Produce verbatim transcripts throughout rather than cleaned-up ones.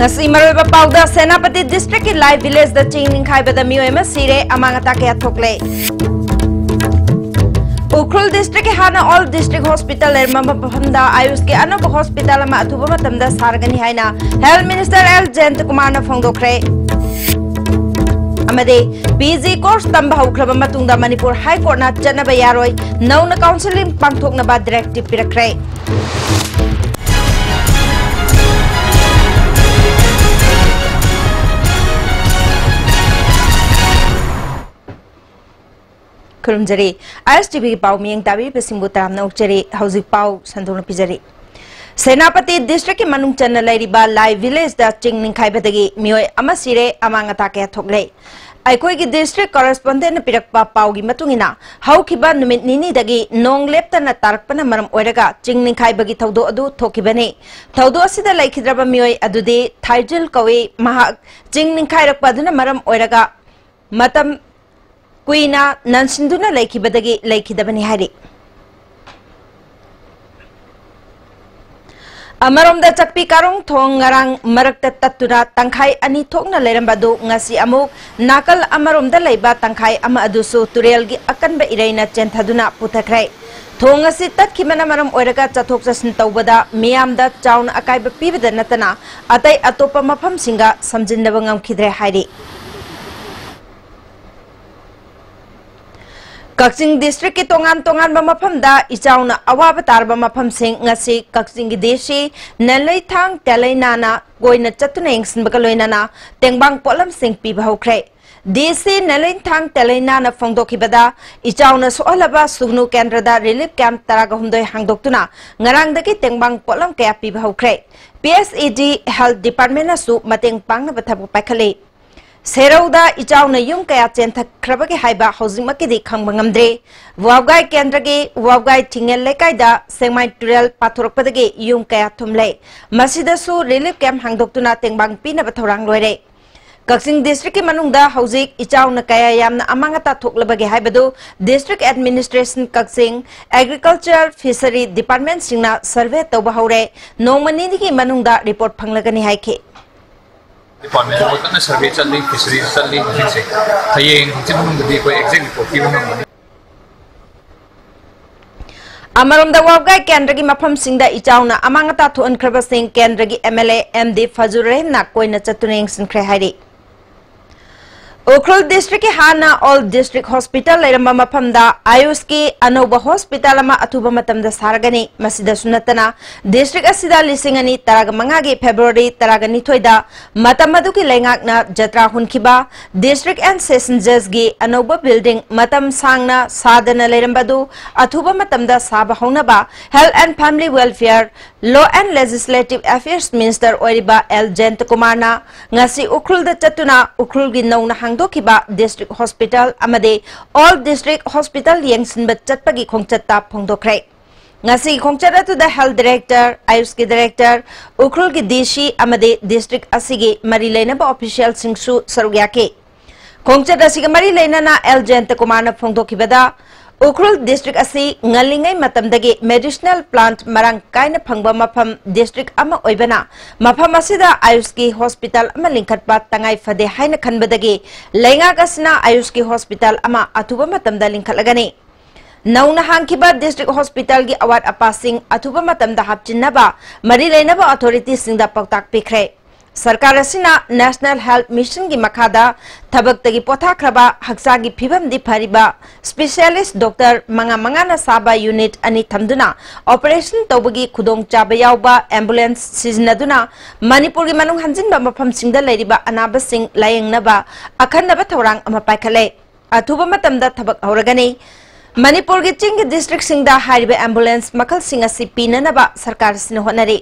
ꯉꯁꯤ ꯃꯔꯨꯑꯣꯏꯕ ꯄꯥꯎꯗ, ꯁꯦꯅꯥꯄꯇꯤ ꯗꯤꯁꯇ꯭ꯔꯤꯛꯀꯤ ꯂꯥꯏ ꯚꯤꯂꯦꯖꯗ ꯆꯤꯡ ꯅꯤꯡꯈꯥꯏꯕꯗ ꯃꯤꯑꯣꯏ ꯑꯃ ꯁꯤꯔꯦ, ꯑꯃꯥꯡ ꯑꯇꯥ ꯀꯌꯥ ꯊꯣꯛꯂꯦ꯫ ꯎꯈ꯭ꯔꯨꯜ ꯗꯤꯁꯇ꯭ꯔꯤꯛꯀꯤ ꯍꯥꯟꯅ ꯑꯣꯜ ꯗꯤꯁꯇ꯭ꯔꯤꯛ ꯍꯣꯁꯄꯤꯇꯥꯜ ꯂꯩꯔꯝꯕ ꯃꯐꯝꯗ ꯑꯌꯨꯁꯀꯤ ꯑꯅꯧꯕ ꯍꯣꯁꯄꯤꯇꯥꯜ ꯑꯃ ꯑꯊꯨꯕ ꯃꯇꯝꯗ ꯁꯥꯔꯒꯅꯤ ꯍꯥꯏꯅ ꯍꯦꯜꯊ ꯃꯤꯅꯤꯁꯇꯔ ꯑꯦꯜ ꯖꯌꯟꯇꯀꯨꯃꯥꯔꯅ ꯐꯣꯡꯗꯣꯛꯈ꯭ꯔꯦ꯫ ꯑꯃꯗꯤ ꯄꯤ ꯖꯤ ꯀꯣꯔꯁ ꯇꯝꯕ ꯍꯧꯈ꯭ꯔꯕ ꯃꯇꯨꯡꯗ ꯃꯅꯤꯄꯨꯔ ꯍꯥꯏ ꯀꯣꯔꯠꯅ ꯆꯠꯅꯕ ꯌꯥꯔꯣꯏ, ꯅꯧꯅ ꯀꯥꯎꯟꯁꯤꯂꯤꯡ ꯄꯥꯡꯊꯣꯛꯅꯕ ꯗꯤꯔꯦꯛꯇꯤꯚ ꯄꯤꯔꯛꯈ꯭ꯔꯦ꯫ ꯈꯨꯔꯨꯝꯖꯔꯤ꯫ ꯑꯥꯏ ꯑꯦꯁ ꯇꯤ ꯚꯤꯒꯤ ꯄꯥꯎ ꯃꯤꯠꯌꯦꯡ ꯇꯥꯕꯤꯔꯤꯕꯁꯤꯡꯕꯨ ꯇꯔꯥꯝꯅ ꯑꯣꯛꯆꯔꯤ꯫ ꯍꯧꯖꯤꯛ ꯄꯥꯎ ꯁꯟꯗꯣꯛꯅ ꯄꯤꯖꯔꯤ꯫ ꯁꯦꯅꯥꯄꯇꯤ ꯗꯤꯁꯇ꯭ꯔꯤꯛꯀꯤ ꯃꯅꯨꯡ ꯆꯟꯅ ꯂꯩꯔꯤꯕ ꯂꯥꯏ ꯚꯤꯂꯦꯖꯗ ꯆꯤꯡ ꯅꯤꯡꯈꯥꯏꯕꯗꯒꯤ ꯃꯤꯑꯣꯏ ꯑꯃ ꯁꯤꯔꯦ, ꯑꯃꯥꯡ ꯑꯇꯥ ꯀꯌꯥ ꯊꯣꯛꯂꯦ꯫ ꯑꯩꯈꯣꯏꯒꯤ ꯗꯤꯁꯇ꯭ꯔꯤꯛ ꯀꯣꯔꯦꯁꯄꯣꯟꯗꯦꯟꯠꯅ ꯄꯤꯔꯛꯄ ꯄꯥꯎꯒꯤ ꯃꯇꯨꯡ ꯏꯟꯅ, ꯍꯧꯈꯤꯕ ꯅꯨꯃꯤꯠ ꯅꯤꯅꯤꯗꯒꯤ ꯅꯣꯡ ꯂꯦꯞꯇꯅ ꯇꯥꯔꯛꯄꯅ ꯃꯔꯝ ꯑꯣꯏꯔꯒ ꯆꯤꯡ ꯅꯤꯡꯈꯥꯏꯕꯒꯤ ꯊꯧꯗꯣꯛ ꯑꯗꯨ ꯊꯣꯛꯈꯤꯕꯅꯤ꯫ ꯊꯧꯗꯣꯛ ꯑꯁꯤꯗ ꯂꯩꯈꯤꯗ꯭ꯔꯕ ꯃꯤꯑꯣꯏ ꯑꯗꯨꯗꯤ ꯊꯥꯏꯖꯤꯜ ꯀꯧꯏ꯫ ꯃꯍꯥꯛ ꯆꯤꯡ ꯅꯤꯡꯈꯥꯏꯔꯛꯄ ꯑꯗꯨꯅ ꯃꯔꯝ ꯑꯣꯏꯔꯒ ꯃꯇꯝ ꯀꯨꯏꯅ ꯅꯟꯁꯤꯟꯗꯨꯅ ꯂꯩꯈꯤꯕꯗꯒꯤ ꯂꯩꯈꯤꯗꯕꯅꯤ ꯍꯥꯏꯔꯤ꯫ ꯑꯃꯔꯣꯝꯗ, ꯆꯥꯛꯄꯤ ꯀꯥꯔꯣꯡ ꯊꯣꯡ ꯉꯔꯥꯡ ꯃꯔꯛꯇ ꯇꯠꯇꯨꯅ ꯇꯪꯈꯥꯏ ꯑꯅꯤ ꯊꯣꯛꯅ ꯂꯩꯔꯝꯕ ꯑꯗꯨ ꯉꯁꯤ ꯑꯃꯨꯛ ꯅꯥꯀꯜ ꯑꯃꯔꯣꯝꯗ ꯂꯩꯕ ꯇꯪꯈꯥꯏ ꯑꯃ ꯑꯗꯨꯁꯨ ꯇꯨꯔꯦꯜꯒꯤ ꯑꯀꯟꯕ ꯏꯔꯩꯅ ꯆꯦꯟꯊꯗꯨꯅ ꯄꯨꯊꯈ꯭ꯔꯦ꯫ ꯊꯣꯡ ꯑꯁꯤ ꯇꯠꯈꯤꯕꯅ ꯃꯔꯝ ꯑꯣꯏꯔꯒ ꯆꯠꯊꯣꯛ ꯆꯠꯁꯤꯟ ꯇꯧꯕꯗ ꯃꯤꯌꯥꯝꯗ ꯆꯥꯎꯅ ꯑꯀꯥꯏꯕ ꯄꯤꯕꯗ ꯅꯠꯇꯅ ꯑꯇꯩ ꯑꯇꯣꯞꯄ ꯃꯐꯝꯁꯤꯡꯒ ꯁꯝꯖꯤꯟꯅꯕ ꯉꯝꯈꯤꯗ꯭ꯔꯦ ꯍꯥꯏꯔꯤ꯫ ꯀꯛꯆꯤꯡ ꯗꯤꯁꯇ꯭ꯔꯤꯛꯀꯤ ꯇꯣꯉꯥꯟ ꯇꯣꯉꯥꯟꯕ ꯃꯐꯝꯗ ꯏꯆꯥꯎꯅ ꯑꯋꯥꯕ ꯇꯥꯔꯕ ꯃꯐꯝꯁꯤꯡ ꯉꯁꯤ ꯀꯛꯆꯤꯡꯒꯤ ꯗꯤ ꯁꯤ ꯅꯦꯂꯩꯊꯥꯡ ꯇꯦꯂꯩꯅꯥꯅ ꯀꯣꯏꯅ ꯆꯠꯇꯨꯅ ꯌꯦꯡꯁꯤꯟꯕꯒ ꯂꯣꯏꯅꯅ ꯇꯦꯡꯕꯥꯡ ꯄꯣꯠꯂꯝꯁꯤꯡ ꯄꯤꯕ ꯍꯧꯈ꯭ꯔꯦ꯫ ꯗꯤ ꯁꯤ ꯅꯦꯂꯩꯊꯥꯡ ꯇꯦꯂꯩꯅꯥꯅ ꯐꯣꯡꯗꯣꯛꯈꯤꯕꯗ, ꯏꯆꯥꯎꯅ ꯁꯣꯛꯍꯜꯂꯕ ꯁꯨꯒꯅꯨ ꯀꯦꯟꯗ꯭ꯔꯗ ꯔꯤꯂꯤꯐ ꯀꯦꯝꯞ ꯇꯔꯥꯒ ꯍꯨꯝꯗꯣꯏ ꯍꯥꯡꯗꯣꯛꯇꯨꯅ ꯉꯔꯥꯡꯗꯒꯤ ꯇꯦꯡꯕꯥꯡ ꯄꯣꯠꯂꯝ ꯀꯌꯥ ꯄꯤꯕ ꯍꯧꯈ꯭ꯔꯦ꯫ ꯄꯤ ꯑꯦꯁ ꯏ ꯗꯤ ꯍꯦꯜꯊ ꯗꯤꯄꯥꯔꯠꯃꯦꯟꯅꯁꯨ ꯃꯇꯦꯡ ꯄꯥꯡꯅꯕ ꯊꯕꯛ ꯄꯥꯏꯈꯠꯂꯤ꯫ ꯁꯦꯔꯧꯗ ꯏꯆꯥꯎꯅ ꯌꯨꯝ ꯀꯌꯥ ꯆꯦꯟꯊꯈ꯭ꯔꯕꯒꯦ ꯍꯥꯏꯕ ꯍꯧꯖꯤꯛꯃꯛꯀꯤꯗꯤ ꯈꯪꯕ ꯉꯝꯗ꯭ꯔꯤ꯫ ꯋꯥꯕꯒꯥꯏ ꯀꯦꯟꯗ꯭ꯔꯒꯤ ꯋꯥꯕꯒꯥꯏ ꯊꯤꯡꯉꯦꯜ ꯂꯩꯀꯥꯏꯗ ꯁꯦꯡꯃꯥꯏ ꯇꯨꯔꯦꯜ ꯄꯥꯊꯣꯔꯛꯄꯗꯒꯤ ꯌꯨꯝ ꯀꯌꯥ ꯊꯨꯝꯂꯦ꯫ ꯃꯁꯤꯗꯁꯨ ꯔꯤꯂꯤꯐ ꯀꯦꯝꯞ ꯍꯥꯡꯗꯣꯛꯇꯨꯅ ꯇꯦꯡꯕꯥꯡ ꯄꯤꯅꯕ ꯊꯧꯔꯥꯡ ꯂꯣꯏꯔꯦ꯫ ꯀꯛꯆꯤꯡ ꯗꯤꯁꯇ꯭ꯔꯤꯛꯀꯤ ꯃꯅꯨꯡꯗ ꯍꯧꯖꯤꯛ ꯏꯆꯥꯎꯅ ꯀꯌꯥ ꯌꯥꯝꯅ ꯑꯃꯥꯡ ꯑꯇꯥ ꯊꯣꯛꯂꯕꯒꯦ ꯍꯥꯏꯕꯗꯨ ꯗꯤꯁꯇ꯭ꯔꯤꯛ ꯑꯦꯗꯃꯤꯅꯤꯁꯇ꯭ꯔꯦꯁꯟ ꯀꯛꯆꯤꯡ, ꯑꯦꯒ꯭ꯔꯤꯀꯜꯆꯔ, ꯐꯤꯁꯔꯤ ꯗꯤꯄꯥꯔꯠꯃꯦꯟꯁꯤꯡꯅ ꯁꯔꯚꯦ ꯇꯧꯕ ꯍꯧꯔꯦ꯫ ꯅꯣꯡꯃ ꯅꯤꯅꯤꯒꯤ ꯃꯅꯨꯡꯗ ꯔꯤꯄꯣꯔꯠ ꯐꯪꯂꯒꯅꯤ ꯍꯥꯏꯈꯤ꯫ Department ꯗ ꯀꯟꯅ survey ꯆꯠꯂꯤ, fisheries ꯆꯠꯂꯤ ꯍꯧꯖꯤꯛꯁꯦ꯫ ꯍꯌꯦꯡ ꯍꯪꯆꯤꯠ ꯃꯅꯨꯡꯗꯗꯤ ꯑꯩꯈꯣꯏ exact report ꯄꯤꯕ ꯉꯝꯒꯅꯤ꯫ ꯑꯃꯔꯣꯝꯗ, ꯋꯥꯕꯒꯥꯏ ꯀꯦꯟꯗ꯭ꯔꯒꯤ ꯃꯐꯝꯁꯤꯡꯗ ꯏꯆꯥꯎꯅ ꯑꯃꯥꯡ ꯑꯇꯥ ꯊꯣꯛꯍꯟꯈ꯭ꯔꯕꯁꯤꯡ ꯀꯦꯟꯗ꯭ꯔꯒꯤ MLA ꯑꯦꯝ ꯗꯤ ꯐꯖꯨꯔ ꯔꯍꯤꯝꯅ ꯀꯣꯏꯅ ꯆꯠꯇꯨꯅ ꯌꯦꯡꯁꯤꯟꯈ꯭ꯔꯦ ꯍꯥꯏꯔꯤ꯫ ꯎꯈ꯭ꯔꯨꯜ district ꯀꯤ ꯍꯥꯟꯅ All District Hospital ꯂꯩꯔꯝꯕ ꯃꯐꯝꯗ ꯑꯥꯌꯨꯁꯀꯤ ꯑꯅꯧꯕ hospital ꯑꯃ ꯑꯊꯨꯕ ꯃꯇꯝꯗ ꯁꯥꯔꯒꯅꯤ꯫ ꯃꯁꯤꯗꯁꯨ ꯅꯠꯇꯅ, district ꯑꯁꯤꯗ ꯂꯤꯁꯤꯡ ꯑꯅꯤ ꯇꯔꯥꯃꯉꯥꯒꯤ February ꯇꯔꯥꯅꯤꯊꯣꯏꯗ ꯃꯇꯝ ꯑꯗꯨꯒꯤ ꯂꯩꯉꯥꯛꯅ ꯖꯇ꯭ꯔꯥ ꯍꯨꯟꯈꯤꯕ District and Session Judge ꯒꯤ ꯑꯅꯧꯕ building ꯃꯇꯝ ꯁꯥꯡꯅ ꯁꯥꯗꯅ ꯂꯩꯔꯝꯕ ꯑꯗꯨ ꯑꯊꯨꯕ ꯃꯇꯝꯗ ꯁꯥꯕ ꯍꯧꯅꯕ Health and Family Welfare, Law and Legislative Affairs Minister ꯑꯣꯏꯔꯤꯕ ꯑꯦꯜ ꯖꯌꯟꯇꯀꯨꯃꯥꯔꯅ ꯉꯁꯤ ꯎꯈ꯭ꯔꯨꯜꯗ ꯆꯠꯇꯨꯅ ꯎꯈ꯭ꯔꯨꯜꯒꯤ ꯅꯧꯅ ꯍꯥꯡꯗꯣꯛꯈꯤꯕ district hospital ꯑꯃꯗꯤ All District Hospital ꯌꯦꯡꯁꯤꯟꯕ ꯆꯠꯄꯒꯤ ꯈꯣꯡꯆꯠꯇ ꯐꯣꯡꯗꯣꯛꯈ꯭ꯔꯦ꯫ ꯉꯁꯤꯒꯤ ꯈꯣꯡꯆꯠ ꯑꯗꯨꯗ health director, ꯑꯥꯌꯨꯁꯀꯤ director, ꯎꯈ꯭ꯔꯨꯜꯒꯤ DC ꯑꯃꯗꯤ district ꯑꯁꯤꯒꯤ ꯃꯔꯤ ꯂꯩꯅꯕ official ꯁꯤꯡꯁꯨ ꯁꯔꯨꯛ ꯌꯥꯈꯤ꯫ ꯈꯣꯡꯆꯠ ꯑꯁꯤꯒ ꯃꯔꯤ ꯂꯩꯅꯅ ꯑꯦꯜ ꯖꯌꯟꯇꯀꯨꯃꯥꯔꯅ ꯐꯣꯡꯗꯣꯛꯈꯤꯕꯗ, ꯎꯈ꯭ꯔꯨꯜ district ꯑꯁꯤ ꯉꯜꯂꯤꯉꯩ ꯃꯇꯝꯗꯒꯤ medicinal plant ꯃꯔꯥꯡ ꯀꯥꯏꯅ ꯐꯪꯕ ꯃꯐꯝ district ꯑꯃ ꯑꯣꯏꯕꯅ, ꯃꯐꯝ ꯑꯁꯤꯗ ꯑꯥꯌꯨꯁꯀꯤ hospital ꯑꯃ ꯂꯤꯡꯈꯠꯄ ꯇꯉꯥꯏ ꯐꯗꯦ ꯍꯥꯏꯅ ꯈꯟꯕꯗꯒꯤ ꯂꯩꯉꯥꯛ ꯑꯁꯤꯅ ꯑꯥꯌꯨꯁꯀꯤ hospital ꯑꯃ ꯑꯊꯨꯕ ꯃꯇꯝꯗ ꯂꯤꯡꯈꯠꯂꯒꯅꯤ꯫ ꯅꯧꯅ ꯍꯥꯡꯈꯤꯕ district hospital ꯒꯤ ꯑꯋꯥꯠ ꯑꯄꯥꯁꯤꯡ ꯑꯊꯨꯕ ꯃꯇꯝꯗ ꯍꯥꯞꯆꯤꯟꯅꯕ ꯃꯔꯤ ꯂꯩꯅꯕ authority ꯁꯤꯡꯗ ꯄꯥꯎꯇꯥꯛ ꯄꯤꯈ꯭ꯔꯦ꯫ ꯁꯔꯀꯥꯔ ꯑꯁꯤꯅ National Health Mission ꯒꯤ ꯃꯈꯥꯗ ꯊꯕꯛꯇꯒꯤ ꯄꯣꯊꯥꯈ꯭ꯔꯕ, ꯍꯛꯆꯥꯡꯒꯤ ꯐꯤꯕꯝꯗꯤ ꯐꯔꯤꯕ specialist doctor ꯃꯉꯥ ꯃꯉꯥꯅ ꯁꯥꯕ unit ꯑꯅꯤ ꯊꯝꯗꯨꯅ operation ꯇꯧꯕꯒꯤ ꯈꯨꯗꯣꯡꯆꯥꯕ ꯌꯥꯎꯕ ambulance ꯁꯤꯖꯤꯟꯅꯗꯨꯅ ꯃꯅꯤꯄꯨꯔꯒꯤ ꯃꯅꯨꯡ ꯍꯟꯖꯤꯟꯕ ꯃꯐꯝꯁꯤꯡꯗ ꯂꯩꯔꯤꯕ ꯑꯅꯥꯕꯁꯤꯡ ꯂꯥꯌꯦꯡꯅꯕ ꯑꯈꯟꯅꯕ ꯊꯧꯔꯥꯡ ꯑꯃ ꯄꯥꯏꯈꯠꯂꯦ꯫ ꯑꯊꯨꯕ ꯃꯇꯝꯗ ꯊꯕꯛ ꯍꯧꯔꯒꯅꯤ꯫ ꯃꯅꯤꯄꯨꯔꯒꯤ ꯆꯤꯡꯒꯤ district ꯁꯤꯡꯗ ꯍꯥꯏꯔꯤꯕ ambulance ꯃꯈꯜꯁꯤꯡ ꯑꯁꯤ ꯄꯤꯅꯅꯕ ꯁꯔꯀꯥꯔ ꯑꯁꯤꯅ ꯍꯣꯠꯅꯔꯤ꯫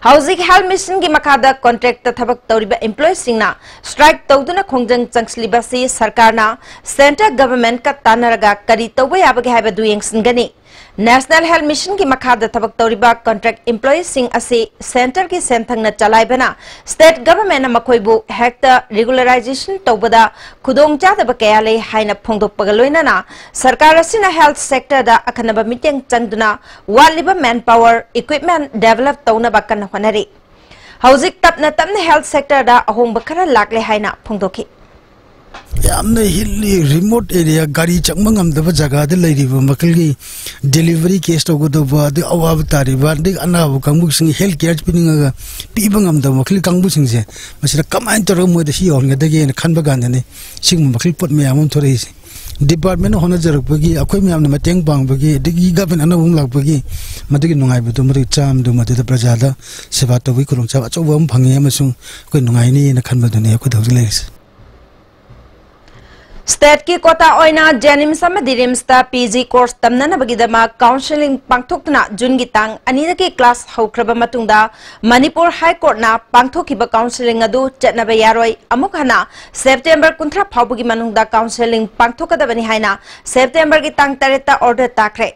ꯍꯧꯖꯤꯛ Health Mission ꯒꯤ ꯃꯈꯥꯗ contract ꯇ ꯊꯕꯛ ꯇꯧꯔꯤꯕ employee ꯁꯤꯡꯅ strike ꯇꯧꯗꯨꯅ ꯈꯣꯡꯖꯪ ꯆꯪꯁꯤꯜꯂꯤꯕ ꯑꯁꯤ ꯁꯔꯀꯥꯔꯅ centre government ꯀ ꯇꯥꯟꯅꯔꯒ ꯀꯔꯤ ꯇꯧꯕ ꯌꯥꯕꯒꯦ ꯍꯥꯏꯕꯗꯨ ꯌꯦꯡꯁꯤꯟꯒꯅꯤ꯫ National Health Mission ꯒꯤ ꯃꯈꯥꯗ ꯊꯕꯛ ꯇꯧꯔꯤꯕ contract employee ꯁꯤꯡ ꯑꯁꯤ centre ꯒꯤ ꯁꯦꯟꯊꯪꯅ ꯆꯂꯥꯏꯕꯅ state government ꯅ ꯃꯈꯣꯏꯕꯨ ꯍꯦꯛꯇ regularization ꯇꯧꯕꯗ ꯈꯨꯗꯣꯡꯆꯥꯗꯕ ꯀꯌꯥ ꯂꯩ ꯍꯥꯏꯅ ꯐꯣꯡꯗꯣꯛꯄꯒ ꯂꯣꯏꯅꯅ ꯁꯔꯀꯥꯔ ꯑꯁꯤꯅ health sector ꯗ ꯑꯈꯟꯅꯕ ꯃꯤꯠꯌꯦꯡ ꯆꯪꯗꯨꯅ ꯋꯥꯠꯂꯤꯕ manpower, equipment develop ꯇꯧꯅꯕ ꯀꯟꯅ ꯍꯣꯠꯅꯔꯤ꯫ ꯍꯧꯖꯤꯛ ꯇꯞꯅ ꯇꯞꯅ health sector ꯗ ꯑꯍꯣꯡꯕ ꯈꯔ ꯂꯥꯛꯂꯦ ꯍꯥꯏꯅ ꯐꯣꯡꯗꯣꯛꯈꯤ꯫ ꯌꯥꯝꯅ hilly, remote area, ꯒꯥꯔꯤ ꯆꯪꯕ ꯉꯝꯗꯕ ꯖꯒꯥꯗ ꯂꯩꯔꯤꯕ ꯃꯈꯜꯒꯤ delivery case ꯇꯧꯒꯗꯧꯕ, ꯑꯗꯩ ꯑꯋꯥꯕ ꯇꯥꯔꯤꯕ, ꯑꯗꯩ ꯑꯅꯥꯕ ꯀꯥꯡꯕꯨꯁꯤꯡ health care ꯄꯤꯅꯤꯡꯉꯒ ꯄꯤꯕ ꯉꯝꯗꯕ ꯃꯈꯜꯒꯤ ꯀꯥꯡꯕꯨꯁꯤꯡꯁꯦ, ꯃꯁꯤꯗ ꯀꯃꯥꯏꯅ ꯇꯧꯔꯒ ꯃꯣꯏꯗ ꯁꯤ ꯌꯧꯍꯟꯒꯗꯒꯦꯅ ꯈꯟꯕ ꯀꯥꯟꯗꯅꯤ ꯁꯤꯒꯨꯝꯕ ꯃꯈꯜ ꯄꯣꯠ ꯃꯌꯥꯝ ꯑꯃ ꯊꯣꯔꯛꯏꯁꯦ꯫ Department ꯅ ꯍꯣꯠꯅꯖꯔꯛꯄꯒꯤ, ꯑꯩꯈꯣꯏ ꯃꯌꯥꯝꯅ ꯃꯇꯦꯡ ꯄꯥꯡꯕꯒꯤ, ꯑꯗꯒꯤ government ꯑꯅꯧꯕ ꯑꯃ ꯂꯥꯛꯄꯒꯤ, ꯃꯗꯨꯒꯤ ꯅꯨꯡꯉꯥꯏꯕꯗꯨ, ꯃꯗꯨꯒꯤ ꯆꯥꯝꯗꯨ ꯃꯗꯨꯗ ꯄ꯭ꯔꯖꯥꯗ ꯁꯦꯕꯥ ꯇꯧꯕꯒꯤ ꯈꯨꯗꯣꯡꯆꯥꯕ ꯑꯆꯧꯕ ꯑꯃ ꯐꯪꯉꯤ ꯑꯃꯁꯨꯡ ꯑꯩꯈꯣꯏ ꯅꯨꯡꯉꯥꯏꯅꯤꯅ ꯈꯟꯕꯗꯨꯅꯤ ꯑꯩꯈꯣꯏꯗ ꯍꯧꯖꯤꯛ ꯂꯩꯔꯤꯁꯦ꯫ State ꯀꯤ quota ꯑꯣꯏꯅ JNIMS ꯑꯃꯗꯤ RIMS ꯇ PG course ꯇꯝꯅꯅꯕꯒꯤꯗꯃꯛ counselling ꯄꯥꯡꯊꯣꯛꯇꯨꯅ June ꯒꯤ ꯇꯥꯡ ꯑꯅꯤꯗꯒꯤ class ꯍꯧꯈ꯭ꯔꯕ ꯃꯇꯨꯡꯗ ꯃꯅꯤꯄꯨꯔ High Court ꯅ ꯄꯥꯡꯊꯣꯛꯈꯤꯕ counselling ꯑꯗꯨ ꯆꯠꯅꯕ ꯌꯥꯔꯣꯏ꯫ ꯑꯃꯨꯛ ꯍꯟꯅ September ꯀꯨꯟꯊ꯭ꯔꯥ ꯐꯥꯎꯕꯒꯤ ꯃꯅꯨꯡꯗ counselling ꯄꯥꯡꯊꯣꯛꯀꯗꯕꯅꯤ ꯍꯥꯏꯅ September ꯒꯤ ꯇꯥꯡ ꯇꯔꯦꯠꯇ order ꯇꯥꯈ꯭ꯔꯦ꯫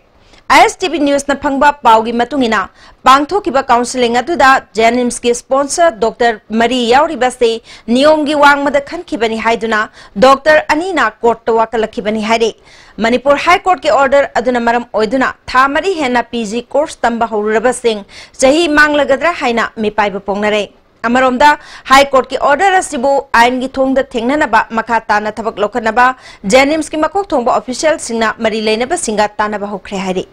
ISTV News ꯅ ꯐꯪꯕ ꯄꯥꯎꯒꯤ ꯃꯇꯨꯡ ꯏꯟꯅ, ꯄꯥꯡꯊꯣꯛꯈꯤꯕ counselling ꯑꯗꯨꯗ JNIMS ꯀꯤ sponsor doctor ꯃꯔꯤ ꯌꯥꯎꯔꯤꯕ ꯑꯁꯤ ꯅꯤꯌꯣꯝꯒꯤ ꯋꯥꯡꯃꯗ ꯈꯟꯈꯤꯕꯅꯤ ꯍꯥꯏꯗꯨꯅ doctor ꯑꯅꯤꯅ court ꯇ ꯋꯥꯀꯠꯂꯛꯈꯤꯕꯅꯤ ꯍꯥꯏꯔꯤ꯫ ꯃꯅꯤꯄꯨꯔ High Court ꯀꯤ order ꯑꯗꯨꯅ ꯃꯔꯝ ꯑꯣꯏꯗꯨꯅ ꯊꯥ ꯃꯔꯤ ꯍꯦꯟꯅ PG course ꯇꯝꯕ ꯍꯧꯔꯨꯔꯕꯁꯤꯡ ꯆꯍꯤ ꯃꯥꯡꯂꯒꯗ꯭ꯔꯥ ꯍꯥꯏꯅ ꯃꯤꯄꯥꯏꯕ ꯐꯣꯡꯅꯔꯦ꯫ ꯑꯃꯔꯣꯝꯗ, High Court ꯀꯤ order ꯑꯁꯤꯕꯨ ꯑꯥꯏꯟꯒꯤ ꯊꯣꯡꯗ ꯊꯦꯡꯅꯅꯕ ꯃꯈꯥ ꯇꯥꯅ ꯊꯕꯛ ꯂꯧꯈꯠꯅꯕ JNIMS ꯀꯤ ꯃꯀꯣꯛ ꯊꯣꯡꯕ official ꯁꯤꯡꯅ ꯃꯔꯤ ꯂꯩꯅꯕꯁꯤꯡꯒ ꯇꯥꯟꯅꯕ ꯍꯧꯈ꯭ꯔꯦ ꯍꯥꯏꯔꯤ꯫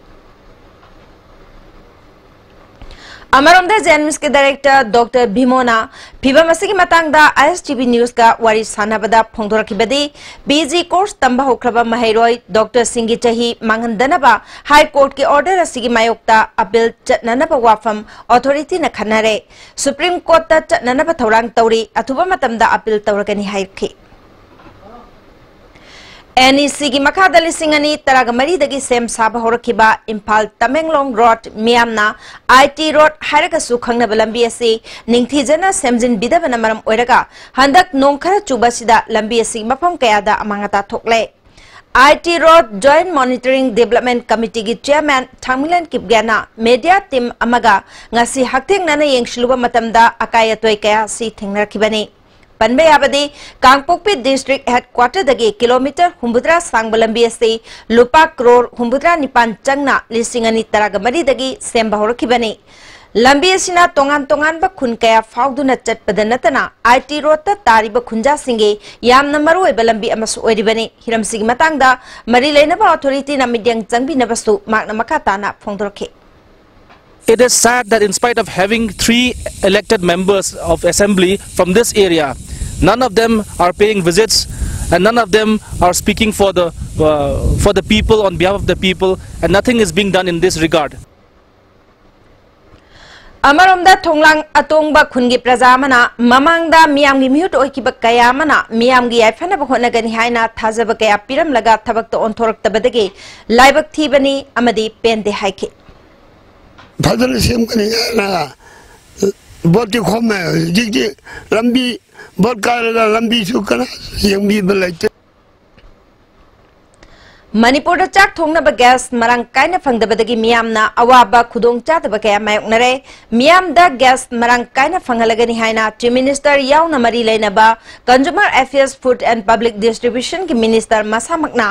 ꯑꯃꯔꯣꯝꯗ, JNIMS ꯀꯤ director doctor ꯚꯤꯃꯣꯅ ꯐꯤꯚꯝ ꯑꯁꯤꯒꯤ ꯃꯇꯥꯡꯗ ISTV News ꯀ ꯋꯥꯔꯤ ꯁꯥꯟꯅꯕꯗ ꯐꯣꯡꯗꯣꯔꯛꯈꯤꯕꯗꯤ, PG course ꯇꯝꯕ ꯍꯧꯈ꯭ꯔꯕ ꯃꯍꯩꯔꯣꯏ doctor ꯁꯤꯡꯒꯤ ꯆꯍꯤ ꯃꯥꯡꯍꯟꯗꯅꯕ High Court ꯀꯤ order ꯑꯁꯤꯒꯤ ꯃꯥꯌꯣꯛꯇ appeal ꯆꯠꯅꯅꯕ ꯋꯥꯐꯝ authority ꯅ ꯈꯟꯅꯔꯦ꯫ Supreme Court ꯇ ꯆꯠꯅꯅꯕ ꯊꯧꯔꯥꯡ ꯇꯧꯔꯤ, ꯑꯊꯨꯕ ꯃꯇꯝꯗ appeal ꯇꯧꯔꯒꯅꯤ ꯍꯥꯏꯈꯤ꯫ NEC ꯒꯤ ꯃꯈꯥꯗ ꯂꯤꯁꯤꯡ ꯑꯅꯤ ꯇꯔꯥꯒ ꯃꯔꯤꯗꯒꯤ ꯁꯦꯝ ꯁꯥꯕ ꯍꯧꯔꯛꯈꯤꯕ ꯏꯝꯐꯥꯜ ꯇꯃꯦꯡꯂꯣꯡ road, ꯃꯤꯌꯥꯝꯅ IT road ꯍꯥꯏꯔꯒꯁꯨ ꯈꯪꯅꯕ ꯂꯝꯕꯤ ꯑꯁꯤ ꯅꯤꯡꯊꯤꯖꯅ ꯁꯦꯝꯖꯤꯟꯕꯤꯗꯕꯅ ꯃꯔꯝ ꯑꯣꯏꯔꯒ ꯍꯟꯗꯛ ꯅꯣꯡ ꯈꯔ ꯆꯨꯕ ꯑꯁꯤꯗ ꯂꯝꯕꯤ ꯑꯁꯤ ꯃꯐꯝ ꯀꯌꯥꯗ ꯑꯃꯥꯡ ꯑꯇꯥ ꯊꯣꯛꯂꯦ꯫ IT Road Joint Monitoring Development Committee ꯒꯤ chairman ꯊꯥꯡꯃꯤꯂꯦꯟ ꯀꯤꯞꯒꯦꯅ media team ꯑꯃꯒ ꯉꯁꯤ ꯍꯛꯊꯦꯡꯅꯅ ꯌꯦꯡꯁꯤꯜꯂꯨꯕ ꯃꯇꯝꯗ ꯑꯀꯥꯏ ꯑꯇꯣꯏ ꯀꯌꯥ ꯑꯁꯤ ꯊꯦꯡꯅꯔꯛꯈꯤꯕꯅꯤ꯫ ꯄꯟꯕ ꯌꯥꯕꯗꯤ, ꯀꯥꯡꯄꯣꯛꯄꯤ district headquarter ꯗꯒꯤ kilometre ꯍꯨꯝꯐꯨꯇꯔꯥ ꯁꯥꯡꯕ ꯂꯝꯕꯤ ꯑꯁꯤ ꯂꯨꯄꯥ ꯀ꯭ꯔꯣꯔ ꯍꯨꯝꯐꯨꯇꯔꯥ ꯅꯤꯄꯥꯟ ꯆꯪꯅ ꯂꯤꯁꯤꯡ ꯑꯅꯤ ꯇꯔꯥꯒ ꯃꯔꯤꯗꯒꯤ ꯁꯦꯝꯕ ꯍꯧꯔꯛꯈꯤꯕꯅꯤ꯫ ꯂꯝꯕꯤ ꯑꯁꯤꯅ ꯇꯣꯉꯥꯟ ꯇꯣꯉꯥꯟꯕ ꯈꯨꯟ ꯀꯌꯥ ꯐꯥꯎꯗꯨꯅ ꯆꯠꯄꯗ ꯅꯠꯇꯅ, ꯑꯥꯏ ꯇꯤ ꯔꯣꯗꯇ ꯇꯥꯔꯤꯕ ꯈꯨꯟꯖꯥꯁꯤꯡꯒꯤ ꯌꯥꯝꯅ ꯃꯔꯨꯑꯣꯏꯕ ꯂꯝꯕꯤ ꯑꯃꯁꯨ ꯑꯣꯏꯔꯤꯕꯅꯤ꯫ ꯍꯤꯔꯝꯁꯤꯒꯤ ꯃꯇꯥꯡꯗ ꯃꯔꯤ ꯂꯩꯅꯕ ꯑꯣꯊꯣꯔꯤꯇꯤꯅ ꯃꯤꯠꯌꯦꯡ ꯆꯪꯕꯤꯅꯕꯁꯨ ꯃꯍꯥꯛꯅ ꯃꯈꯥ ꯇꯥꯅ ꯐꯣꯡꯗꯣꯔꯛꯈꯤ꯫ It is sad that in spite of having three elected members of assembly from this area, none of them are paying visits and none of them are speaking for the, uh, for the people, on behalf of the people, and nothing is being done in this regard. ꯑꯃꯔꯣꯝꯗ ꯊꯣꯡꯂꯥꯡ ꯑꯇꯣꯡꯕ ꯈꯨꯟꯒꯤ ꯄ꯭ꯔꯖꯥ ꯑꯃꯅ ꯃꯃꯥꯡꯗ ꯃꯤꯌꯥꯝꯒꯤ ꯃꯤꯍꯨꯠ ꯑꯣꯏꯈꯤꯕ ꯀꯌꯥ ꯑꯃꯅ ꯃꯤꯌꯥꯝꯒꯤ ꯌꯥꯏꯐꯅꯕ ꯍꯣꯠꯅꯒꯅꯤ ꯍꯥꯏꯅ ꯊꯥꯖꯕ ꯀꯌꯥ ꯄꯤꯔꯝꯂꯒ ꯊꯕꯛꯇ ꯑꯣꯟꯊꯣꯔꯛꯇꯕꯗꯒꯤ ꯂꯥꯏꯕꯛ ꯊꯤꯕꯅꯤ ꯑꯃꯗꯤ ꯄꯦꯟꯗꯦ ꯍꯥꯏꯈꯤ꯫ ꯐꯖꯅ ꯁꯦꯝꯒꯅꯤ ꯍꯥꯏꯅ ꯚꯣꯠꯇꯤ ꯈꯣꯝꯃꯦ꯫ ꯍꯧꯖꯤꯛꯇꯤ ꯂꯝꯕꯤ, ꯚꯣꯠ ꯀꯥꯔꯒ ꯂꯝꯕꯤꯁꯨ ꯀꯅꯥ ꯌꯦꯡꯕꯤꯕ ꯂꯩꯇꯦ꯫ ꯃꯅꯤꯄꯨꯔꯗ ꯆꯥꯛ ꯊꯣꯡꯅꯕ ꯒ꯭ꯌꯥꯁ ꯃꯔꯥꯡ ꯀꯥꯏꯅ ꯐꯪꯗꯕꯗꯒꯤ ꯃꯤꯌꯥꯝꯅ ꯑꯋꯥꯕ ꯈꯨꯗꯣꯡꯆꯥꯗꯕ ꯀꯌꯥ ꯃꯥꯌꯣꯛꯅꯔꯦ꯫ ꯃꯤꯌꯥꯝꯗ ꯒ꯭ꯌꯥꯁ ꯃꯔꯥꯡ ꯀꯥꯏꯅ ꯐꯪꯍꯜꯂꯒꯅꯤ ꯍꯥꯏꯅ Chief Minister ꯌꯥꯎꯅ ꯃꯔꯤ ꯂꯩꯅꯕ Consumer Affairs, Food and Public Distribution ꯒꯤ Minister ꯃꯁꯥꯃꯛꯅ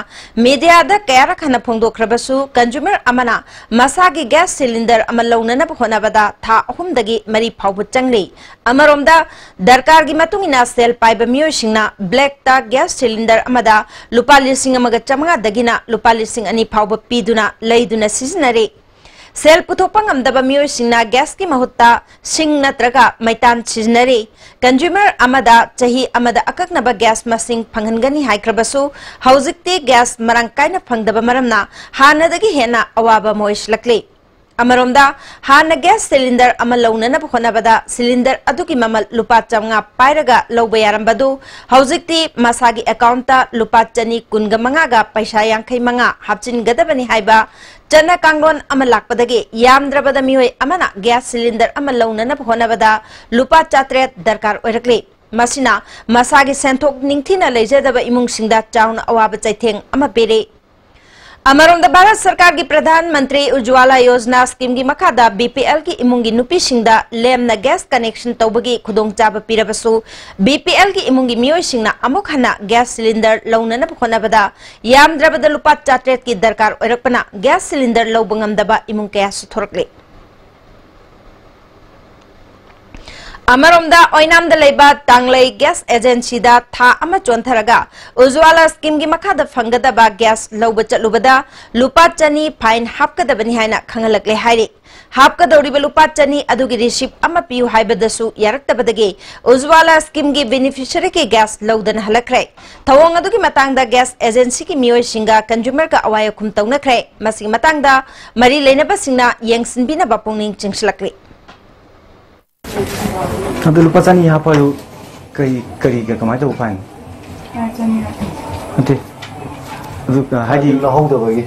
ꯃꯤꯗꯤꯌꯥꯗ ꯀꯌꯥꯔꯛ ꯍꯟꯅ ꯐꯣꯡꯗꯣꯛꯈ꯭ꯔꯕꯁꯨ, consumer ꯑꯃꯅ ꯃꯁꯥꯒꯤ ꯒ꯭ꯌꯥꯁ ꯁꯤꯂꯤꯟꯗꯔ ꯑꯃ ꯂꯧꯅꯅꯕ ꯍꯣꯠꯅꯕꯗ ꯊꯥ ꯑꯍꯨꯝꯗꯒꯤ ꯃꯔꯤ ꯐꯥꯎꯕ ꯆꯪꯂꯤ꯫ ꯑꯃꯔꯣꯝꯗ, ꯗꯔꯀꯥꯔꯒꯤ ꯃꯇꯨꯡ ꯏꯟꯅ ꯁꯦꯜ ꯄꯥꯏꯕ ꯃꯤꯑꯣꯏꯁꯤꯡꯅ ꯕ꯭ꯂꯦꯛꯇ ꯒ꯭ꯌꯥꯁ ꯁꯤꯂꯤꯟꯗꯔ ꯑꯃꯗ ꯂꯨꯄꯥ ꯂꯤꯁꯤꯡ ꯑꯃꯒ ꯆꯥꯃꯉꯥꯗꯒꯤꯅ ꯂꯨꯄꯥ ꯂꯤꯁꯤꯡ ꯑꯅꯤ ꯐꯥꯎꯕ ꯄꯤꯗꯨꯅ ꯂꯩꯗꯨꯅ ꯁꯤꯖꯤꯟꯅꯔꯤ꯫ ꯁꯦꯜ ꯄꯨꯊꯣꯛꯄ ꯉꯝꯗꯕ ꯃꯤꯑꯣꯏꯁꯤꯡꯅ ꯒ꯭ꯌꯥꯁꯀꯤ ꯃꯍꯨꯠꯇ ꯁꯤꯡ ꯅꯠꯇ꯭ꯔꯒ ꯃꯩꯇꯥꯟ ꯁꯤꯖꯤꯟꯅꯔꯤ꯫ Consumer ꯑꯃꯗ ꯆꯍꯤ ꯑꯃꯗ ꯑꯀꯛꯅꯕ ꯒ꯭ꯌꯥꯁ ꯃꯁꯤꯡ ꯐꯪꯍꯟꯒꯅꯤ ꯍꯥꯏꯈ꯭ꯔꯕꯁꯨ, ꯍꯧꯖꯤꯛꯇꯤ ꯒ꯭ꯌꯥꯁ ꯃꯔꯥꯡ ꯀꯥꯏꯅ ꯐꯪꯗꯕ ꯃꯔꯝꯅ ꯍꯥꯟꯅꯗꯒꯤ ꯍꯦꯟꯅ ꯑꯋꯥꯕ ꯑꯃ ꯑꯣꯏꯁꯤꯜꯂꯛꯂꯤ꯫ ꯑꯃꯔꯣꯝꯗ, ꯍꯥꯟꯅ ꯒ꯭ꯌꯥꯁ ꯁꯤꯂꯤꯟꯗꯔ ꯑꯃ ꯂꯧꯅꯅꯕ ꯍꯣꯠꯅꯕꯗ ꯁꯤꯂꯤꯟꯗꯔ ꯑꯗꯨꯒꯤ ꯃꯃꯜ ꯂꯨꯄꯥ ꯆꯥꯃꯉꯥ ꯄꯥꯏꯔꯒ ꯂꯧꯕ ꯌꯥꯔꯝꯕꯗꯨ ꯍꯧꯖꯤꯛꯇꯤ ꯃꯁꯥꯒꯤ ꯑꯦꯀꯥꯎꯟꯇ ꯂꯨꯄꯥ ꯆꯅꯤ ꯀꯨꯟꯒ ꯃꯉꯥꯒ ꯄꯩꯁꯥ ꯌꯥꯡꯈꯩ ꯃꯉꯥ ꯍꯥꯞꯆꯤꯟꯒꯗꯕꯅꯤ ꯍꯥꯏꯕ ꯆꯠꯅ ꯀꯥꯡꯂꯣꯟ ꯑꯃ ꯂꯥꯛꯄꯗꯒꯤ ꯌꯥꯝꯗ꯭ꯔꯕꯗ ꯃꯤꯑꯣꯏ ꯑꯃꯅ ꯒ꯭ꯌꯥꯁ ꯁꯤꯂꯤꯟꯗꯔ ꯑꯃ ꯂꯧꯅꯅꯕ ꯍꯣꯠꯅꯕꯗ ꯂꯨꯄꯥ ꯆꯥꯇ꯭ꯔꯦꯠ ꯗꯔꯀꯥꯔ ꯑꯣꯏꯔꯛꯂꯤ꯫ ꯃꯁꯤꯅ ꯃꯁꯥꯒꯤ ꯁꯦꯟꯊꯣꯛ ꯅꯤꯡꯊꯤꯅ ꯂꯩꯖꯗꯕ ꯏꯃꯨꯡꯁꯤꯡꯗ ꯆꯥꯎꯅ ꯑꯋꯥꯕ ꯆꯩꯊꯦꯡ ꯑꯃ ꯄꯤꯔꯤ꯫ ꯑꯃꯔꯣꯝꯗ, ꯚꯥꯔꯠ ꯁꯔꯀꯥꯔꯒꯤ ꯄ꯭ꯔꯙꯥꯟ ꯃꯟꯇ꯭ꯔꯤ ꯎꯖ꯭ꯋꯥꯂꯥ ꯌꯣꯖꯅꯥ ꯁ꯭ꯀꯤꯝꯒꯤ ꯃꯈꯥꯗ ꯕꯤ ꯄꯤ ꯑꯦꯜꯒꯤ ꯏꯃꯨꯡꯒꯤ ꯅꯨꯄꯤꯁꯤꯡꯗ ꯂꯦꯝꯅ ꯒ꯭ꯌꯥꯁ ꯀꯅꯦꯛꯁꯟ ꯇꯧꯕꯒꯤ ꯈꯨꯗꯣꯡꯆꯥꯕ ꯄꯤꯔꯕꯁꯨ, ꯕꯤ ꯄꯤ ꯑꯦꯜꯒꯤ ꯏꯃꯨꯡꯒꯤ ꯃꯤꯑꯣꯏꯁꯤꯡꯅ ꯑꯃꯨꯛ ꯍꯟꯅ ꯒ꯭ꯌꯥꯁ ꯁꯤꯂꯤꯟꯗꯔ ꯂꯧꯅꯅꯕ ꯍꯣꯠꯅꯕꯗ ꯌꯥꯝꯗ꯭ꯔꯕꯗ ꯂꯨꯄꯥ ꯆꯥꯇ꯭ꯔꯦꯠꯀꯤ ꯗꯔꯀꯥꯔ ꯑꯣꯏꯔꯛꯄꯅ ꯒ꯭ꯌꯥꯁ ꯁꯤꯂꯤꯟꯗꯔ ꯂꯧꯕ ꯉꯝꯗꯕ ꯏꯃꯨꯡ ꯀꯌꯥꯁꯨ ꯊꯣꯔꯛꯂꯤ꯫ ꯑꯃꯔꯣꯝꯗ, ꯑꯣꯏꯅꯥꯝꯗ ꯂꯩꯕ ꯇꯥꯡꯂꯩ ꯒ꯭ꯌꯥꯁ ꯑꯦꯖꯦꯟꯁꯤꯗ ꯊꯥ ꯑꯃ ꯆꯣꯟꯊꯔꯒ ꯎꯖ꯭ꯋꯥꯂꯥ ꯁ꯭ꯀꯤꯝꯒꯤ ꯃꯈꯥꯗ ꯐꯪꯒꯗꯕ ꯒ꯭ꯌꯥꯁ ꯂꯧꯕ ꯆꯠꯂꯨꯕꯗ ꯂꯨꯄꯥ ꯆꯅꯤ ꯐꯥꯏꯟ ꯍꯥꯞꯀꯗꯕꯅꯤ ꯍꯥꯏꯅ ꯈꯪꯍꯜꯂꯛꯂꯦ ꯍꯥꯏꯔꯤ꯫ ꯍꯥꯞꯀꯗꯧꯔꯤꯕ ꯂꯨꯄꯥ ꯆꯅꯤ ꯑꯗꯨꯒꯤ ꯔꯤꯁꯤꯞ ꯑꯃ ꯄꯤꯌꯨ ꯍꯥꯏꯕꯗꯁꯨ ꯌꯥꯔꯛꯇꯕꯗꯒꯤ ꯎꯖ꯭ꯋꯥꯂꯥ ꯁ꯭ꯀꯤꯝꯒꯤ ꯕꯦꯅꯤꯐꯤꯁꯔꯤꯒꯤ ꯒ꯭ꯌꯥꯁ ꯂꯧꯗꯅ ꯍꯜꯂꯛꯈ꯭ꯔꯦ꯫ ꯊꯧꯑꯣꯡ ꯑꯗꯨꯒꯤ ꯃꯇꯥꯡꯗ ꯒ꯭ꯌꯥꯁ ꯑꯦꯖꯦꯟꯁꯤꯒꯤ ꯃꯤꯑꯣꯏꯁꯤꯡꯒ ꯀꯟꯖꯨꯃꯔꯒ ꯑꯋꯥꯏ ꯑꯈꯨꯝ ꯇꯧꯅꯈ꯭ꯔꯦ꯫ ꯃꯁꯤꯒꯤ ꯃꯇꯥꯡꯗ ꯃꯔꯤ ꯂꯩꯅꯕꯁꯤꯡꯅ ꯌꯦꯡꯁꯤꯟꯕꯤꯅꯕ ꯄꯨꯛꯅꯤꯡ ꯆꯤꯡꯁꯤꯜꯂꯛꯂꯤ꯫ ꯑꯗꯨ ꯂꯨꯄꯥ ꯆꯅꯤ ꯍꯥꯞꯄ ꯍꯥꯏꯗꯨ ꯀꯔꯤ, ꯀꯔꯤꯒ ꯀꯃꯥꯏꯅ ꯇꯧꯕ ꯐꯥꯏꯟ? ꯅꯠꯇꯦ꯫ ꯑꯗꯨ, ꯑ, ꯍꯥꯏꯗꯤ ꯍꯥꯏꯗꯤ ꯂꯧꯍꯧꯗꯕꯒꯤ꯫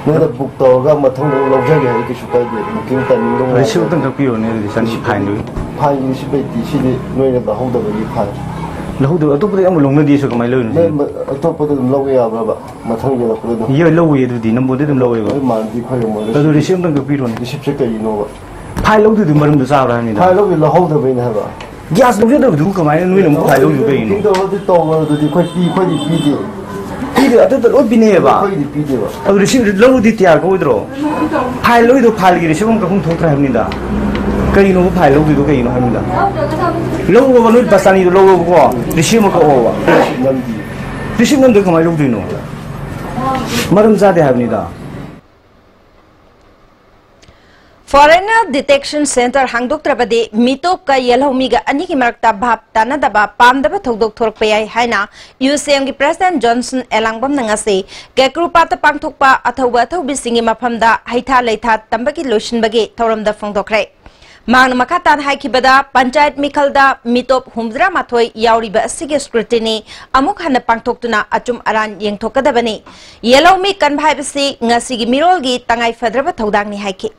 ꯅꯣꯏꯅ ꯕꯨꯛ ꯇꯧꯔꯒ ꯃꯊꯪꯗ ꯑꯃꯨꯛ ꯂꯧꯖꯒꯦ ꯍꯥꯏꯗꯤ ꯀꯩꯁꯨ ꯀꯥꯏꯗꯦ꯫ ꯕꯨꯀꯤꯡ ꯇꯥꯏꯃꯤꯡꯗꯣ ꯉꯥꯏꯔꯒ꯫ ꯔꯤꯁꯤꯞ ꯑꯝꯇꯪ ꯀꯛꯄꯤꯔꯣꯅꯦ ꯑꯗꯨꯗꯤ ꯆꯅꯤ ꯐꯥꯏꯟꯗꯨꯒꯤ꯫ ꯐꯥꯏꯟꯒꯤ ꯔꯤꯁꯤꯞ ꯂꯩꯇꯦ꯫ ꯁꯤꯗꯤ ꯅꯣꯏꯅ ꯂꯧꯍꯧꯗꯕꯒꯤ ꯐꯥꯏꯟ꯫ ꯂꯧꯍꯧꯗꯕ, ꯑꯇꯣꯞꯄꯗꯤ ꯑꯃꯨꯛ ꯂꯧꯅꯗꯦꯁꯨ ꯀꯃꯥꯏꯅ ꯂꯧꯔꯤꯅꯣ ꯅꯣꯏ ꯁꯤꯗꯤ? ꯃ-, ꯑꯇꯣꯞꯄꯗ ꯑꯗꯨꯝ ꯂꯧꯕ ꯌꯥꯕ꯭ꯔꯕ? ꯃꯊꯪ ꯌꯦꯜꯂꯛꯄꯗ ꯑꯗꯨꯝ? ꯌꯦ-, ꯂꯧꯋꯤ ꯑꯗꯨꯗꯤ, ꯅꯝꯕꯣꯗꯤ ꯑꯗꯨꯝ ꯂꯧꯋꯦꯕ꯫ ꯑꯗꯨ ꯃꯥꯟꯅꯗꯤ ꯑꯩꯈꯣꯏꯒ ꯃꯣꯏꯒ ꯑꯗꯨ ꯁꯤ ꯔꯤꯁꯤꯞ ꯑꯝꯇꯪ ꯀꯛꯄꯤꯔꯣꯅꯦ꯫ ꯔꯤꯁꯤꯞꯁꯦ ꯀꯩꯒꯤꯅꯣꯕ? ꯐꯥꯏꯜ ꯂꯧꯗꯣꯏꯗꯨ ꯃꯔꯝꯗꯣ ꯆꯥꯕ꯭ꯔꯥ ꯍꯥꯏꯕꯅꯤꯗ꯫ ꯐꯥꯏꯜ ꯂꯧꯗꯣꯏ ꯂꯧꯍꯧꯗꯕꯩꯅꯦ ꯍꯥꯏꯕ꯫ ꯒ꯭ꯌꯥꯁ ꯂꯧꯖꯗꯕꯗꯨꯕꯨ ꯀꯃꯥꯏꯅ ꯅꯣꯏꯅ ꯑꯃꯨꯛ ꯐꯥꯏꯜ ꯂꯧꯗꯣꯏ ꯀꯩꯒꯤꯅꯣ? ꯕꯨꯀꯤꯡ ꯇꯧꯔꯗꯤ ꯇꯧꯔꯣ ꯑꯗꯨꯗꯤ ꯑꯩꯈꯣꯏ ꯄꯤ-, ꯑꯩꯈꯣꯏꯗꯤ ꯄꯤꯗꯦ꯫ ꯄꯤꯗꯦ, ꯑꯗꯨꯗ ꯂꯣꯏ ꯄꯤꯅꯩꯌꯦꯕ꯫ ꯑꯩꯈꯣꯏꯗꯤ ꯄꯤꯗꯦꯕ꯫ ꯑꯗꯨ ꯔꯤꯁꯤꯞ ꯂꯧꯔꯨꯗꯤ ꯇꯤꯌꯥꯔ ꯀꯧꯗ꯭ꯔꯣ? ꯐꯥꯏꯜ ꯂꯧꯔꯤꯗꯣ ꯐꯥꯏꯜꯒꯤ ꯔꯤꯁꯤꯞ ꯑꯃ ꯀꯛꯐꯝ ꯊꯣꯛꯇ꯭ꯔꯦ ꯍꯥꯏꯕꯅꯤꯗ꯫ ꯀꯩꯅꯣꯕ ꯐꯥꯏꯜ ꯂꯧꯗꯣꯏꯗꯣ ꯀꯩꯒꯤꯅꯣ ꯍꯥꯏꯕꯅꯤꯗ? ꯂꯧꯔꯣꯕ, ꯅꯣꯏ ꯕꯁꯇꯥꯅꯤꯗꯣ ꯂꯧꯔꯣꯕꯀꯣ, ꯔꯤꯁꯤꯞ ꯑꯃ ꯀꯛꯑꯣꯕ꯫ ꯅꯝꯗꯤ꯫ ꯔꯤꯁꯤꯞ ꯅꯝꯗ꯭ꯔꯗꯤ ꯀꯃꯥꯏꯅ ꯂꯧꯗꯣꯏꯅꯣ? ꯃꯔꯝ ꯆꯥꯗꯦ ꯍꯥꯏꯕꯅꯤꯗ꯫ Foreigner Detection Centre ꯍꯥꯡꯗꯣꯛꯇ꯭ꯔꯕꯗꯤ ꯃꯤꯇꯣꯞꯀ ꯌꯦꯜꯍꯧꯃꯤꯒ ꯑꯅꯤꯒꯤ ꯃꯔꯛꯇ ꯚꯥꯞ ꯇꯥꯅꯗꯕ ꯄꯥꯝꯗꯕ ꯊꯧꯗꯣꯛ ꯊꯣꯔꯛꯄ ꯌꯥꯏ ꯍꯥꯏꯅ ꯌꯨ ꯁꯤ ꯑꯦꯝꯒꯤ ꯄ꯭ꯔꯦꯁꯤꯗꯦꯟꯠ ꯖꯣꯟꯁꯟ ꯑꯦꯂꯥꯡꯕꯝꯅ ꯉꯁꯤ ꯀꯦꯀ꯭ꯔꯨꯄꯥꯠꯇ ꯄꯥꯡꯊꯣꯛꯄ ꯑꯊꯧꯕ ꯑꯊꯧꯕꯤꯁꯤꯡꯒꯤ ꯃꯐꯝꯗ ꯍꯩꯊꯥ ꯂꯩꯊꯥ ꯇꯝꯕꯒꯤ ꯂꯣꯏꯁꯤꯟꯕꯒꯤ ꯊꯧꯔꯝꯗ ꯐꯣꯡꯗꯣꯛꯈ꯭ꯔꯦ꯫ ꯃꯍꯥꯛꯅ ꯃꯈꯥ ꯇꯥꯅ ꯍꯥꯏꯈꯤꯕꯗ, ꯄꯟꯆꯥꯌꯠ ꯃꯤꯈꯜꯗ ꯃꯤꯇꯣꯞ ꯍꯨꯝꯐꯨꯇꯔꯥ ꯃꯥꯊꯣꯏ ꯌꯥꯎꯔꯤꯕ ꯑꯁꯤꯒꯤ scrutiny ꯑꯃꯨꯛ ꯍꯟꯅ ꯄꯥꯡꯊꯣꯛꯇꯨꯅ ꯑꯆꯨꯝ ꯑꯔꯥꯟ ꯌꯦꯡꯊꯣꯛꯀꯗꯕꯅꯤ꯫ ꯌꯦꯜꯍꯧꯃꯤ ꯀꯟꯕ ꯍꯥꯏꯕꯁꯤ ꯉꯁꯤꯒꯤ ꯃꯤꯔꯣꯜꯒꯤ ꯇꯉꯥꯏ ꯐꯗ꯭ꯔꯕ ꯊꯧꯗꯥꯡꯅꯤ ꯍꯥꯏꯈꯤ꯫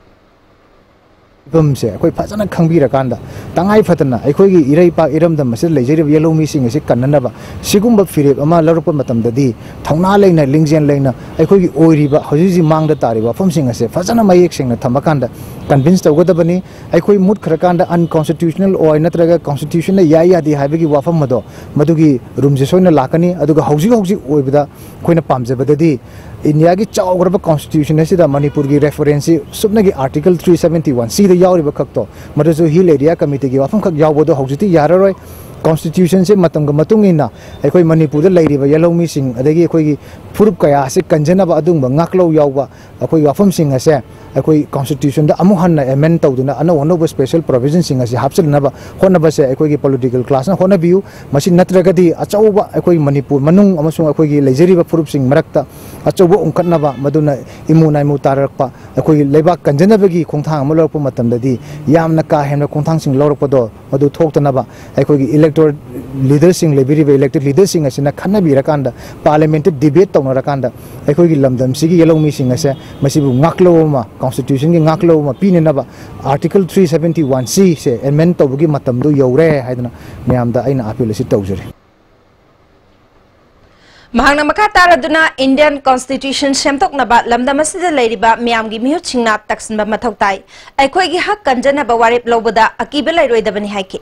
ꯐꯤꯕꯝꯁꯦ ꯑꯩꯈꯣꯏ ꯐꯖꯅ ꯈꯪꯕꯤꯔꯀꯥꯟꯗ, ꯇꯉꯥꯏ ꯐꯗꯅ ꯑꯩꯈꯣꯏꯒꯤ ꯏꯔꯩꯄꯥꯛ ꯏꯔꯝꯗꯝ ꯑꯁꯤꯗ ꯂꯩꯖꯔꯤꯕ ꯌꯦꯜꯍꯧꯃꯤꯁꯤꯡ ꯑꯁꯤ ꯀꯟꯅꯅꯕ ꯁꯤꯒꯨꯝꯕ ꯐꯤꯔꯦꯞ ꯑꯃ ꯂꯧꯔꯛꯄ ꯃꯇꯝꯗꯗꯤ, ꯊꯧꯅꯥ ꯂꯩꯅ, ꯂꯤꯡꯖꯦꯜ ꯂꯩꯅ ꯑꯩꯈꯣꯏꯒꯤ ꯑꯣꯏꯔꯤꯕ ꯍꯧꯖꯤꯛ ꯍꯧꯖꯤꯛ ꯃꯥꯡꯗ ꯇꯥꯔꯤꯕ ꯋꯥꯐꯝꯁꯤꯡ ꯑꯁꯦ ꯐꯖꯅ ꯃꯌꯦꯛ ꯁꯦꯡꯅ ꯊꯝꯃꯀꯥꯟꯗ convince ꯇꯧꯒꯗꯕꯅꯤ꯫ ꯑꯩꯈꯣꯏ ꯃꯨꯠꯈ꯭ꯔꯀꯥꯟꯗ unconstitutional ꯑꯣꯏ ꯅꯠꯇ꯭ꯔꯒ constitutionꯅ ꯌꯥꯏ ꯌꯥꯗꯦ ꯍꯥꯏꯕꯒꯤ ꯋꯥꯐꯝ ꯑꯗꯣ ꯃꯗꯨꯒꯤ ꯔꯨꯝꯁꯦ ꯁꯣꯏꯅ ꯂꯥꯛꯀꯅꯤ꯫ ꯑꯗꯨꯒ ꯍꯧꯖꯤꯛ ꯍꯧꯖꯤꯛ ꯑꯣꯏꯕꯗ ꯑꯩꯈꯣꯏꯅ ꯄꯥꯝꯖꯕꯗꯗꯤ ꯏꯟꯗꯤꯌꯥꯒꯤ ꯆꯥꯎꯈ꯭ꯔꯕ constitution ꯑꯁꯤꯗ ꯃꯅꯤꯄꯨꯔꯒꯤ referenceꯁꯤ ꯁꯨꯞꯅꯒꯤ article three seventy one Cꯗ ꯌꯥꯎꯔꯤꯕ ꯈꯛꯇꯣ, ꯃꯗꯨꯁꯨ Hill Area Committee ꯒꯤ ꯋꯥꯐꯝꯈꯛ ꯌꯥꯎꯕꯗꯣ ꯍꯧꯖꯤꯛꯇꯤ ꯌꯥꯔꯔꯣꯏ꯫ Constitution ꯁꯦ ꯃꯇꯝꯒ ꯃꯇꯨꯡ ꯏꯟꯅ ꯑꯩꯈꯣꯏ ꯃꯅꯤꯄꯨꯔꯗ ꯂꯩꯔꯤꯕ ꯌꯦꯜꯍꯧꯃꯤꯁꯤꯡ, ꯑꯗꯒꯤ ꯑꯩꯈꯣꯏꯒꯤ ꯐꯨꯔꯨꯞ ꯀꯌꯥ ꯑꯁꯤ ꯀꯟꯖꯅꯕ ꯑꯗꯨꯒꯨꯝꯕ ꯉꯥꯛꯂꯧ ꯌꯥꯎꯕ ꯑꯩꯈꯣꯏꯒꯤ ꯋꯥꯐꯝꯁꯤꯡ ꯑꯁꯦ ꯑꯩꯈꯣꯏ Constitution ꯗ ꯑꯃꯨꯛ ꯍꯟꯅ amend ꯇꯧꯗꯨꯅ ꯑꯅꯧ ꯑꯅꯧꯕ special provision ꯁꯤꯡ ꯑꯁꯤ ꯍꯥꯞꯆꯤꯟꯅꯕ ꯍꯣꯠꯅꯕꯁꯦ ꯑꯩꯈꯣꯏꯒꯤ political class ꯅ ꯍꯣꯠꯅꯕꯤꯌꯨ꯫ ꯃꯁꯤ ꯅꯠꯇ꯭ꯔꯒꯗꯤ ꯑꯆꯧꯕ ꯑꯩꯈꯣꯏ ꯃꯅꯤꯄꯨꯔ ꯃꯅꯨꯡ ꯑꯃꯁꯨꯡ ꯑꯩꯈꯣꯏꯒꯤ ꯂꯩꯖꯔꯤꯕ ꯐꯨꯔꯨꯞꯁꯤꯡ ꯃꯔꯛꯇ ꯑꯆꯧꯕ ꯎꯪꯈꯠꯅꯕ, ꯃꯗꯨꯅ ꯏꯃꯨ ꯅꯥꯏꯃꯨ ꯇꯥꯔꯛꯄ, ꯑꯩꯈꯣꯏꯒꯤ ꯂꯩꯕꯥꯛ ꯀꯟꯖꯅꯕꯒꯤ ꯈꯣꯡꯊꯥꯡ ꯑꯃ ꯂꯧꯔꯛꯄ ꯃꯇꯝꯗꯗꯤ ꯌꯥꯝꯅ ꯀꯥ ꯍꯦꯟꯅ ꯈꯣꯡꯊꯥꯡꯁꯤꯡ ꯂꯧꯔꯛꯄꯗꯣ ꯃꯗꯨ ꯊꯣꯛꯇꯅꯕ ꯑꯩꯈꯣꯏꯒꯤ elected leader ꯁꯤꯡ, ꯂꯩꯕꯤꯔꯤꯕ elected leader ꯁꯤꯡ ꯑꯁꯤꯅ ꯈꯟꯅꯕꯤꯔꯀꯥꯟꯗ, parliament ꯇ debate ꯇꯧꯅꯔꯀꯥꯟꯗ ꯑꯩꯈꯣꯏꯒꯤ ꯂꯝꯗꯝꯁꯤꯒꯤ ꯌꯦꯜꯍꯧꯃꯤꯁꯤꯡ ꯑꯁꯦ ꯃꯁꯤꯕꯨ ꯉꯥꯛꯂꯧ ꯑꯃ, Constitution ꯒꯤ ꯉꯥꯛꯂꯧ ꯑꯃ ꯄꯤꯅꯅꯕ Article three seventy one C ꯁꯦ amend ꯇꯧꯕꯒꯤ ꯃꯇꯝꯗꯨ ꯌꯧꯔꯦ ꯍꯥꯏꯗꯅ ꯃꯌꯥꯝꯗ ꯑꯩꯅ appeal ꯑꯁꯤ ꯇꯧꯖꯔꯤ꯫ ꯃꯍꯥꯛꯅ ꯃꯈꯥ ꯇꯥꯔꯗꯨꯅ Indian Constitution ꯁꯦꯝꯗꯣꯛꯅꯕ ꯂꯝꯗꯝ ꯑꯁꯤꯗ ꯂꯩꯔꯤꯕ ꯃꯤꯌꯥꯝꯒꯤ ꯃꯤꯍꯨꯠꯁꯤꯡꯅ ꯇꯛꯁꯤꯟꯕ ꯃꯊꯧ ꯇꯥꯏ꯫ ꯑꯩꯈꯣꯏꯒꯤ ꯍꯛ ꯀꯟꯖꯅꯕ ꯋꯥꯔꯦꯞ ꯂꯧꯕꯗ ꯑꯀꯤꯕ ꯂꯩꯔꯣꯏꯗꯕꯅꯤ ꯍꯥꯏꯈꯤ꯫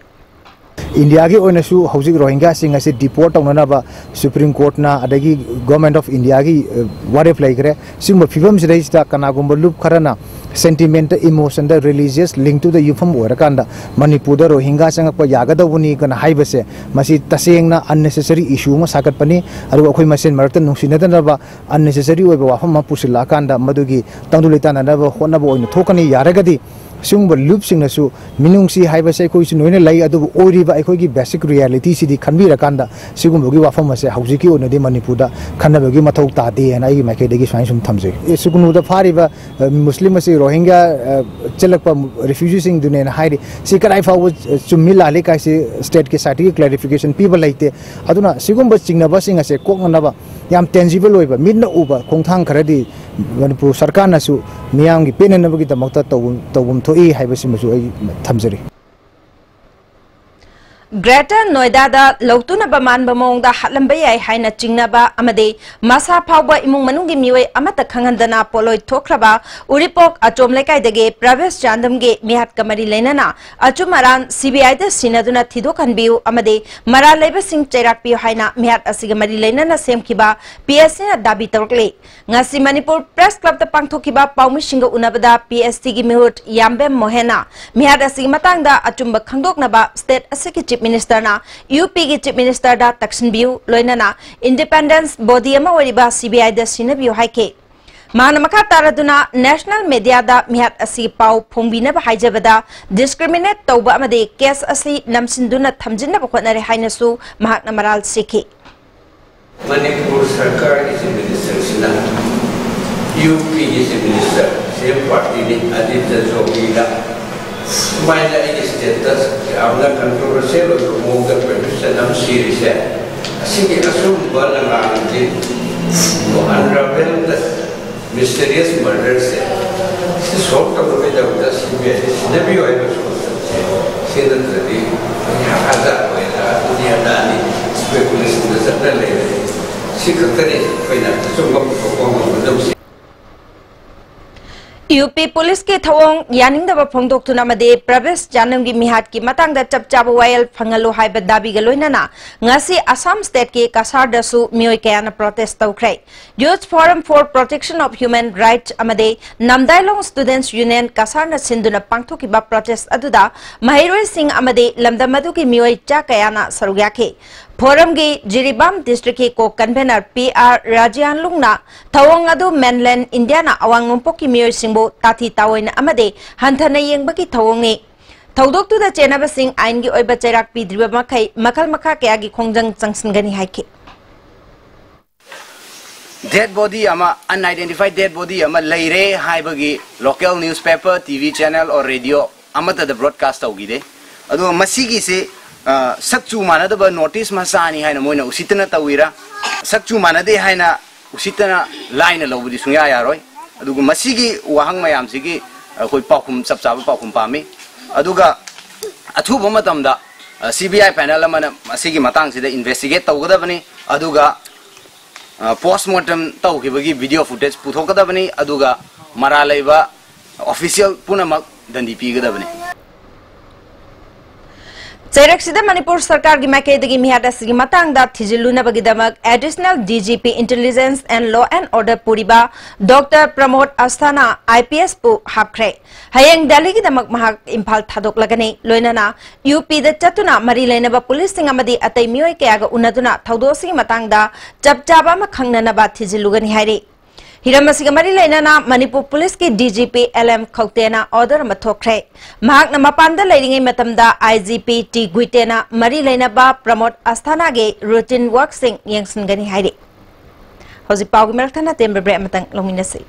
ꯏꯟꯗꯤꯌꯥꯒꯤ ꯑꯣꯏꯅꯁꯨ ꯍꯧꯖꯤꯛ ꯔꯣꯍꯤꯡꯒ꯭ꯌꯥꯁꯤꯡ ꯑꯁꯤ deport ꯇꯧꯅꯅꯕ Supreme Court ꯅ ꯑꯗꯒꯤ Government of India ꯒꯤ, ꯑ, ꯋꯥꯔꯦꯞ ꯂꯩꯈ꯭ꯔꯦ꯫ ꯁꯤꯒꯨꯝꯕ ꯐꯤꯕꯝꯁꯤꯗꯩꯁꯤꯗ ꯀꯅꯥꯒꯨꯝꯕ ꯂꯨꯞ ꯈꯔꯅ sentiment, emotion ꯗ, religious link ꯇꯨꯗ ꯌꯨꯝꯐꯝ ꯑꯣꯏꯔꯀꯥꯟꯗ ꯃꯅꯤꯄꯨꯔꯗ ꯔꯣꯍꯤꯡꯒ꯭ꯌꯥ ꯆꯪꯉꯛꯄ ꯌꯥꯒꯗꯧꯕꯅꯤ ꯀꯅ ꯍꯥꯏꯕꯁꯦ, ꯃꯁꯤ ꯇꯁꯦꯡꯅ unnecessary issue ꯑꯃ ꯁꯥꯒꯠꯄꯅꯤ꯫ ꯑꯗꯨꯒ ꯑꯩꯈꯣꯏ ꯃꯁꯦꯟ ꯃꯔꯛꯇ ꯅꯨꯡꯁꯤꯅꯗꯅꯕ unnecessary ꯑꯣꯏꯕ ꯋꯥꯐꯝ ꯑꯃ ꯄꯨꯁꯤꯜꯂꯛꯑꯀꯥꯟꯗ ꯃꯗꯨꯒꯤ ꯇꯪꯗꯨ ꯂꯩꯇꯥꯅꯅꯕ ꯍꯣꯠꯅꯕ ꯑꯣꯏꯅ ꯊꯣꯛꯀꯅꯤ꯫ ꯌꯥꯔꯒꯗꯤ ꯁꯤꯒꯨꯝꯕ ꯂꯨꯞꯁꯤꯡꯅꯁꯨ ꯃꯤꯅꯨꯡꯁꯤ ꯍꯥꯏꯕꯁꯦ ꯑꯩꯈꯣꯏꯁꯨ ꯂꯣꯏꯅ ꯂꯩ, ꯑꯗꯨꯕꯨ ꯑꯣꯏꯔꯤꯕ ꯑꯩꯈꯣꯏꯒꯤ basic reality ꯁꯤꯗꯤ ꯈꯟꯕꯤꯔꯀꯥꯟꯗ ꯁꯤꯒꯨꯝꯕꯒꯤ ꯋꯥꯐꯝ ꯑꯁꯦ ꯍꯧꯖꯤꯛꯀꯤ ꯑꯣꯏꯅꯗꯤ ꯃꯅꯤꯄꯨꯔꯗ ꯈꯟꯅꯕꯒꯤ ꯃꯊꯧ ꯇꯥꯗꯦ ꯍꯥꯏꯅ ꯑꯩꯒꯤ ꯃꯥꯏꯀꯩꯗꯒꯤ ꯁꯨꯃꯥꯏꯅ ꯁꯨꯝ ꯊꯝꯖꯩ꯫ ꯑꯦ, ꯁꯨꯒꯅꯨꯗ ꯐꯥꯔꯤꯕ, ꯑ, ꯃꯨꯁꯂꯤꯝ ꯑꯁꯤ ꯔꯣꯍꯤꯡꯒ꯭ꯌꯥ, ꯑ, ꯆꯦꯜꯂꯛꯄ refugee ꯁꯤꯡꯗꯨꯅꯦꯅ ꯍꯥꯏꯔꯤ꯫ ꯁꯤ ꯀꯗꯥꯏ ꯐꯥꯎꯕ, ꯑ, ꯆꯨꯝꯃꯤ ꯂꯥꯜꯂꯤ ꯀꯥꯏꯁꯤ state ꯀꯤ side ꯇꯒꯤ clarification ꯄꯤꯕ ꯂꯩꯇꯦ꯫ ꯑꯗꯨꯅ ꯁꯤꯒꯨꯝꯕ ꯆꯤꯡꯅꯕꯁꯤꯡ ꯑꯁꯦ ꯀꯣꯛꯅꯅꯕ ꯌꯥꯝ tangible ꯑꯣꯏꯕ, ꯃꯤꯠꯅ ꯎꯕ ꯈꯣꯡꯊꯥꯡ ꯈꯔꯗꯤ ꯃꯅꯤꯄꯨꯔ ꯁꯔꯀꯥꯔꯅꯁꯨ ꯃꯤꯌꯥꯝꯒꯤ ꯄꯦꯟꯅꯅꯕꯒꯤꯗꯃꯛꯇ ꯇꯧꯐꯝ, ꯇꯧꯐꯝ ꯊꯣꯛꯏ ꯍꯥꯏꯕꯁꯤꯃꯁꯨ ꯑꯩ ꯊꯝꯖꯔꯤ꯫ ꯒ꯭ꯔꯦꯇꯔ ꯅꯣꯏꯗꯥꯗ ꯂꯧꯇꯨꯅꯕ ꯃꯥꯟꯕ ꯃꯑꯣꯡꯗ ꯍꯥꯠꯂꯝꯕ ꯌꯥꯏ ꯍꯥꯏꯅ ꯆꯤꯡꯅꯕ ꯑꯃꯗꯤ ꯃꯁꯥ ꯐꯥꯎꯕ ꯏꯃꯨꯡ ꯃꯅꯨꯡꯒꯤ ꯃꯤꯑꯣꯏ ꯑꯃꯠꯇ ꯈꯪꯍꯟꯗꯅ ꯄꯣꯠꯂꯣꯏ ꯊꯣꯛꯈ꯭ꯔꯕ ꯎꯔꯤꯄꯣꯛ ꯑꯆꯣꯝ ꯂꯩꯀꯥꯏꯗꯒꯤ ꯄ꯭ꯔꯚꯦꯁ ꯆꯥꯟꯗꯝꯒꯤ ꯃꯤꯍꯥꯠꯀ ꯃꯔꯤ ꯂꯩꯅꯅ ꯑꯆꯨꯝ ꯑꯔꯥꯟ ꯁꯤꯕꯤꯑꯥꯏꯗ ꯁꯤꯟꯅꯗꯨꯅ ꯊꯤꯗꯣꯛꯍꯟꯕꯤꯌꯨ ꯑꯃꯗꯤ ꯃꯔꯥꯜ ꯂꯩꯕꯁꯤꯡ ꯆꯩꯔꯥꯛꯄꯤꯌꯨ ꯍꯥꯏꯅ ꯃꯤꯍꯥꯠ ꯑꯁꯤꯒ ꯃꯔꯤ ꯂꯩꯅꯅ ꯁꯦꯝꯈꯤꯕ ꯄꯤ ꯑꯦꯁ ꯁꯤꯅ ꯗꯥꯕꯤ ꯇꯧꯔꯛꯂꯤ꯫ ꯉꯁꯤ ꯃꯅꯤꯄꯨꯔ ꯄ꯭ꯔꯦꯁ ꯀ꯭ꯂꯕꯇ ꯄꯥꯡꯊꯣꯛꯈꯤꯕ ꯄꯥꯎꯃꯤꯁꯤꯡꯒ ꯎꯅꯕꯗ ꯄꯤ ꯑꯦꯁ ꯇꯤꯒꯤ ꯃꯤꯍꯨꯠ ꯌꯥꯝꯕꯦꯝ ꯃꯣꯍꯦꯟꯅ ꯃꯤꯍꯥꯠ ꯑꯁꯤꯒꯤ ꯃꯇꯥꯡꯗ ꯑꯆꯨꯝꯕ ꯈꯪꯗꯣꯛꯅꯕ ꯁ꯭ꯇꯦꯠ ꯑꯁꯤꯒꯤ ꯆꯤꯐ ꯃꯤꯅꯤꯁꯇꯔꯅ ꯌꯨ ꯄꯤꯒꯤ ꯆꯤꯐ ꯃꯤꯅꯤꯁꯇꯔꯗ ꯇꯛꯁꯤꯟꯕꯤꯌꯨ, ꯂꯣꯏꯅꯅ ꯏꯟꯗꯤꯄꯦꯟꯗꯦꯟꯁ ꯕꯣꯗꯤ ꯑꯃ ꯑꯣꯏꯔꯤꯕ ꯁꯤ ꯕꯤ ꯑꯥꯏꯗ ꯁꯤꯟꯅꯕꯤꯌꯨ ꯍꯥꯏꯈꯤ꯫ ꯃꯍꯥꯛꯅ ꯃꯈꯥ ꯇꯥꯔꯗꯨꯅ ꯅꯦꯁꯅꯦꯜ ꯃꯦꯗꯤꯌꯥꯗ ꯃꯤꯍꯥꯠ ꯑꯁꯤꯒꯤ ꯄꯥꯎ ꯐꯣꯡꯕꯤꯅꯕ ꯍꯥꯏꯖꯕꯗ ꯗꯤꯁꯀ꯭ꯔꯤꯃꯤꯅꯦꯠ ꯇꯧꯕ ꯑꯃꯗꯤ ꯀꯦꯁ ꯑꯁꯤ ꯅꯝꯁꯤꯟꯗꯨꯅ ꯊꯝꯖꯤꯟꯅꯕ ꯍꯣꯠꯅꯔꯦ ꯍꯥꯏꯅꯁꯨ ꯃꯍꯥꯛꯅ ꯃꯔꯥꯜ ꯁꯤꯈꯤ꯫ ꯃꯅꯤꯄꯨꯔ ꯁꯔꯀꯥꯔꯒꯤ ꯆꯤꯐ ꯃꯤꯅꯤꯁꯇꯔꯁꯤꯅ ꯌꯨ ꯄꯤꯒꯤ ꯆꯤꯐ ꯃꯤꯅꯤꯁꯇꯔ, ꯁꯦꯝ ꯄꯥꯔꯇꯤꯅꯤ, ꯑꯗꯤꯇ꯭ꯌ ꯖꯣꯒꯤꯗ ꯁꯨꯃꯥꯏꯅ ꯑꯩꯒꯤ ꯁ꯭ꯇꯦꯠꯇ ꯌꯥꯝꯅ ꯀꯟꯇ꯭ꯔꯣꯚꯔꯁꯤꯌꯦꯜ ꯑꯣꯏꯕ ꯃꯑꯣꯡꯗ ꯄ꯭ꯔꯚꯦꯁ ꯆꯥꯟꯗꯝ ꯁꯤꯔꯤꯁꯦ, ꯑꯁꯤꯒꯤ ꯑꯆꯨꯝꯕ ꯂꯃꯥꯡꯁꯤ ꯑꯟꯔꯥꯚꯦꯜꯗ ꯃꯤꯁꯇꯦꯔꯤꯌꯁ ꯃꯔꯗꯔꯁꯦ ꯁꯤ ꯁꯣꯜꯕ ꯇꯧꯅꯕꯒꯤꯗꯃꯛꯇ ꯁꯤ ꯕꯤ ꯑꯥꯏꯗ ꯁꯤꯟꯅꯕꯤꯌꯨ ꯍꯥꯏꯕ ꯁꯣꯜꯕꯁꯦ, ꯁꯤ ꯅꯠꯇ꯭ꯔꯗꯤ ꯑꯩꯈꯣꯏ ꯍꯥ ꯍꯥ ꯖꯥꯠ ꯑꯣꯏꯔ ꯑꯗꯨꯅꯤ ꯑꯗꯥꯅꯤ ꯁ꯭ꯄꯦꯀꯨꯂꯦꯁꯟꯗ ꯆꯠꯅ ꯂꯩꯔꯦ꯫ ꯁꯤ ꯈꯛꯇꯅꯤ ꯑꯩꯈꯣꯏꯅ ꯑꯆꯨꯝꯕ ꯄꯨꯊꯣꯛꯄ ꯉꯝꯒꯗꯕꯁꯦ꯫ ꯌꯨ ꯄꯤ ꯄꯨꯂꯤꯁꯀꯤ ꯊꯧꯑꯣꯡ ꯌꯥꯅꯤꯡꯗꯕ ꯐꯣꯡꯗꯣꯛꯇꯨꯅ ꯑꯃꯗꯤ ꯄ꯭ꯔꯚꯦꯁ ꯆꯥꯅꯝꯒꯤ ꯃꯤꯍꯥꯠꯀꯤ ꯃꯇꯥꯡꯗ ꯆꯞ ꯆꯥꯕ ꯋꯥꯌꯦꯜ ꯐꯪꯍꯜꯂꯨ ꯍꯥꯏꯕ ꯗꯥꯕꯤꯒ ꯂꯣꯏꯅꯅ ꯉꯁꯤ ꯑꯁꯥꯝ ꯁ꯭ꯇꯦꯠꯀꯤ ꯀꯁꯥꯔꯗꯁꯨ ꯃꯤꯑꯣꯏ ꯀꯌꯥꯅ ꯄ꯭ꯔꯣꯇꯦꯁ ꯇꯧꯈ꯭ꯔꯦ꯫ Youth Forum for Protection of Human Rights ꯑꯃꯗꯤ ꯅꯝꯗꯥꯏꯂꯣꯡ ꯁ꯭ꯇꯨꯗꯦꯟꯠꯁ ꯌꯨꯅꯤꯌꯟ ꯀꯁꯥꯔꯅ ꯁꯤꯟꯗꯨꯅ ꯄꯥꯡꯊꯣꯛꯈꯤꯕ ꯄ꯭ꯔꯣꯇꯦꯁ ꯑꯗꯨꯗ ꯃꯍꯩꯔꯣꯏꯁꯤꯡ ꯑꯃꯗꯤ ꯂꯝꯗꯝ ꯑꯗꯨꯒꯤ ꯃꯤꯑꯣꯏ ꯆꯥ ꯀꯌꯥꯅ ꯁꯔꯨꯛ ꯌꯥꯈꯤ꯫ ꯐꯣꯔꯝꯒꯤ ꯖꯤꯔꯤꯕꯥꯝ ꯗꯤꯁꯇ꯭ꯔꯤꯛꯀꯤ ꯀꯣ ꯀꯟꯚꯦꯅꯔ ꯄꯤ ꯑꯥꯔ ꯔꯥꯖꯤꯌꯥꯟꯂꯨꯡꯅ ꯊꯧꯑꯣꯡ ꯑꯗꯨ ꯃꯦꯟꯂꯦꯟ ꯏꯟꯗꯤꯌꯥꯅ ꯑꯋꯥꯡ ꯅꯣꯡꯄꯣꯛꯀꯤ ꯃꯤꯑꯣꯏꯁꯤꯡꯕꯨ ꯇꯥꯊꯤ ꯇꯥꯑꯣꯏꯅ ꯑꯃꯗꯤ ꯍꯟꯊꯅ ꯌꯦꯡꯕꯒꯤ ꯊꯧꯑꯣꯡꯅꯤ꯫ ꯊꯧꯗꯣꯛꯇꯨꯗ ꯆꯦꯟꯅꯕꯁꯤꯡ ꯑꯥꯏꯟꯒꯤ ꯑꯣꯏꯕ ꯆꯩꯔꯥꯛ ꯄꯤꯗ꯭ꯔꯤꯕ ꯃꯈꯩ ꯃꯈꯜ ꯃꯈꯥ ꯀꯌꯥꯒꯤ ꯈꯣꯡꯖꯪ ꯆꯪꯁꯤꯟꯒꯅꯤ ꯍꯥꯏꯈꯤ꯫ ꯗꯦꯗ ꯕꯣꯗꯤ ꯑꯃ, ꯑꯟꯑꯥꯏꯗꯦꯟꯇꯤꯐꯥꯏꯗ ꯗꯦꯗ ꯕꯣꯗꯤ ꯑꯃ ꯂꯩꯔꯦ ꯍꯥꯏꯕꯒꯤ local newspaper, T V channel or radio ꯑꯃꯠꯇꯗ ꯕ꯭ꯔꯣꯗꯀꯥꯁ ꯇꯧꯈꯤꯗꯦ꯫ ꯑꯗꯨꯒ ꯃꯁꯤꯒꯤꯁꯤ, ꯑ, ꯁꯛꯆꯨ ꯃꯥꯟꯅꯗꯕ ꯅꯣꯔꯠ ꯏꯁ ꯃꯆꯥꯅꯤ ꯍꯥꯏꯅ ꯃꯣꯏꯅ ꯎꯁꯤꯠꯇꯅ ꯇꯧꯏꯔꯥ, ꯁꯛꯆꯨ ꯃꯥꯟꯅꯗꯦ ꯍꯥꯏꯅ ꯎꯁꯤꯠꯇꯅ ꯂꯥꯏꯅ ꯂꯧꯕꯗꯤ ꯁꯨꯡꯌꯥ ꯌꯥꯔꯣꯏ꯫ ꯑꯗꯨꯒ ꯃꯁꯤꯒꯤ ꯋꯥꯍꯪ ꯃꯌꯥꯝꯁꯤꯒꯤ ꯑꯩꯈꯣꯏ ꯄꯥꯎꯈꯨꯝ, ꯆꯞ ꯆꯥꯕ ꯄꯥꯎꯈꯨꯝ ꯄꯥꯝꯃꯤ꯫ ꯑꯗꯨꯒ ꯑꯊꯨꯕ ꯃꯇꯝꯗ ꯁꯤ ꯕꯤ ꯑꯥꯏ ꯄꯦꯅꯦꯜ ꯑꯃꯅ ꯃꯁꯤꯒꯤ ꯃꯇꯥꯡꯁꯤꯗ ꯏꯟꯚꯦꯁꯇꯤꯒꯦꯠ ꯇꯧꯒꯗꯕꯅꯤ, ꯑꯗꯨꯒ ꯄꯣꯁꯃꯣꯔꯇꯦꯝ ꯇꯧꯈꯤꯕꯒꯤ ꯚꯤꯗꯤꯑꯣ ꯐꯨꯇꯦꯖ ꯄꯨꯊꯣꯛꯀꯗꯕꯅꯤ, ꯑꯗꯨꯒ ꯃꯔꯥꯜ ꯂꯩꯕ ꯑꯣꯐꯤꯁꯤꯌꯦꯜ ꯄꯨꯝꯅꯃꯛ ꯗꯟꯗꯤ ꯄꯤꯒꯗꯕꯅꯤ꯫ ꯆꯩꯔꯛꯁꯤꯗ ꯃꯅꯤꯄꯨꯔ ꯁꯔꯀꯥꯔꯒꯤ ꯃꯥꯏꯀꯩꯗꯒꯤ ꯃꯤꯍꯥꯠ ꯑꯁꯤꯒꯤ ꯃꯇꯥꯡꯗ ꯊꯤꯖꯤꯜꯂꯨꯅꯕꯒꯤꯗꯃꯛ additional D G P intelligence and law and order ꯄꯨꯔꯤꯕ doctor Pramod Asthana I P ꯑꯦꯁꯄꯨ ꯍꯥꯞꯈ꯭ꯔꯦ꯫ ꯍꯌꯦꯡ ꯗꯦꯜꯂꯤꯒꯤꯗꯃꯛ ꯃꯍꯥꯛ ꯏꯝꯐꯥꯜ ꯊꯥꯗꯣꯛꯂꯒꯅꯤ꯫ ꯂꯣꯏꯅꯅ ꯌꯨ ꯄꯤꯗ ꯆꯠꯇꯨꯅ ꯃꯔꯤ ꯂꯩꯅꯕ ꯄꯨꯂꯤꯁꯁꯤꯡ ꯑꯃꯗꯤ ꯑꯇꯩ ꯃꯤꯑꯣꯏ ꯀꯌꯥꯒ ꯎꯅꯗꯨꯅ ꯊꯧꯗꯣꯛ ꯑꯁꯤꯒꯤ ꯃꯇꯥꯡꯗ ꯆꯞ ꯆꯥꯕ ꯑꯃ ꯈꯪꯅꯅꯕ ꯊꯤꯖꯤꯜꯂꯨꯒꯅꯤ ꯍꯥꯏꯔꯤ꯫ ꯍꯤꯔꯝ ꯑꯁꯤꯒ ꯃꯔꯤ ꯂꯩꯅꯅ ꯃꯅꯤꯄꯨꯔ ꯄꯨꯂꯤꯁꯀꯤ D G P L M ꯈꯧꯇꯦꯅ ꯑꯣꯔꯗꯔ ꯑꯃ ꯊꯣꯛꯈ꯭ꯔꯦ꯫ ꯃꯍꯥꯛꯅ ꯃꯄꯥꯟꯗ ꯂꯩꯔꯤꯉꯩ ꯃꯇꯝꯗ ꯑꯥꯏ ꯖꯤ ꯄꯤ ꯇꯤ ꯒꯨꯏꯇꯦꯅ ꯃꯔꯤ ꯂꯩꯅꯕ ꯄ꯭ꯔꯃꯣꯗ ꯑꯁꯊꯥꯅꯥꯒꯤ ꯔꯨꯇꯤꯟ ꯋꯥꯔꯛꯁꯤꯡ ꯌꯦꯡꯁꯤꯟꯒꯅꯤ ꯍꯥꯏꯔꯤ꯫ ꯍꯧꯖꯤꯛ ꯄꯥꯎꯒꯤ ꯃꯔꯛ ꯊꯠꯅ ꯇꯦꯟꯕ ꯕ꯭ꯔꯦꯛ ꯑꯃꯇꯪ ꯂꯧꯃꯤꯟꯅꯁꯤ꯫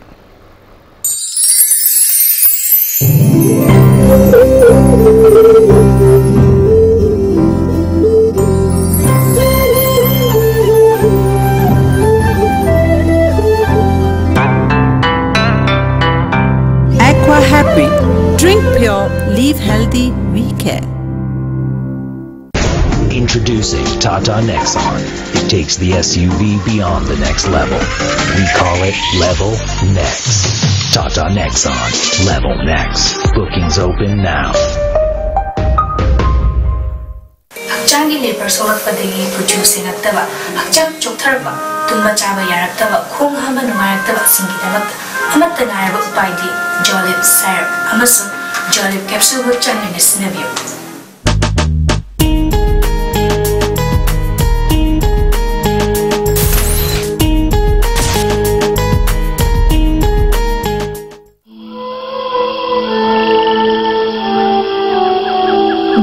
Aqua Happy. Drink pure, live healthy, we care. Introducing Tata Nexon. It takes the S U V beyond the next level. We call it Level Next. Tata Nexon. Level Next. Bookings open now. ꯍꯛꯆꯥꯡꯒꯤ labour ꯁꯣꯛꯂꯛꯄꯗꯒꯤ ꯀꯨꯆꯨ ꯁꯦꯡꯉꯛꯇꯕ, ꯍꯛꯆꯥꯡ ꯆꯣꯛꯊꯔꯛꯄ, ꯇꯨꯝꯕ ꯆꯥꯕ ꯌꯥꯔꯛꯇꯕ, ꯈꯣꯡ ꯍꯥꯝꯕ ꯅꯨꯡꯉꯥꯏꯔꯛꯇꯕꯁꯤꯡꯒꯤꯗꯃꯛꯇ ꯑꯃꯠꯇ ꯉꯥꯏꯔꯕ ꯎꯄꯥꯏꯗꯤ ꯖꯣꯂꯤꯞ ꯁꯥꯏꯔꯞ ꯑꯃꯁꯨꯡ ꯖꯣꯂꯤꯞ ꯀꯦꯞꯁꯨꯜꯕꯨ ꯆꯥꯡ ꯅꯥꯏꯅ ꯁꯤꯖꯤꯟꯅꯕꯤꯌꯨ꯫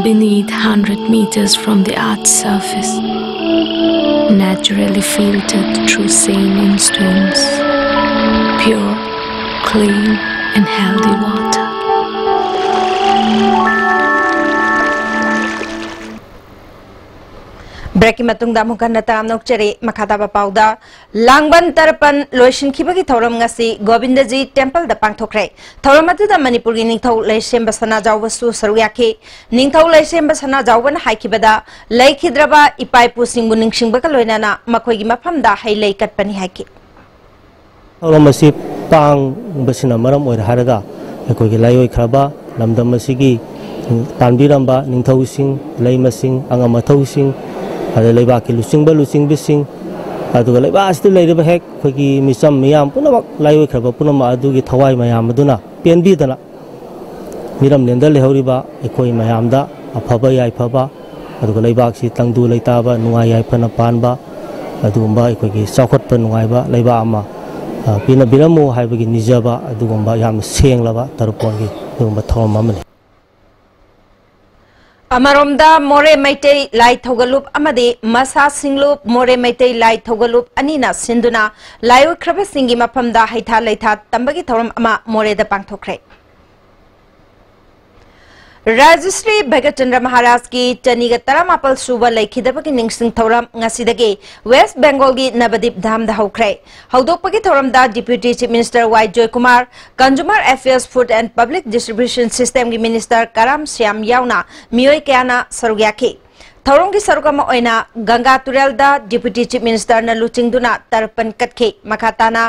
Beneath hundred meters from the earth's surface, naturally filtered through saline stones, pure, clean, and healthy water. ꯕ꯭ꯔꯦꯛꯀꯤ ꯃꯇꯨꯡꯗ ꯑꯃꯨꯛ ꯍꯟꯅ ꯇꯔꯥꯝꯅ ꯑꯣꯛꯆꯔꯤ꯫ ꯃꯈꯥ ꯇꯥꯕ ꯄꯥꯎꯗ, ꯂꯥꯡꯕꯟ ꯇꯔꯄꯟ ꯂꯣꯏꯁꯤꯟꯈꯤꯕꯒꯤ ꯊꯧꯔꯝ ꯉꯁꯤ ꯒꯣꯕꯤꯟꯗꯖꯤ ꯇꯦꯝꯄꯜꯗ ꯄꯥꯡꯊꯣꯛꯈ꯭ꯔꯦ꯫ ꯊꯧꯔꯝ ꯑꯗꯨꯗ ꯃꯅꯤꯄꯨꯔꯒꯤ ꯅꯤꯡꯊꯧ ꯂꯩꯁꯦꯝꯕ ꯁꯅꯥꯖꯥꯎꯕꯁꯨ ꯁꯔꯨꯛ ꯌꯥꯈꯤ꯫ ꯅꯤꯡꯊꯧ ꯂꯩꯁꯦꯝꯕ ꯁꯅꯥꯖꯥꯎꯕꯅ ꯍꯥꯏꯈꯤꯕꯗ, ꯂꯩꯈꯤꯗ꯭ꯔꯕ ꯏꯄꯥ ꯏꯄꯨꯁꯤꯡꯕꯨ ꯅꯤꯡꯁꯤꯡꯕꯒ ꯂꯣꯏꯅꯅ ꯃꯈꯣꯏꯒꯤ ꯃꯐꯝꯗ ꯍꯩ ꯂꯩ ꯀꯠꯄꯅꯤ ꯍꯥꯏꯈꯤ꯫ ꯊꯧꯔꯝ ꯑꯁꯤ ꯄꯥꯡꯕꯁꯤꯅ ꯃꯔꯝ ꯑꯣꯏꯔꯦ ꯍꯥꯏꯔꯒ, ꯑꯩꯈꯣꯏꯒꯤ ꯂꯥꯏꯑꯣꯏꯈ꯭ꯔꯕ ꯂꯝꯗꯝ ꯑꯁꯤꯒꯤ ꯇꯥꯟꯕꯤꯔꯝꯕ ꯅꯤꯡꯊꯧꯁꯤꯡ, ꯂꯩꯃꯁꯤꯡ, ꯑꯉꯝ ꯑꯊꯧꯁꯤꯡ, ꯑꯗꯩ ꯂꯩꯕꯥꯛꯀꯤ ꯂꯨꯆꯤꯡꯕ ꯂꯨꯆꯤꯡꯕꯤꯁꯤꯡ, ꯑꯗꯨꯒ ꯂꯩꯕꯥꯛ ꯑꯁꯤꯗ ꯂꯩꯔꯤꯕ ꯍꯦꯛ ꯑꯩꯈꯣꯏꯒꯤ ꯃꯤꯆꯝ ꯃꯤꯌꯥꯝ ꯄꯨꯝꯅꯃꯛ, ꯂꯥꯏꯑꯣꯏꯈ꯭ꯔꯕ ꯄꯨꯝꯅꯃꯛ ꯑꯗꯨꯒꯤ ꯊꯋꯥꯏ ꯃꯌꯥꯝ ꯑꯗꯨꯅ ꯄꯦꯟꯕꯤꯗꯅ ꯃꯤꯔꯝꯂꯦꯟꯗ ꯂꯩꯍꯧꯔꯤꯕ ꯑꯩꯈꯣꯏ ꯃꯌꯥꯝꯗ ꯑꯐꯕ ꯌꯥꯏꯐꯕ, ꯑꯗꯨꯒ ꯂꯩꯕꯥꯛꯁꯤ ꯇꯪꯗꯨ ꯂꯩꯇꯥꯕ, ꯅꯨꯡꯉꯥꯏ ꯌꯥꯏꯐꯅ ꯄꯥꯟꯕ, ꯑꯗꯨꯒꯨꯝꯕ ꯑꯩꯈꯣꯏꯒꯤ ꯆꯥꯎꯈꯠꯄ ꯅꯨꯡꯉꯥꯏꯕ ꯂꯩꯕꯥꯛ ꯑꯃ, ꯑ, ꯄꯤꯅꯕꯤꯔꯝꯃꯨ ꯍꯥꯏꯕꯒꯤ ꯅꯤꯖꯕ, ꯑꯗꯨꯒꯨꯝꯕ ꯌꯥꯝꯅ ꯁꯦꯡꯂꯕ ꯇꯔꯨꯄꯣꯟꯒꯤ ꯑꯗꯨꯒꯨꯝꯕ ꯊꯧꯔꯝ ꯑꯃꯅꯤ꯫ ꯑꯃꯔꯣꯝꯗ, ꯃꯣꯔꯦ ꯃꯩꯇꯩ ꯂꯥꯏ ꯊꯧꯒꯜꯂꯨꯞ ꯑꯃꯗꯤ ꯃꯁꯥ ꯁꯤꯡꯂꯨꯞ ꯃꯣꯔꯦ ꯃꯩꯇꯩ ꯂꯥꯏ ꯊꯧꯒꯜꯂꯨꯞ ꯑꯅꯤꯅ ꯁꯤꯟꯗꯨꯅ ꯂꯥꯏꯑꯣꯏꯈ꯭ꯔꯕꯁꯤꯡꯒꯤ ꯃꯐꯝꯗ ꯍꯩꯊꯥ ꯂꯩꯊꯥ ꯇꯝꯕꯒꯤ ꯊꯧꯔꯝ ꯑꯃ ꯃꯣꯔꯦꯗ ꯄꯥꯡꯊꯣꯛꯈ꯭ꯔꯦ꯫ ꯔꯥꯖꯁ꯭ꯔꯤ ꯚꯒꯠꯆꯟꯗ꯭ꯔ ꯃꯍꯥꯔꯥꯖꯀꯤ ꯆꯅꯤꯒ ꯇꯔꯥꯃꯥꯄꯜ ꯁꯨꯕ ꯂꯩꯈꯤꯗꯕꯒꯤ ꯅꯤꯡꯁꯤꯡ ꯊꯧꯔꯝ ꯉꯁꯤꯗꯒꯤ ꯋꯦꯁ꯭ꯠ ꯕꯦꯡꯒꯣꯜꯒꯤ ꯅꯕꯗꯤꯞ ꯙꯥꯝꯗ ꯍꯧꯈ꯭ꯔꯦ꯫ ꯍꯧꯗꯣꯛꯄꯒꯤ ꯊꯧꯔꯝꯗ Deputy Chief Minister Y Joykumar, Consumer Affairs, Food and Public Distribution Systemꯒꯤ Minister ꯀꯔꯥꯝ ꯁ꯭ꯌꯥꯝ ꯌꯥꯎꯅ ꯃꯤꯑꯣꯏ ꯀꯌꯥꯅ ꯁꯔꯨꯛ ꯌꯥꯈꯤ꯫ ꯊꯧꯔꯝꯒꯤ ꯁꯔꯨꯛ ꯑꯃ ꯑꯣꯏꯅ ꯒꯪꯒꯥ ꯇꯨꯔꯦꯜꯗ Deputy Chief Ministerꯅ ꯂꯨꯆꯤꯡꯗꯨꯅ ꯇꯔꯄꯟ ꯀꯠꯈꯤ꯫ ꯃꯈꯥ ꯇꯥꯅ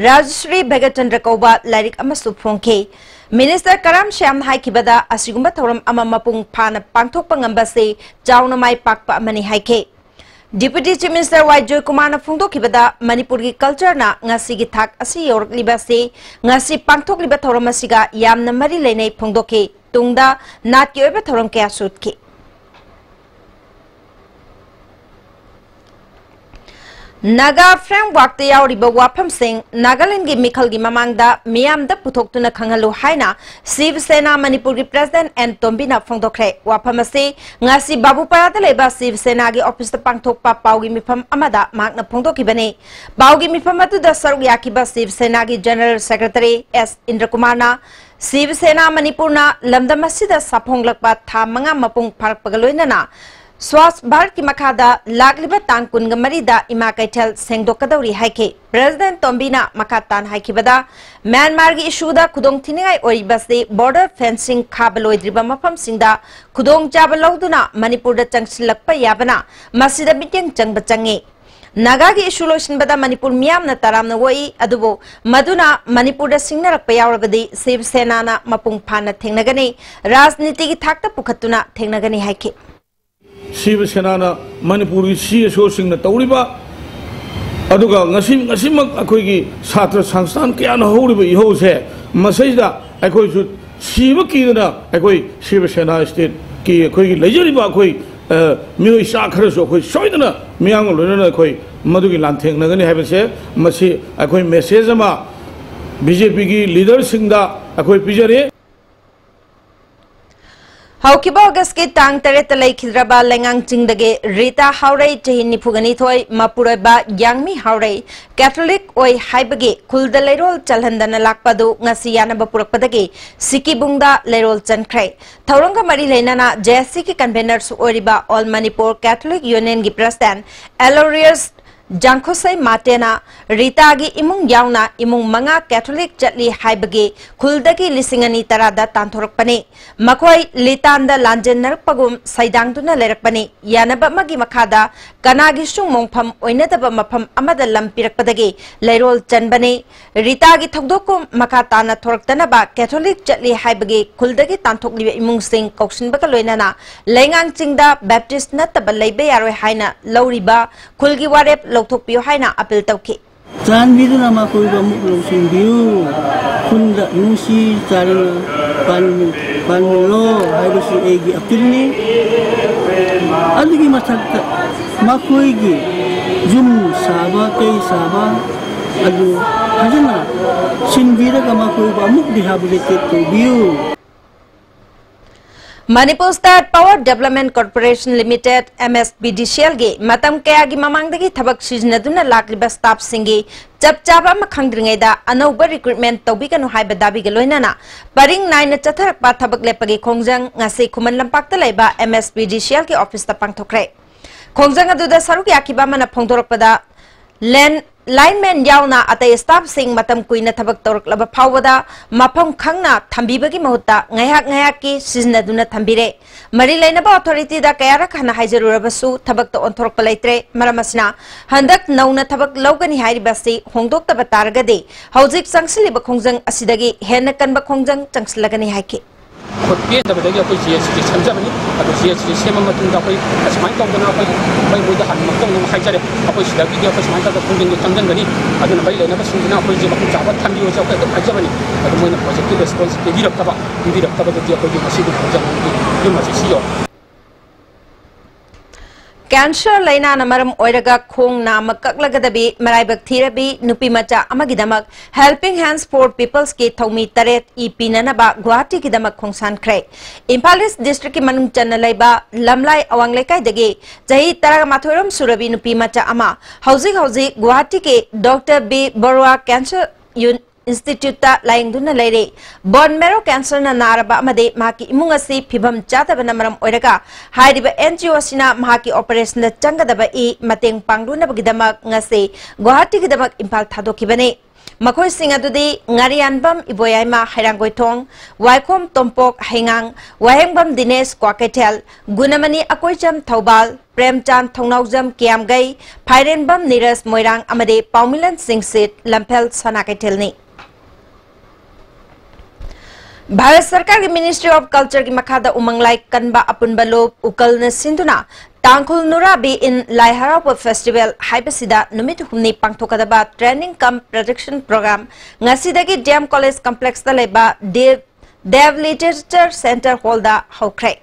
ꯔꯥꯖꯁ꯭ꯔꯤ ꯚꯒꯠꯆꯟꯗ꯭ꯔ ꯀꯧꯕ ꯂꯥꯏꯔꯤꯛ ꯑꯃꯁꯨ ꯐꯣꯡꯈꯤ꯫ Minister ꯀꯔꯥꯝ ꯁ꯭ꯌꯥꯝꯅ ꯍꯥꯏꯈꯤꯕꯗ, ꯑꯁꯤꯒꯨꯝꯕ ꯊꯧꯔꯝ ꯑꯃ ꯃꯄꯨꯡ ꯐꯥꯅ ꯄꯥꯡꯊꯣꯛꯄ ꯉꯝꯕꯁꯤ ꯆꯥꯎꯅ ꯃꯥꯏ ꯄꯥꯛꯄ ꯑꯃꯅꯤ ꯍꯥꯏꯈꯤ꯫ Deputy Chief Minister ꯋꯥꯏ ꯖꯣꯏꯀꯨꯃꯥꯔꯅ ꯐꯣꯡꯗꯣꯛꯈꯤꯕꯗ, ꯃꯅꯤꯄꯨꯔꯒꯤ cultureꯅ ꯉꯁꯤꯒꯤ ꯊꯥꯛ ꯑꯁꯤ ꯌꯧꯔꯛꯂꯤꯕ ꯑꯁꯤ ꯉꯁꯤ ꯄꯥꯡꯊꯣꯛꯂꯤꯕ ꯊꯧꯔꯝ ꯑꯁꯤꯒ ꯌꯥꯝꯅ ꯃꯔꯤ ꯂꯩꯅꯩ ꯐꯣꯡꯗꯣꯛꯈꯤ꯫ ꯇꯨꯡꯗ ꯅꯥꯠꯀꯤ ꯑꯣꯏꯕ ꯊꯧꯔꯝ ꯀꯌꯥꯁꯨ ꯎꯠꯈꯤ꯫ ꯅꯥꯒꯥ Frameworkꯇ ꯌꯥꯎꯔꯤꯕ ꯋꯥꯐꯝꯁꯤꯡ ꯅꯥꯒꯥꯂꯦꯟꯗꯒꯤ ꯃꯤꯈꯜꯒꯤ ꯃꯃꯥꯡꯗ ꯃꯤꯌꯥꯝꯗ ꯄꯨꯊꯣꯛꯇꯨꯅ ꯈꯪꯍꯜꯂꯨ ꯍꯥꯏꯅ ꯁꯤꯕ ꯁꯦꯅꯥ ꯃꯅꯤꯄꯨꯔꯒꯤ President ꯑꯦꯟ ꯇꯣꯝꯕꯤꯅ ꯐꯣꯡꯗꯣꯛꯈ꯭ꯔꯦ꯫ ꯋꯥꯐꯝ ꯑꯁꯤ ꯉꯁꯤ ꯕꯥꯕꯨꯄꯥꯔꯥꯗ ꯂꯩꯕ ꯁꯤꯕ ꯁꯦꯅꯥꯒꯤ officeꯇ ꯄꯥꯡꯊꯣꯛꯄ ꯄꯥꯎꯒꯤ ꯃꯤꯐꯝ ꯑꯃꯗ ꯃꯍꯥꯛꯅ ꯐꯣꯡꯗꯣꯛꯈꯤꯕꯅꯤ꯫ ꯄꯥꯎꯒꯤ ꯃꯤꯐꯝ ꯑꯗꯨꯗ ꯁꯔꯨꯛ ꯌꯥꯈꯤꯕ ꯁꯤꯕ ꯁꯦꯅꯥꯒꯤ General Secretary ꯑꯦꯁ ꯏꯟꯗ꯭ꯔꯀꯨꯃꯥꯔꯅ ꯁꯤꯕ ꯁꯦꯅꯥ ꯃꯅꯤꯄꯨꯔꯅ ꯂꯝꯗꯝ ꯑꯁꯤꯗ ꯁꯥꯐꯣꯡꯂꯛꯄ ꯊꯥ ꯃꯉꯥ ꯃꯄꯨꯡ ꯐꯥꯔꯛꯄꯒ ꯂꯣꯏꯅꯅ ꯁ꯭ꯋꯥꯁ ꯚꯥꯔꯠꯀꯤ ꯃꯈꯥꯗ ꯂꯥꯛꯂꯤꯕ ꯇꯥꯡ ꯀꯨꯟꯒ ꯃꯔꯤꯗ ꯏꯃꯥ ꯀꯩꯊꯦꯜ ꯁꯦꯡꯗꯣꯛꯀꯗꯧꯔꯤ ꯍꯥꯏꯈꯤ꯫ ꯄ꯭ꯔꯦꯁꯤꯗꯦꯟꯠ ꯇꯣꯝꯕꯤꯅ ꯃꯈꯥ ꯇꯥꯅ ꯍꯥꯏꯈꯤꯕꯗ, ꯃ꯭ꯌꯥꯟꯃꯥꯔꯒꯤ ꯏꯁꯨꯗ ꯈꯨꯗꯣꯡꯊꯤꯅꯤꯡꯉꯥꯏ ꯑꯣꯏꯔꯤꯕꯁꯤ ꯕꯣꯔꯗꯔ ꯐꯦꯟꯁꯤꯡ ꯈꯥꯕ ꯂꯣꯏꯗ꯭ꯔꯤꯕ ꯃꯐꯝꯁꯤꯡꯗ ꯈꯨꯗꯣꯡꯆꯥꯕ ꯂꯧꯗꯨꯅ ꯃꯅꯤꯄꯨꯔꯗ ꯆꯪꯁꯤꯜꯂꯛꯄ ꯌꯥꯕꯅ ꯃꯁꯤꯗ ꯃꯤꯠꯌꯦꯡ ꯆꯪꯕ ꯆꯪꯉꯤ꯫ ꯅꯥꯒꯥꯒꯤ ꯏꯁꯨ ꯂꯣꯏꯁꯤꯟꯕꯗ ꯃꯅꯤꯄꯨꯔ ꯃꯤꯌꯥꯝꯅ ꯇꯔꯥꯝꯅ ꯑꯣꯛꯏ, ꯑꯗꯨꯕꯨ ꯃꯗꯨꯅ ꯃꯅꯤꯄꯨꯔꯗ ꯁꯤꯡꯅꯔꯛꯄ ꯌꯥꯎꯔꯕꯗꯤ ꯁꯤꯕ ꯁꯦꯅꯥꯅ ꯃꯄꯨꯡ ꯐꯥꯅ ꯊꯦꯡꯅꯒꯅꯤ, ꯔꯥꯖꯅꯤꯇꯤꯒꯤ ꯊꯥꯛꯇ ꯄꯨꯈꯠꯇꯨꯅ ꯊꯦꯡꯅꯒꯅꯤ ꯍꯥꯏꯈꯤ꯫ ꯁꯤꯕ ꯁꯦꯅꯥꯅ ꯃꯅꯤꯄꯨꯔꯒꯤ ꯁꯤ ꯑꯦꯁ ꯑꯣꯁꯤꯡꯅ ꯇꯧꯔꯤꯕ, ꯑꯗꯨꯒ ꯉꯁꯤ, ꯉꯁꯤꯃꯛ ꯑꯩꯈꯣꯏꯒꯤ ꯁꯥꯇ꯭ꯔ ꯁꯪꯁꯊꯥꯟ ꯀꯌꯥꯅ ꯍꯧꯔꯤꯕ ꯏꯍꯧꯁꯦ, ꯃꯁꯤꯗ ꯑꯩꯈꯣꯏꯁꯨ ꯁꯤꯕ ꯀꯤꯗꯅ ꯑꯩꯈꯣꯏ ꯁꯤꯕ ꯁꯦꯅꯥ ꯁ꯭ꯇꯦꯠꯀꯤ ꯑꯩꯈꯣꯏꯒꯤ ꯂꯩꯖꯔꯤꯕ ꯑꯩꯈꯣꯏ, ꯑ, ꯃꯤꯑꯣꯏ ꯆꯥ ꯈꯔꯁꯨ ꯑꯩꯈꯣꯏ ꯁꯣꯏꯗꯅ ꯃꯤꯌꯥꯝꯒ ꯂꯣꯏꯅꯅ ꯑꯩꯈꯣꯏ ꯃꯗꯨꯒꯤ ꯂꯥꯟꯊꯦꯡꯅꯒꯅꯤ ꯍꯥꯏꯕꯁꯦ, ꯃꯁꯤ ꯑꯩꯈꯣꯏ ꯃꯦꯁꯦꯖ ꯑꯃ ꯕꯤ ꯖꯦ ꯄꯤꯒꯤ ꯂꯤꯗꯔꯁꯤꯡꯗ ꯑꯩꯈꯣꯏ ꯄꯤꯖꯔꯤ꯫ ꯍꯧꯈꯤꯕ ꯑꯣꯒꯁꯀꯤ ꯇꯥꯡ ꯇꯔꯦꯠꯇ ꯂꯩꯈꯤꯗ꯭ꯔꯕ ꯂꯩꯉꯥꯡ ꯆꯤꯡꯗꯒꯤ ꯔꯤꯇꯥ ꯍꯥꯎꯔꯩ, ꯆꯍꯤ ꯅꯤꯐꯨꯒ ꯅꯤꯊꯣꯏ, ꯃꯄꯨꯔꯣꯏꯕ ꯌꯥꯡꯃꯤ ꯍꯥꯎꯔꯩ, ꯀꯦꯊꯣꯂꯤꯛ ꯑꯣꯏ ꯍꯥꯏꯕꯒꯤ ꯈꯨꯜꯗ ꯂꯩꯔꯣꯜ ꯆꯜꯍꯟꯗꯅ ꯂꯥꯛꯄ ꯑꯗꯨ ꯉꯁꯤ ꯌꯥꯅꯕ ꯄꯨꯔꯛꯄꯗꯒꯤ ꯁꯤꯀꯤꯕꯨꯡꯗ ꯂꯩꯔꯣꯜ ꯆꯟꯈ꯭ꯔꯦ꯫ ꯊꯧꯔꯝꯒ ꯃꯔꯤ ꯂꯩꯅꯅ ꯖꯦ ꯑꯦꯁ ꯁꯤꯒꯤ ꯀꯟꯚꯦꯅꯔꯁꯨ ꯑꯣꯏꯔꯤꯕ ꯑꯣꯜ ꯃꯅꯤꯄꯨꯔ ꯀꯦꯊꯣꯂꯤꯛ ꯌꯨꯅꯤꯌꯟꯒꯤ ꯄ꯭ꯔꯦꯁꯤꯗꯦꯟꯠ ꯑꯦꯂꯣꯔꯤꯌꯁ ꯖꯥꯡꯈꯣꯁꯩ ꯃꯥꯇꯦꯅ ꯔꯤꯇꯥꯒꯤ ꯏꯃꯨꯡ ꯌꯥꯎꯅ ꯏꯃꯨꯡ ꯃꯉꯥ ꯀꯦꯊꯣꯂꯤꯛ ꯆꯠꯂꯤ ꯍꯥꯏꯕꯒꯤ ꯈꯨꯜꯗꯒꯤ ꯂꯤꯁꯤꯡ ꯑꯅꯤ ꯇꯔꯥꯗ ꯇꯥꯟꯊꯣꯔꯛꯄꯅꯤ꯫ ꯃꯈꯣꯏ ꯂꯤꯇꯥꯟꯗ ꯂꯥꯟꯖꯦꯟꯅꯔꯛꯄꯒꯨꯝ ꯁꯩꯗꯥꯡꯗꯨꯅ ꯂꯩꯔꯛꯄꯅꯤ꯫ ꯌꯥꯅꯕ ꯑꯃꯒꯤ ꯃꯈꯥꯗ ꯀꯅꯥꯒꯤꯁꯨ ꯃꯣꯡꯐꯝ ꯑꯣꯏꯅꯗꯕ ꯃꯐꯝ ꯑꯃꯗ ꯂꯝ ꯄꯤꯔꯛꯄꯗꯒꯤ ꯂꯩꯔꯣꯜ ꯆꯟꯕꯅꯤ꯫ ꯔꯤꯇꯥꯒꯤ ꯊꯧꯗꯣꯛꯀꯨꯝ ꯃꯈꯥ ꯇꯥꯅ ꯊꯣꯔꯛꯇꯅꯕ ꯀꯦꯊꯣꯂꯤꯛ ꯆꯠꯂꯤ ꯍꯥꯏꯕꯒꯤ ꯈꯨꯜꯗꯒꯤ ꯇꯥꯟꯊꯣꯛꯂꯤꯕ ꯏꯃꯨꯡꯁꯤꯡ ꯀꯧꯁꯤꯟꯕꯒ ꯂꯣꯏꯅꯅ ꯂꯩꯉꯥꯡ ꯆꯤꯡꯗ ꯕꯦꯞꯇꯤꯁ ꯅꯠꯇꯕ ꯂꯩꯕ ꯌꯥꯔꯣꯏ ꯍꯥꯏꯅ ꯂꯧꯔꯤꯕ ꯈꯨꯜꯒꯤ ꯋꯥꯔꯦꯞ ꯂꯧꯊꯣꯛꯄꯤꯌꯨ ꯍꯥꯏꯅ ꯑꯄꯤꯜ ꯇꯧꯈꯤ꯫ ꯆꯥꯟꯕꯤꯗꯨꯅ ꯃꯈꯣꯏꯕꯨ ꯑꯃꯨꯛ ꯂꯧꯁꯤꯟꯕꯤꯌꯨ꯫ ꯈꯨꯟꯗ ꯅꯨꯡꯁꯤ ꯆꯥꯟꯅꯅ ꯄꯥꯟꯃꯤ-, ꯄꯥꯟꯃꯤꯟꯅꯔꯣ ꯍꯥꯏꯕꯁꯤ ꯑꯩꯒꯤ ꯑꯄꯤꯜꯅꯤ꯫ ꯑꯗꯨꯒꯤ ꯃꯊꯛꯇ ꯃꯈꯣꯏꯒꯤ ꯌꯨꯝ ꯁꯥꯕ, ꯀꯩ ꯁꯥꯕ ꯑꯗꯨ ꯐꯖꯅ ꯁꯤꯟꯕꯤꯔꯒ ꯃꯈꯣꯏꯕꯨ ꯑꯃꯨꯛ rehabilitate ꯇꯧꯕꯤꯌꯨ꯫ Manipur State Power Development Corporation Limited, M S P D C L ꯒꯤ ꯃꯇꯝ ꯀꯌꯥꯒꯤ ꯃꯃꯥꯡꯗꯒꯤ ꯊꯕꯛ ꯁꯤꯖꯤꯟꯅꯗꯨꯅ ꯂꯥꯛꯂꯤꯕ staff ꯁꯤꯡꯒꯤ ꯆꯞ ꯆꯥꯕ ꯑꯃ ꯈꯪꯗ꯭ꯔꯤꯉꯩꯗ ꯑꯅꯧꯕ recruitment ꯇꯧꯕꯤꯒꯅꯨ ꯍꯥꯏꯕ ꯗꯥꯕꯤꯒ ꯂꯣꯏꯅꯅ ꯄꯔꯤꯡ ꯅꯥꯏꯅ ꯆꯠꯊꯔꯛꯄ ꯊꯕꯛ ꯂꯦꯞꯄꯒꯤ ꯈꯣꯡꯖꯪ ꯉꯁꯤ ꯈꯨꯃꯟ ꯂꯝꯄꯥꯛꯇ ꯂꯩꯕ M S P D C L ꯒꯤ office ꯇ ꯄꯥꯡꯊꯣꯛꯈ꯭ꯔꯦ꯫ ꯈꯣꯡꯖꯪ ꯑꯗꯨꯗ ꯁꯔꯨꯛ ꯌꯥꯈꯤꯕ ꯑꯃꯅ ꯐꯣꯡꯗꯣꯔꯛꯄꯗ, ꯂꯦꯟ-, lineman ꯌꯥꯎꯅ ꯑꯇꯩ staff ꯁꯤꯡ ꯃꯇꯝ ꯀꯨꯏꯅ ꯊꯕꯛ ꯇꯧꯔꯛꯂꯕ ꯐꯥꯎꯕꯗ ꯃꯐꯝ ꯈꯪꯅ ꯊꯝꯕꯤꯕꯒꯤ ꯃꯍꯨꯠꯇ ꯉꯥꯏꯍꯥꯛ ꯉꯥꯏꯍꯥꯛꯀꯤ ꯁꯤꯖꯤꯟꯅꯗꯨꯅ ꯊꯝꯕꯤꯔꯦ꯫ ꯃꯔꯤ ꯂꯩꯅꯕ authority ꯗ ꯀꯌꯥꯔꯛ ꯍꯟꯅ ꯍꯥꯏꯖꯔꯨꯔꯕꯁꯨ ꯊꯕꯛꯇ ꯑꯣꯟꯊꯣꯔꯛꯄ ꯂꯩꯇ꯭ꯔꯦ꯫ ꯃꯔꯝ ꯑꯁꯤꯅ ꯍꯟꯗꯛ ꯅꯧꯅ ꯊꯕꯛ ꯂꯧꯒꯅꯤ ꯍꯥꯏꯔꯤꯕ ꯑꯁꯤ ꯍꯣꯡꯗꯣꯛꯇꯕ ꯇꯥꯔꯒꯗꯤ ꯍꯧꯖꯤꯛ ꯆꯪꯁꯤꯜꯂꯤꯕ ꯈꯣꯡꯖꯪ ꯑꯁꯤꯗꯒꯤ ꯍꯦꯟꯅ ꯀꯟꯕ ꯈꯣꯡꯖꯪ ꯆꯪꯁꯤꯜꯂꯒꯅꯤ ꯍꯥꯏꯈꯤ꯫ ꯑꯩꯈꯣꯏ ꯄꯦꯟꯗꯕꯗꯒꯤ ꯑꯩꯈꯣꯏ G S C ꯁꯦ ꯁꯦꯝꯖꯕꯅꯤ꯫ ꯑꯗꯣ G S C ꯁꯦꯝꯕ ꯃꯇꯨꯡꯗ ꯑꯩꯈꯣꯏ ꯑꯁꯨꯃꯥꯏꯅ ꯇꯧꯗꯅ ꯑꯩꯈꯣꯏ, ꯑꯩꯈꯣꯏ ꯃꯣꯏꯗ ꯍꯥꯟꯅ ꯃꯛꯇꯧꯅ ꯑꯃꯨꯛ ꯍꯥꯏꯖꯔꯦ꯫ ꯑꯩꯈꯣꯏ ꯁꯤꯗꯒꯤꯗꯤ ꯑꯩꯈꯣꯏ ꯁꯨꯃꯥꯏꯅ ꯇꯧꯗꯅ ꯈꯣꯡꯖꯪꯁꯦ ꯆꯪꯁꯤꯟꯒꯅꯤ꯫ ꯑꯗꯨꯅ ꯃꯔꯤ ꯂꯩꯅꯕꯁꯤꯡꯁꯤꯅ ꯑꯩꯈꯣꯏꯁꯦ ꯃꯐꯝ ꯆꯥꯕ ꯊꯝꯕꯤꯌꯣꯁꯦ ꯑꯩꯈꯣꯏ ꯑꯗꯨꯝ ꯍꯥꯏꯖꯕꯅꯤ꯫ ꯑꯗꯣ ꯃꯣꯏꯅ ꯄ꯭ꯔꯣꯖꯦꯛꯀꯤ ꯔꯦꯁꯄꯣꯟꯁ ꯄꯤꯕꯤꯔꯛꯇꯕ, ꯄꯤꯕꯤꯔꯛꯇꯕꯗꯒꯤ ꯑꯩꯈꯣꯏꯒꯤ ꯉꯁꯤꯒꯤ ꯈꯣꯡꯖꯪꯒꯤ ꯌꯨꯝ ꯑꯁꯤ ꯁꯤ ꯌꯧꯔꯦ꯫ Cancer ꯂꯥꯏꯅꯥꯅ ꯃꯔꯝ ꯑꯣꯏꯔꯒ ꯈꯣꯡ ꯅꯥꯝꯃ ꯀꯛꯂꯒꯗꯕꯤ ꯃꯔꯥꯏꯕꯛ ꯊꯤꯔꯕꯤ ꯅꯨꯄꯤ ꯃꯆꯥ ꯑꯃꯒꯤꯗꯃꯛ Helping Hands for People's ꯀꯤ ꯊꯧꯃꯤ ꯇꯔꯦꯠ ꯏ ꯄꯤꯅꯅꯕ ꯒꯨꯋꯥꯍꯥꯇꯤꯒꯤꯗꯃꯛ ꯈꯣꯡꯁꯥꯟꯈ꯭ꯔꯦ꯫ ꯏꯝꯐꯥꯜ ꯏꯁ ꯗꯤꯁꯇ꯭ꯔꯤꯛꯀꯤ ꯃꯅꯨꯡ ꯆꯟꯅ ꯂꯩꯕ ꯂꯝꯂꯥꯏ ꯑꯋꯥꯡ ꯂꯩꯀꯥꯏꯗꯒꯤ ꯆꯍꯤ ꯇꯔꯥꯃꯥꯊꯣꯏꯔꯣꯝ ꯁꯨꯔꯕꯤ ꯅꯨꯄꯤ ꯃꯆꯥ ꯑꯃ ꯍꯧꯖꯤꯛ ꯍꯧꯖꯤꯛ ꯒꯨꯋꯥꯍꯥꯇꯤꯒꯤ Doctor B Barua Cancer ꯌꯨꯟ-, Institute ꯇ ꯂꯥꯌꯦꯡꯗꯨꯅ ꯂꯩꯔꯤ꯫ Bone marrow cancer ꯅ ꯅꯥꯔꯕ ꯑꯃꯗꯤ ꯃꯍꯥꯛꯀꯤ ꯏꯃꯨꯡ ꯑꯁꯤ ꯐꯤꯕꯝ ꯆꯥꯗꯕꯅ ꯃꯔꯝ ꯑꯣꯏꯔꯒ ꯍꯥꯏꯔꯤꯕ N G O ꯑꯁꯤꯅ ꯃꯍꯥꯛꯀꯤ operation ꯗ ꯆꯪꯒꯗꯕ ꯏ ꯃꯇꯦꯡ ꯄꯥꯡꯂꯨꯅꯕꯒꯤꯗꯃꯛ ꯉꯁꯤ ꯒꯨꯋꯥꯍꯥꯇꯤꯒꯤꯗꯃꯛ ꯏꯝꯐꯥꯜ ꯊꯥꯗꯣꯛꯈꯤꯕꯅꯤ꯫ ꯃꯈꯣꯏꯁꯤꯡ ꯑꯗꯨꯗꯤ ꯉꯥꯔꯤꯌꯥꯟꯕꯝ ꯏꯕꯣꯌꯥꯏꯃ ꯍꯩꯔꯥꯡꯒꯣꯏꯊꯣꯡ, ꯋꯥꯏꯈꯣꯝ ꯇꯣꯝꯄꯣꯛ ꯍꯩꯉꯥꯡ, ꯋꯥꯍꯦꯡꯕꯝ ꯗꯤꯅꯦꯁ ꯀ꯭ꯋꯥꯀꯩꯊꯦꯜ, ꯒꯨꯅꯃꯅꯤ ꯑꯀꯣꯏꯖꯝ ꯊꯧꯕꯥꯜ, ꯄ꯭ꯔꯦꯝꯆꯥꯟ ꯊꯧꯅꯥꯎꯖꯝ ꯀꯤꯌꯥꯝꯒꯩ, ꯐꯥꯏꯔꯦꯟꯕꯝ ꯅꯤꯔꯖ ꯃꯣꯏꯔꯥꯡ ꯑꯃꯗꯤ ꯄꯥꯎꯃꯤꯂꯟ ꯁꯤꯡꯁꯤꯠ ꯂꯝꯐꯦꯜ ꯁꯅꯥꯀꯩꯊꯦꯜꯅꯤ꯫ ꯚꯥꯔꯠ ꯁꯔꯀꯥꯔꯒꯤ Ministry of Culture ꯒꯤ ꯃꯈꯥꯗ ꯎꯃꯪ ꯂꯥꯏ ꯀꯟꯕ ꯑꯄꯨꯟꯕ ꯂꯨꯞ ꯎꯀꯜꯅ ꯁꯤꯟꯗꯨꯅ ꯇꯥꯡꯈꯨꯜ ꯅꯨꯔꯥꯕꯤ in ꯂꯥꯏ ꯍꯔꯥꯎꯕ festival ꯍꯥꯏꯕꯁꯤꯗ ꯅꯨꯃꯤꯠ ꯍꯨꯝꯅꯤ ꯄꯥꯡꯊꯣꯛꯀꯗꯕ training cum production program ꯉꯁꯤꯗꯒꯤ D M College complex ꯇ ꯂꯩꯕ ꯗꯦꯕ Dev Literature Center Hall ꯗ ꯍꯧꯈ꯭ꯔꯦ꯫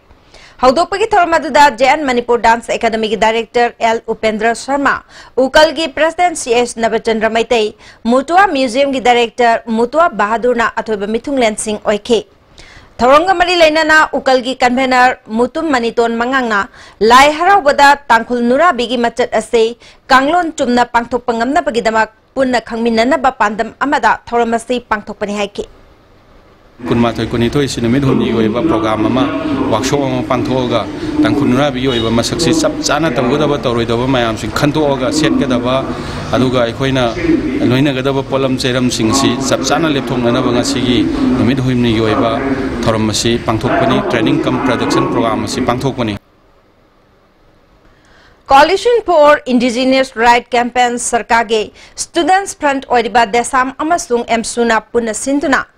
ꯍꯧꯗꯣꯛꯄꯒꯤ ꯊꯧꯔꯝ ꯑꯗꯨꯗ J N Manipur Dance Academy ꯒꯤ Director L Upendra Sharma, ꯎꯀꯜꯒꯤ President C S ꯅꯕꯆꯟꯗ꯭ꯔ ꯃꯩꯇꯩ, ꯃꯨꯇꯨꯋꯥ Museum ꯒꯤ Director ꯃꯨꯇꯨꯋꯥ ꯕꯍꯥꯗꯨꯔꯅ ꯑꯊꯣꯏꯕ ꯃꯤꯊꯨꯡꯂꯦꯟꯁꯤꯡ ꯑꯣꯏꯈꯤ꯫ ꯊꯧꯔꯝꯒ ꯃꯔꯤ ꯂꯩꯅꯅ ꯎꯀꯜꯒꯤ convener ꯃꯨꯇꯨꯝ ꯃꯅꯤꯇꯣꯟ ꯃꯉꯥꯡꯅ ꯂꯥꯏ ꯍꯔꯥꯎꯕꯗ ꯇꯥꯡꯈꯨꯜ ꯅꯨꯔꯥꯕꯤꯒꯤ ꯃꯆꯠ ꯑꯁꯤ ꯀꯥꯡꯂꯣꯟ ꯆꯨꯝꯅ ꯄꯥꯡꯊꯣꯛꯄ ꯉꯝꯅꯕꯒꯤꯗꯃꯛ ꯄꯨꯟꯅ ꯈꯪꯃꯤꯟꯅꯅꯕ ꯄꯥꯟꯗꯝ ꯑꯃꯗ ꯊꯧꯔꯝ ꯑꯁꯤ ꯄꯥꯡꯊꯣꯛꯄꯅꯤ ꯍꯥꯏꯈꯤ꯫ ꯀꯨꯟꯃꯥꯊꯣꯏ ꯀꯨꯟꯅꯤꯊꯣꯏꯁꯤ ꯅꯨꯃꯤꯠ ꯍꯨꯝꯅꯤꯒꯤ ꯑꯣꯏꯕ program ꯑꯃ, workshop ꯑꯃ ꯄꯥꯡꯊꯣꯛꯑꯒ ꯇꯥꯡꯈꯨꯜ ꯅꯨꯔꯥꯕꯤꯒꯤ ꯑꯣꯏꯕ ꯃꯁꯛꯁꯤ ꯆꯞ ꯆꯥꯅ ꯇꯧꯒꯗꯕ ꯇꯧꯔꯣꯏꯗꯕ ꯃꯌꯥꯝꯁꯤꯡ ꯈꯟꯗꯣꯛꯑꯒ ꯁꯦꯠꯀꯗꯕ, ꯑꯗꯨꯒ ꯑꯩꯈꯣꯏꯅ ꯂꯣꯏꯅꯒꯗꯕ ꯄꯣꯠꯂꯝ ꯆꯩꯔꯝꯁꯤꯡꯁꯤ ꯆꯞ ꯆꯥꯅ ꯂꯦꯞꯊꯣꯛꯅꯅꯕ ꯉꯁꯤꯒꯤ ꯅꯨꯃꯤꯠ ꯍꯨꯝꯅꯤꯒꯤ ꯑꯣꯏꯕ ꯊꯧꯔꯝ ꯑꯁꯤ ꯄꯥꯡꯊꯣꯛꯄꯅꯤ, training cum production program ꯑꯁꯤ ꯄꯥꯡꯊꯣꯛꯄꯅꯤ꯫ Coalition for Indigenous Right Campaign ꯁꯔꯀꯥꯔꯒꯤ Students Front ꯑꯣꯏꯔꯤꯕ ꯗꯦꯁꯥꯝ ꯑꯃꯁꯨꯡ ꯑꯦꯝꯁꯨꯅ ꯄꯨꯟꯅ ꯁꯤꯟꯗꯨꯅ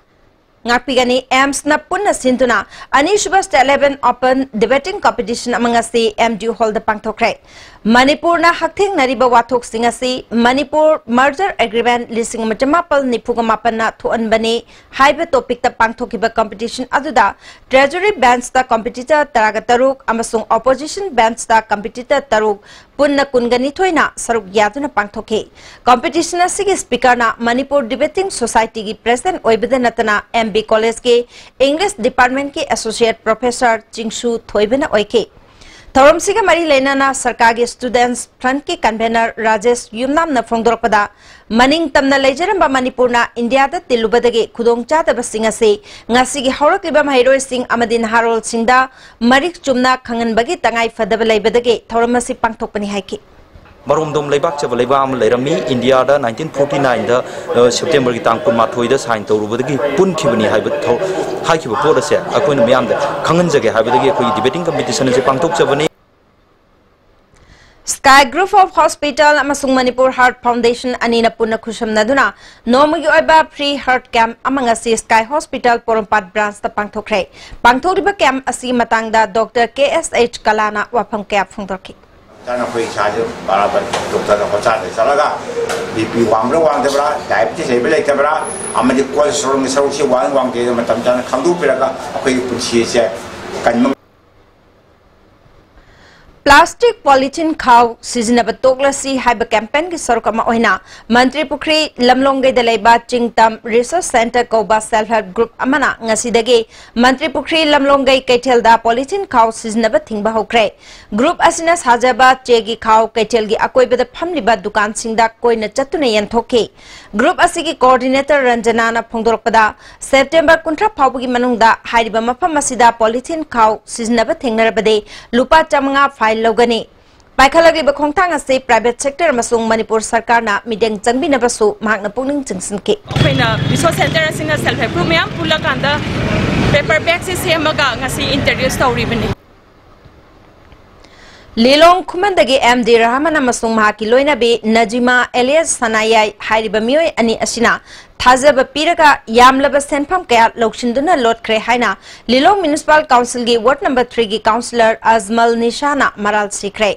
ꯉꯥꯛꯄꯤꯒꯅꯤ꯫ ꯑꯦꯝꯁꯅ ꯄꯨꯟꯅ ꯁꯤꯟꯗꯨꯅ ꯑꯅꯤꯁꯨꯕ State Level Open Debating Competition ꯑꯃ ꯉꯁꯤ M D U Hall ꯗ ꯄꯥꯡꯊꯣꯛꯈ꯭ꯔꯦ꯫ ꯃꯅꯤꯄꯨꯔꯅ ꯍꯛꯊꯦꯡꯅꯔꯤꯕ ꯋꯥꯊꯣꯛꯁꯤꯡ ꯑꯁꯤ ꯃꯅꯤꯄꯨꯔ Merger Agreement ꯂꯤꯁꯤꯡ ꯑꯃ ꯆꯃꯥꯄꯜ ꯅꯤꯐꯨꯒ ꯃꯥꯄꯟꯅ ꯊꯣꯛꯍꯟꯕꯅꯤ ꯍꯥꯏꯕ topic ꯇ ꯄꯥꯡꯊꯣꯛꯈꯤꯕ competition ꯑꯗꯨꯗ Treasury Bench ꯇ competitor ꯇꯔꯥꯒ ꯇꯔꯨꯛ ꯑꯃꯁꯨꯡ Opposition Bench ꯇ competitor ꯇꯔꯨꯛ, ꯄꯨꯟꯅ ꯀꯨꯟꯒ ꯅꯤꯊꯣꯏꯅ ꯁꯔꯨꯛ ꯌꯥꯗꯨꯅ ꯄꯥꯡꯊꯣꯛꯈꯤ꯫ Competition ꯑꯁꯤꯒꯤ speaker ꯅ ꯃꯅꯤꯄꯨꯔ Debating Society ꯒꯤ President ꯑꯣꯏꯕꯗ ꯅꯠꯇꯅ M B College ꯀꯤ English Department ꯀꯤ Associate Professor ꯆꯤꯡꯁꯨ ꯊꯣꯏꯕꯅ ꯑꯣꯏꯈꯤ꯫ ꯊꯧꯔꯝꯁꯤꯒ ꯃꯔꯤ ꯂꯩꯅꯅ ꯁꯔꯀꯥꯔꯒꯤ Students Front ꯀꯤ convener ꯔꯥꯖꯦꯁ ꯌꯨꯝꯅꯥꯝꯅ ꯐꯣꯡꯗꯣꯔꯛꯄꯗ, ꯃꯅꯤꯡ ꯇꯝꯅ ꯂꯩꯖꯔꯝꯕ ꯃꯅꯤꯄꯨꯔꯅ ꯏꯟꯗꯤꯌꯥꯗ ꯇꯤꯜꯂꯨꯕꯗꯒꯤ ꯈꯨꯗꯣꯡꯆꯥꯗꯕꯁꯤꯡ ꯑꯁꯤ ꯉꯁꯤꯒꯤ ꯍꯧꯔꯛꯂꯤꯕ ꯃꯍꯩꯔꯣꯏꯁꯤꯡ ꯑꯃꯗꯤ ꯅꯍꯥꯔꯣꯜꯁꯤꯡꯗ ꯃꯔꯤꯛ ꯆꯨꯝꯅ ꯈꯪꯍꯟꯕꯒꯤ ꯇꯉꯥꯏ ꯐꯗꯕ ꯂꯩꯕꯗꯒꯤ ꯊꯧꯔꯝ ꯑꯁꯤ ꯄꯥꯡꯊꯣꯛꯄꯅꯤ ꯍꯥꯏꯈꯤ꯫ ꯃꯔꯣꯝꯗꯣꯝ ꯂꯩꯕꯥꯛꯆꯕ ꯂꯩꯕꯥꯛ ꯑꯃ ꯂꯩꯔꯝꯃꯤ꯫ ꯏꯟꯗꯤꯌꯥꯗ nineteen forty nine ꯗ, ꯑ, September ꯒꯤ ꯇꯥꯡ ꯀꯨꯟꯃꯥꯊꯣꯏꯗ sign ꯇꯧꯔꯨꯕꯗꯒꯤ ꯄꯨꯟꯈꯤꯕꯅꯤ ꯍꯥꯏꯕ ꯊꯧ-, ꯍꯥꯏꯈꯤꯕ ꯄꯣꯠ ꯑꯁꯦ ꯑꯩꯈꯣꯏꯅ ꯃꯤꯌꯥꯝꯗ ꯈꯪꯍꯟꯖꯒꯦ ꯍꯥꯏꯕꯗꯒꯤ ꯑꯩꯈꯣꯏꯒꯤ debating competition ꯑꯁꯤ ꯄꯥꯡꯊꯣꯛꯆꯕꯅꯤ꯫ Sky Group of Hospital ꯑꯃꯁꯨꯡ Manipur Heart Foundation ꯑꯅꯤꯅ ꯄꯨꯟꯅ ꯈꯨꯠꯁꯝꯅꯗꯨꯅ ꯅꯣꯡꯃꯒꯤ ꯑꯣꯏꯕ free heart camp ꯑꯃ ꯉꯁꯤ Sky Hospital ꯄꯣꯔꯣꯝꯄꯥꯠ branch ꯇ ꯄꯥꯡꯊꯣꯛꯈ꯭ꯔꯦ꯫ ꯄꯥꯡꯊꯣꯛꯂꯤꯕ camp ꯑꯁꯤꯒꯤ ꯃꯇꯥꯡꯗ Doctor K S H ꯀꯂꯥꯅ ꯋꯥꯐꯝ ꯀꯌꯥ ꯐꯣꯡꯗꯣꯔꯛꯈꯤ꯫ ꯆꯥꯅ ꯑꯩꯈꯣꯏ ꯏꯁꯥꯁꯦ ꯕꯔꯥꯕꯔ ꯗꯣꯛꯇꯔꯗ ꯍꯣꯁꯄꯤꯇꯥꯜꯗ ꯆꯠꯂꯒ ꯕꯤ ꯄꯤ ꯋꯥꯡꯕ꯭ꯔꯥ ꯋꯥꯡꯗꯕ꯭ꯔꯥ, ꯗꯥꯏꯕꯦꯇꯤꯁ ꯂꯩꯕ꯭ꯔꯥ ꯂꯩꯇꯕ꯭ꯔꯥ, ꯑꯃꯗꯤ ꯀꯣꯂꯦꯁꯇ꯭ꯔꯣꯜꯒꯤ ꯁꯔꯨꯛꯁꯤ ꯋꯥꯡ ꯋꯥꯡꯗꯦꯗ ꯃꯇꯝ ꯆꯥꯅ ꯈꯪꯗꯣꯛꯄꯤꯔꯒ ꯑꯩꯈꯣꯏꯒꯤ ꯄꯨꯟꯁꯤ ꯑꯁꯦ ꯀꯟꯕ Plastic polythene ꯈꯥꯎ ꯁꯤꯖꯤꯟꯅꯕ ꯇꯣꯛꯂꯁꯤ ꯍꯥꯏꯕ campaign ꯒꯤ ꯁꯔꯨꯛ ꯑꯃ ꯑꯣꯏꯅ ꯃꯟꯇ꯭ꯔꯤ ꯄꯨꯈ꯭ꯔꯤ ꯂꯝꯂꯣꯡꯒꯩꯗ ꯂꯩꯕ ꯆꯤꯡꯇꯝ Resource Centre ꯀꯧꯕ self help group ꯑꯃꯅ ꯉꯁꯤꯗꯒꯤ ꯃꯟꯇ꯭ꯔꯤ ꯄꯨꯈ꯭ꯔꯤ ꯂꯝꯂꯣꯡꯒꯩ ꯀꯩꯊꯦꯜꯗ polythene ꯈꯥꯎ ꯁꯤꯖꯤꯟꯅꯕ ꯊꯤꯡꯕ ꯍꯧꯈ꯭ꯔꯦ꯫ Group ꯑꯁꯤꯅ ꯁꯥꯖꯕ ꯆꯦꯒꯤ ꯈꯥꯎ ꯀꯩꯊꯦꯜꯒꯤ ꯑꯀꯣꯏꯕꯗ ꯐꯝꯂꯤꯕ ꯗꯨꯀꯥꯟꯁꯤꯡꯗ ꯀꯣꯏꯅ ꯆꯠꯇꯨꯅ ꯌꯦꯟꯊꯣꯛꯈꯤ꯫ Group ꯑꯁꯤꯒꯤ coordinator ꯔꯟꯖꯅꯥꯅ ꯐꯣꯡꯗꯣꯔꯛꯄꯗ, September ꯀꯨꯟꯊ꯭ꯔꯥ ꯐꯥꯎꯕꯒꯤ ꯃꯅꯨꯡꯗ ꯍꯥꯏꯔꯤꯕ ꯃꯐꯝ ꯑꯁꯤꯗ polythene ꯈꯥꯎ ꯁꯤꯖꯤꯟꯅꯕ ꯊꯦꯡꯅꯔꯕꯗꯤ ꯂꯨꯄꯥ ꯆꯥꯃꯉꯥ fine ꯂꯧꯒꯅꯤ꯫ ꯄꯥꯏꯈꯠꯂꯛꯂꯤꯕ ꯈꯣꯡꯊꯥꯡ ꯑꯁꯤ private sector ꯑꯃꯁꯨꯡ ꯃꯅꯤꯄꯨꯔ ꯁꯔꯀꯥꯔꯅ ꯃꯤꯠꯌꯦꯡ ꯆꯪꯕꯤꯅꯕꯁꯨ ꯃꯍꯥꯛꯅ ꯄꯨꯛꯅꯤꯡ ꯆꯤꯡꯁꯤꯟꯈꯤ꯫ ꯑꯩꯈꯣꯏꯅ Resource Centre ꯑꯁꯤꯅ self help group ꯃꯌꯥꯝ ꯄꯨꯜꯂꯀꯥꯟꯗ paper bag ꯁꯦ ꯁꯦꯝꯃꯒ ꯉꯁꯤ introduce ꯇꯧꯔꯤꯕꯅꯤ꯫ ꯂꯤꯂꯣꯡ ꯈꯨꯃꯟꯗꯒꯤ ꯑꯦꯝ ꯗꯤ ꯔꯍꯃꯟ ꯑꯃꯁꯨꯡ ꯃꯍꯥꯛꯀꯤ ꯂꯣꯏꯅꯕꯤ ꯅꯖꯤꯃꯥ alias ꯁꯅꯥꯌꯥꯏ ꯍꯥꯏꯔꯤꯕ ꯃꯤꯑꯣꯏ ꯑꯅꯤ ꯑꯁꯤꯅ ꯊꯥꯖꯕ ꯄꯤꯔꯒ ꯌꯥꯝꯂꯕ ꯁꯦꯟꯐꯝ ꯀꯌꯥ ꯂꯧꯁꯤꯟꯗꯨꯅ ꯂꯣꯠꯈ꯭ꯔꯦ ꯍꯥꯏꯅ ꯂꯤꯂꯣꯡ municipal council ꯒꯤ ward number three ꯒꯤ councillor ꯑꯖꯃꯜ ꯅꯤꯁꯥꯅ ꯃꯔꯥꯜ ꯁꯤꯈ꯭ꯔꯦ꯫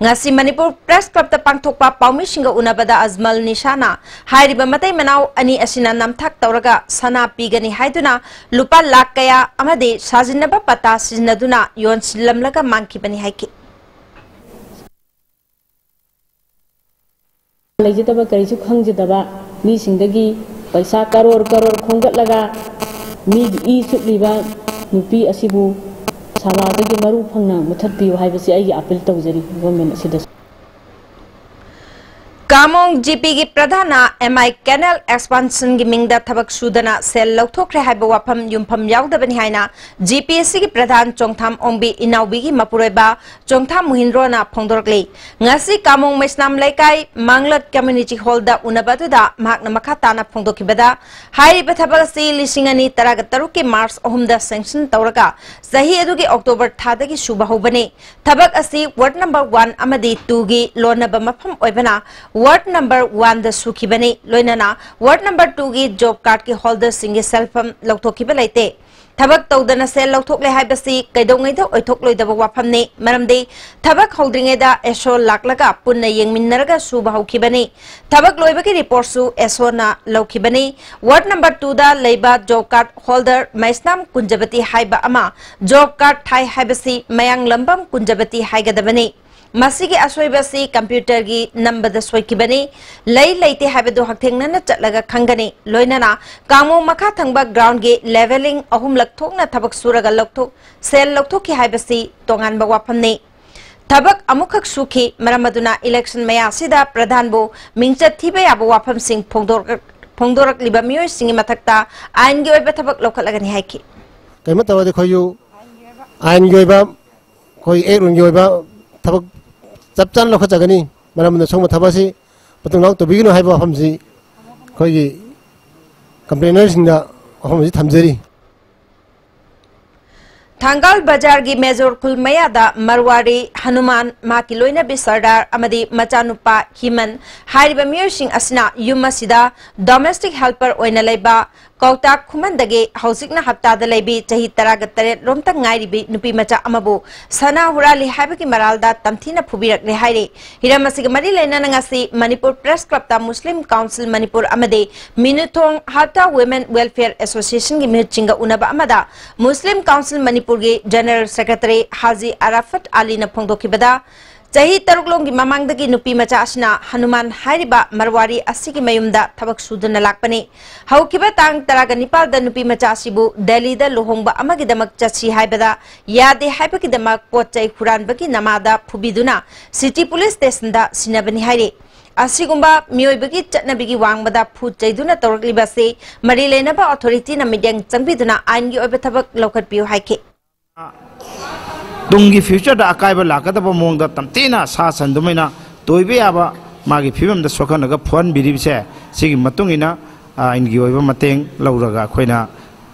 ꯉꯁꯤ ꯃꯅꯤꯄꯨꯔ Press Club ꯇ ꯄꯥꯡꯊꯣꯛꯄ ꯄꯥꯎꯃꯤꯁꯤꯡꯒ ꯎꯅꯕꯗ ꯑꯖꯃꯜ ꯅꯤꯁꯥꯅ ꯍꯥꯏꯔꯤꯕ ꯃꯇꯩ ꯃꯅꯥꯎ ꯑꯅꯤ ꯑꯁꯤꯅ ꯅꯝꯊꯥꯛ ꯇꯧꯔꯒ ꯁꯅꯥ ꯄꯤꯒꯅꯤ ꯍꯥꯏꯗꯨꯅ ꯂꯨꯄꯥ ꯂꯥꯈ ꯀꯌꯥ ꯑꯃꯗꯤ ꯁꯥꯖꯤꯟꯅꯕ ꯄꯇꯥ ꯁꯤꯖꯤꯟꯅꯗꯨꯅ ꯌꯣꯟꯁꯤꯜꯂꯝꯂꯒ ꯃꯥꯡꯈꯤꯕꯅꯤ ꯍꯥꯏꯈꯤ꯫ ꯂꯩꯖꯗꯕ ꯀꯔꯤꯁꯨ ꯈꯪꯖꯗꯕ ꯃꯤꯁꯤꯡꯗꯒꯤ ꯄꯩꯁꯥ ꯀꯔꯣꯔ ꯀꯔꯣꯔ ꯈꯣꯝꯒꯠꯂꯒ ꯃꯤꯒꯤ ꯏ ꯆꯨꯞꯂꯤꯕ ꯅꯨꯄꯤ ꯑꯁꯤꯕꯨ ꯁꯃꯥꯖꯗꯒꯤ ꯃꯔꯨ ꯐꯪꯅ ꯃꯨꯊꯠꯄꯤꯌꯨ ꯍꯥꯏꯕꯁꯤ ꯑꯩꯒꯤ appeal ꯇꯧꯖꯔꯤ government ꯑꯁꯤꯗꯁꯨ꯫ ꯀꯥꯃꯣꯡ ꯖꯤ ꯄꯤ ꯒꯤ ꯄ꯭ꯔꯙꯥꯟꯅ ꯑꯦꯝ ꯑꯥꯏ canal expansion ꯒꯤ ꯃꯤꯡꯗ ꯊꯕꯛ ꯁꯨꯗꯅ ꯁꯦꯜ ꯂꯧꯊꯣꯛꯈ꯭ꯔꯦ ꯍꯥꯏꯕ ꯋꯥꯐꯝ ꯌꯨꯝꯐꯝ ꯌꯥꯎꯗꯕꯅꯤ ꯍꯥꯏꯅ ꯖꯤ ꯄꯤ ꯑꯁꯤꯒꯤ ꯄ꯭ꯔꯙꯥꯟ ꯆꯣꯡꯊꯥꯝ ꯑꯣꯡꯕꯤ ꯏꯅꯥꯎꯕꯤꯒꯤ ꯃꯄꯨꯔꯣꯏꯕ ꯆꯣꯡꯊꯥꯝ ꯃꯨꯍꯤꯟꯗ꯭ꯔꯣꯅ ꯐꯣꯡꯗꯣꯔꯛꯂꯤ꯫ ꯉꯁꯤ ꯀꯥꯃꯣꯡ ꯃꯩꯁꯅꯥꯝ ꯂꯩꯀꯥꯏ ꯃꯥꯡꯂꯛ community hall ꯗ ꯎꯅꯕ ꯑꯗꯨꯗ ꯃꯍꯥꯛꯅ ꯃꯈꯥ ꯇꯥꯅ ꯐꯣꯡꯗꯣꯛꯈꯤꯕꯗ, ꯍꯥꯏꯔꯤꯕ ꯊꯕꯛ ꯑꯁꯤ ꯂꯤꯁꯤꯡ ꯑꯅꯤ ꯇꯔꯥꯒ ꯇꯔꯨꯛꯀꯤ March ꯑꯍꯨꯝꯗ sanction ꯇꯧꯔꯒ ꯆꯍꯤ ꯑꯗꯨꯒꯤ October ꯊꯥꯗꯒꯤ ꯁꯨꯕ ꯍꯧꯕꯅꯤ꯫ ꯊꯕꯛ ꯑꯁꯤ ward number one ꯑꯃꯗꯤ two ꯒꯤ ꯂꯣꯟꯅꯕ ꯃꯐꯝ ꯑꯣꯏꯕꯅ ward number one ꯗ ꯁꯨꯈꯤꯕꯅꯤ꯫ ꯂꯣꯏꯅꯅ ward number two ꯒꯤ job card ꯀꯤ holder ꯁꯤꯡꯒꯤ ꯁꯦꯜꯐꯝ ꯂꯧꯊꯣꯛꯈꯤꯕ ꯂꯩꯇꯦ꯫ ꯊꯕꯛ ꯇꯧꯗꯅ ꯁꯦꯜ ꯂꯧꯊꯣꯛꯂꯦ ꯍꯥꯏꯕꯁꯤ ꯀꯩꯗꯧꯉꯩꯗ ꯑꯣꯏꯊꯣꯛꯂꯣꯏꯗꯕ ꯋꯥꯐꯝꯅꯤ, ꯃꯔꯝꯗꯤ ꯊꯕꯛ ꯍꯧꯗ꯭ꯔꯤꯉꯩꯗ ꯑꯦꯁꯣ ꯂꯥꯛꯂꯒ ꯄꯨꯟꯅ ꯌꯦꯡꯃꯤꯟꯅꯔꯒ ꯁꯨꯕ ꯍꯧꯈꯤꯕꯅꯤ꯫ ꯊꯕꯛ ꯂꯣꯏꯕꯒꯤ ꯔꯤꯄꯣꯔꯠꯁꯨ ꯑꯦꯁꯣꯅ ꯂꯧꯈꯤꯕꯅꯤ꯫ ꯋꯥꯔꯗ ꯅꯝꯕꯔ ꯇꯨꯗ ꯂꯩꯕ ꯖꯣꯕ ꯀꯥꯔꯗ ꯍꯣꯜꯗꯔ ꯃꯩꯁꯅꯥꯝ ꯀꯨꯟꯖꯕꯇꯤ ꯍꯥꯏꯕ ꯑꯃ ꯖꯣꯕ ꯀꯥꯔꯗ ꯊꯥꯏ ꯍꯥꯏꯕꯁꯤ ꯃꯌꯥꯡꯂꯝꯕꯝ ꯀꯨꯟꯖꯕꯇꯤ ꯍꯥꯏꯒꯗꯕꯅꯤ꯫ ꯃꯁꯤꯒꯤ ꯑꯁꯣꯏꯕ ꯑꯁꯤ ꯀꯝꯄ꯭ꯌꯨꯇꯔꯒꯤ ꯅꯝꯕꯗ ꯁꯣꯏꯈꯤꯕꯅꯤ꯫ ꯂꯩ ꯂꯩꯇꯦ ꯍꯥꯏꯕꯗꯨ ꯍꯛꯊꯦꯡꯅꯅ ꯆꯠꯂꯒ ꯈꯪꯒꯅꯤ꯫ ꯂꯣꯏꯅꯅ ꯀꯥꯡꯃꯣ ꯃꯈꯥ ꯊꯪꯕ ꯒ꯭ꯔꯥꯎꯟꯒꯤ ꯂꯦꯚꯦꯂꯤꯡ ꯑꯍꯨꯝꯂꯛ ꯊꯣꯛꯅ ꯊꯕꯛ ꯁꯨꯔꯒ ꯂꯧꯊꯣꯛ-, ꯁꯦꯜ ꯂꯧꯊꯣꯛꯈꯤ ꯍꯥꯏꯕꯁꯤ ꯇꯣꯉꯥꯟꯕ ꯋꯥꯐꯝꯅꯤ꯫ ꯊꯕꯛ ꯑꯃꯨꯛꯈꯛ ꯁꯨꯈꯤ, ꯃꯔꯝ ꯑꯗꯨꯅ ꯏꯂꯦꯛꯁꯟ ꯃꯌꯥ ꯑꯁꯤꯗ ꯄ꯭ꯔꯙꯥꯟꯕꯨ ꯃꯤꯡꯆꯠ ꯊꯤꯕ ꯌꯥꯕ ꯋꯥꯐꯝꯁꯤꯡ ꯐꯣꯡꯗꯣꯔꯛ-, ꯐꯣꯡꯗꯣꯔꯛꯂꯤꯕ ꯃꯤꯑꯣꯏꯁꯤꯡꯒꯤ ꯃꯊꯛꯇ ꯑꯥꯏꯟꯒꯤ ꯑꯣꯏꯕ ꯊꯕꯛ ꯂꯧꯈꯠꯂꯒꯅꯤ ꯍꯥꯏꯈꯤ꯫ ꯀꯔꯤꯃꯠꯇ ꯇꯧꯔꯗꯤ ꯑꯩꯈꯣꯏꯁꯨ ꯑꯥꯏꯟꯒꯤ ꯑꯣꯏꯕ, ꯑꯩꯈꯣꯏ ꯑꯦꯛ ꯔꯨꯜꯒꯤ ꯑꯣꯏꯕ ꯊꯕꯛ ꯆꯞ ꯆꯥꯅ ꯂꯧꯈꯠꯆꯒꯅꯤ꯫ ꯃꯔꯝ ꯑꯗꯨꯅ ꯁꯤꯒꯨꯝꯕ ꯊꯕꯛ ꯑꯁꯤ ꯃꯇꯨꯡ ꯃꯅꯥꯎ ꯇꯧꯕꯤꯒꯅꯨ ꯍꯥꯏꯕ ꯋꯥꯐꯝꯁꯤ ꯑꯩꯈꯣꯏꯒꯤ ꯀꯝꯄ꯭ꯂꯦꯅꯔꯁꯤꯡꯗ ꯋꯥꯐꯝ ꯑꯁꯤ ꯊꯝꯖꯔꯤ꯫ ꯊꯥꯡꯒꯥꯜ ꯕꯖꯥꯔꯒꯤ ꯃꯦꯖꯣꯔ ꯈꯨꯜ ꯃꯌꯥꯗ ꯃꯔꯋꯥꯔꯤ ꯍꯅꯨꯃꯥꯟ, ꯃꯍꯥꯛꯀꯤ ꯂꯣꯏꯅꯕꯤ ꯁꯔꯗꯥꯔ ꯑꯃꯗꯤ ꯃꯆꯥꯅꯨꯄꯥ ꯍꯤꯃꯟ ꯍꯥꯏꯔꯤꯕ ꯃꯤꯑꯣꯏꯁꯤꯡ ꯑꯁꯤꯅ ꯌꯨꯝ ꯑꯁꯤꯗ ꯗꯣꯃꯦꯁꯇꯤꯛ ꯍꯦꯜꯄꯔ ꯑꯣꯏꯅ ꯂꯩꯕ ꯀꯧꯇꯥꯛ ꯈꯨꯃꯟꯗꯒꯤ ꯍꯧꯖꯤꯛꯅ ꯍꯞꯇꯥꯗ ꯂꯩꯕꯤ ꯆꯍꯤ ꯇꯔꯥꯒ ꯇꯔꯦꯠ ꯔꯣꯝꯇ ꯉꯥꯏꯔꯤꯕꯤ ꯅꯨꯄꯤ ꯃꯆꯥ ꯑꯃꯕꯨ ꯁꯅꯥ ꯍꯨꯔꯥꯜꯂꯤ ꯍꯥꯏꯕꯒꯤ ꯃꯔꯥꯜꯗ ꯇꯝꯊꯤꯅ ꯐꯨꯕꯤꯔꯛꯂꯦ ꯍꯥꯏꯔꯤ꯫ ꯍꯤꯔꯝ ꯑꯁꯤꯒ ꯃꯔꯤ ꯂꯩꯅꯅ ꯉꯁꯤ ꯃꯅꯤꯄꯨꯔ ꯄ꯭ꯔꯦꯁ ꯀ꯭ꯂꯕꯇ ꯃꯨꯁꯂꯤꯝ ꯀꯥꯎꯟꯁꯤꯜ ꯃꯅꯤꯄꯨꯔ ꯑꯃꯗꯤ ꯃꯤꯅꯨꯊꯣꯡ ꯍꯥꯇꯥ ꯋꯨꯃꯦꯟ ꯋꯦꯜꯐꯤꯌꯔ ꯑꯦꯁꯣꯁꯤꯌꯦꯁꯟꯒꯤ ꯃꯤꯍꯨꯠꯁꯤꯡꯒ ꯎꯅꯕ ꯑꯃꯗ ꯃꯨꯁꯂꯤꯝ ꯀꯥꯎꯟꯁꯤꯜ ꯃꯅꯤꯄꯨꯔꯒꯤ ꯖꯦꯅꯔꯦꯜ ꯁꯦꯀ꯭ꯔꯦꯇꯔꯤ ꯍꯥꯖꯤ ꯑꯔꯥꯐꯠ ꯑꯂꯤꯅ ꯐꯣꯡꯗꯣꯛꯈꯤꯕꯗ, ꯆꯍꯤ ꯇꯔꯨꯛ ꯂꯣꯝꯒꯤ ꯃꯃꯥꯡꯗꯒꯤ ꯅꯨꯄꯤ ꯃꯆꯥ ꯑꯁꯤꯅ ꯍꯅꯨꯃꯥꯟ ꯍꯥꯏꯔꯤꯕ ꯃꯔꯋꯥꯔꯤ ꯑꯁꯤꯒꯤ ꯃꯌꯨꯝꯗ ꯊꯕꯛ ꯁꯨꯗꯨꯅ ꯂꯥꯛꯄꯅꯤ꯫ ꯍꯧꯈꯤꯕ ꯇꯥꯡ ꯇꯔꯥꯒ ꯅꯤꯄꯥꯜꯗ ꯅꯨꯄꯤ ꯃꯆꯥ ꯑꯁꯤꯕꯨ ꯗꯦꯜꯂꯤꯗ ꯂꯨꯍꯣꯡꯕ ꯑꯃꯒꯤꯗꯃꯛ ꯆꯠꯁꯤ ꯍꯥꯏꯕꯗ ꯌꯥꯗꯦ ꯍꯥꯏꯕꯒꯤꯗꯃꯛ ꯄꯣꯠ ꯆꯩ ꯍꯨꯔꯥꯟꯕꯒꯤ ꯅꯃꯥꯗ ꯐꯨꯕꯤꯗꯨꯅ ꯁꯤꯇꯤ ꯄꯨꯂꯤꯁ ꯁ꯭ꯇꯦꯁꯟꯗ ꯁꯤꯟꯅꯕꯅꯤ ꯍꯥꯏꯔꯤ꯫ ꯑꯁꯤꯒꯨꯝꯕ ꯃꯤꯑꯣꯏꯕꯒꯤ ꯆꯠꯅꯕꯤꯒꯤ ꯋꯥꯡꯃꯗ ꯐꯨ ꯆꯩꯗꯨꯅ ꯇꯧꯔꯛꯂꯤꯕ ꯑꯁꯤ ꯃꯔꯤ ꯂꯩꯅꯕ ꯑꯣꯊꯣꯔꯤꯇꯤꯅ ꯃꯤꯠꯌꯦꯡ ꯆꯪꯕꯤꯗꯨꯅ ꯑꯥꯏꯟꯒꯤ ꯑꯣꯏꯕ ꯊꯕꯛ ꯂꯧꯈꯠꯄꯤꯌꯨ ꯍꯥꯏꯈꯤ꯫ ꯇꯨꯡꯒꯤ ꯐ꯭ꯌꯨꯆꯔꯗ ꯑꯀꯥꯏꯕ ꯂꯥꯛꯀꯗꯕ ꯃꯑꯣꯡꯗ ꯇꯝꯊꯤꯅ ꯁꯥ ꯁꯟ ꯑꯗꯨꯃꯥꯏꯅ ꯇꯣꯏꯕ ꯌꯥꯕ ꯃꯥꯒꯤ ꯐꯤꯕꯝꯗ ꯁꯣꯛꯍꯜꯂꯒ ꯐꯨꯍꯟꯕꯤꯔꯤꯕꯁꯦ, ꯁꯤꯒꯤ ꯃꯇꯨꯡ ꯏꯟꯅ, ꯑ, ꯑꯥꯏꯟꯒꯤ ꯑꯣꯏꯕ ꯃꯇꯦꯡ ꯂꯧꯔꯒ ꯑꯩꯈꯣꯏꯅ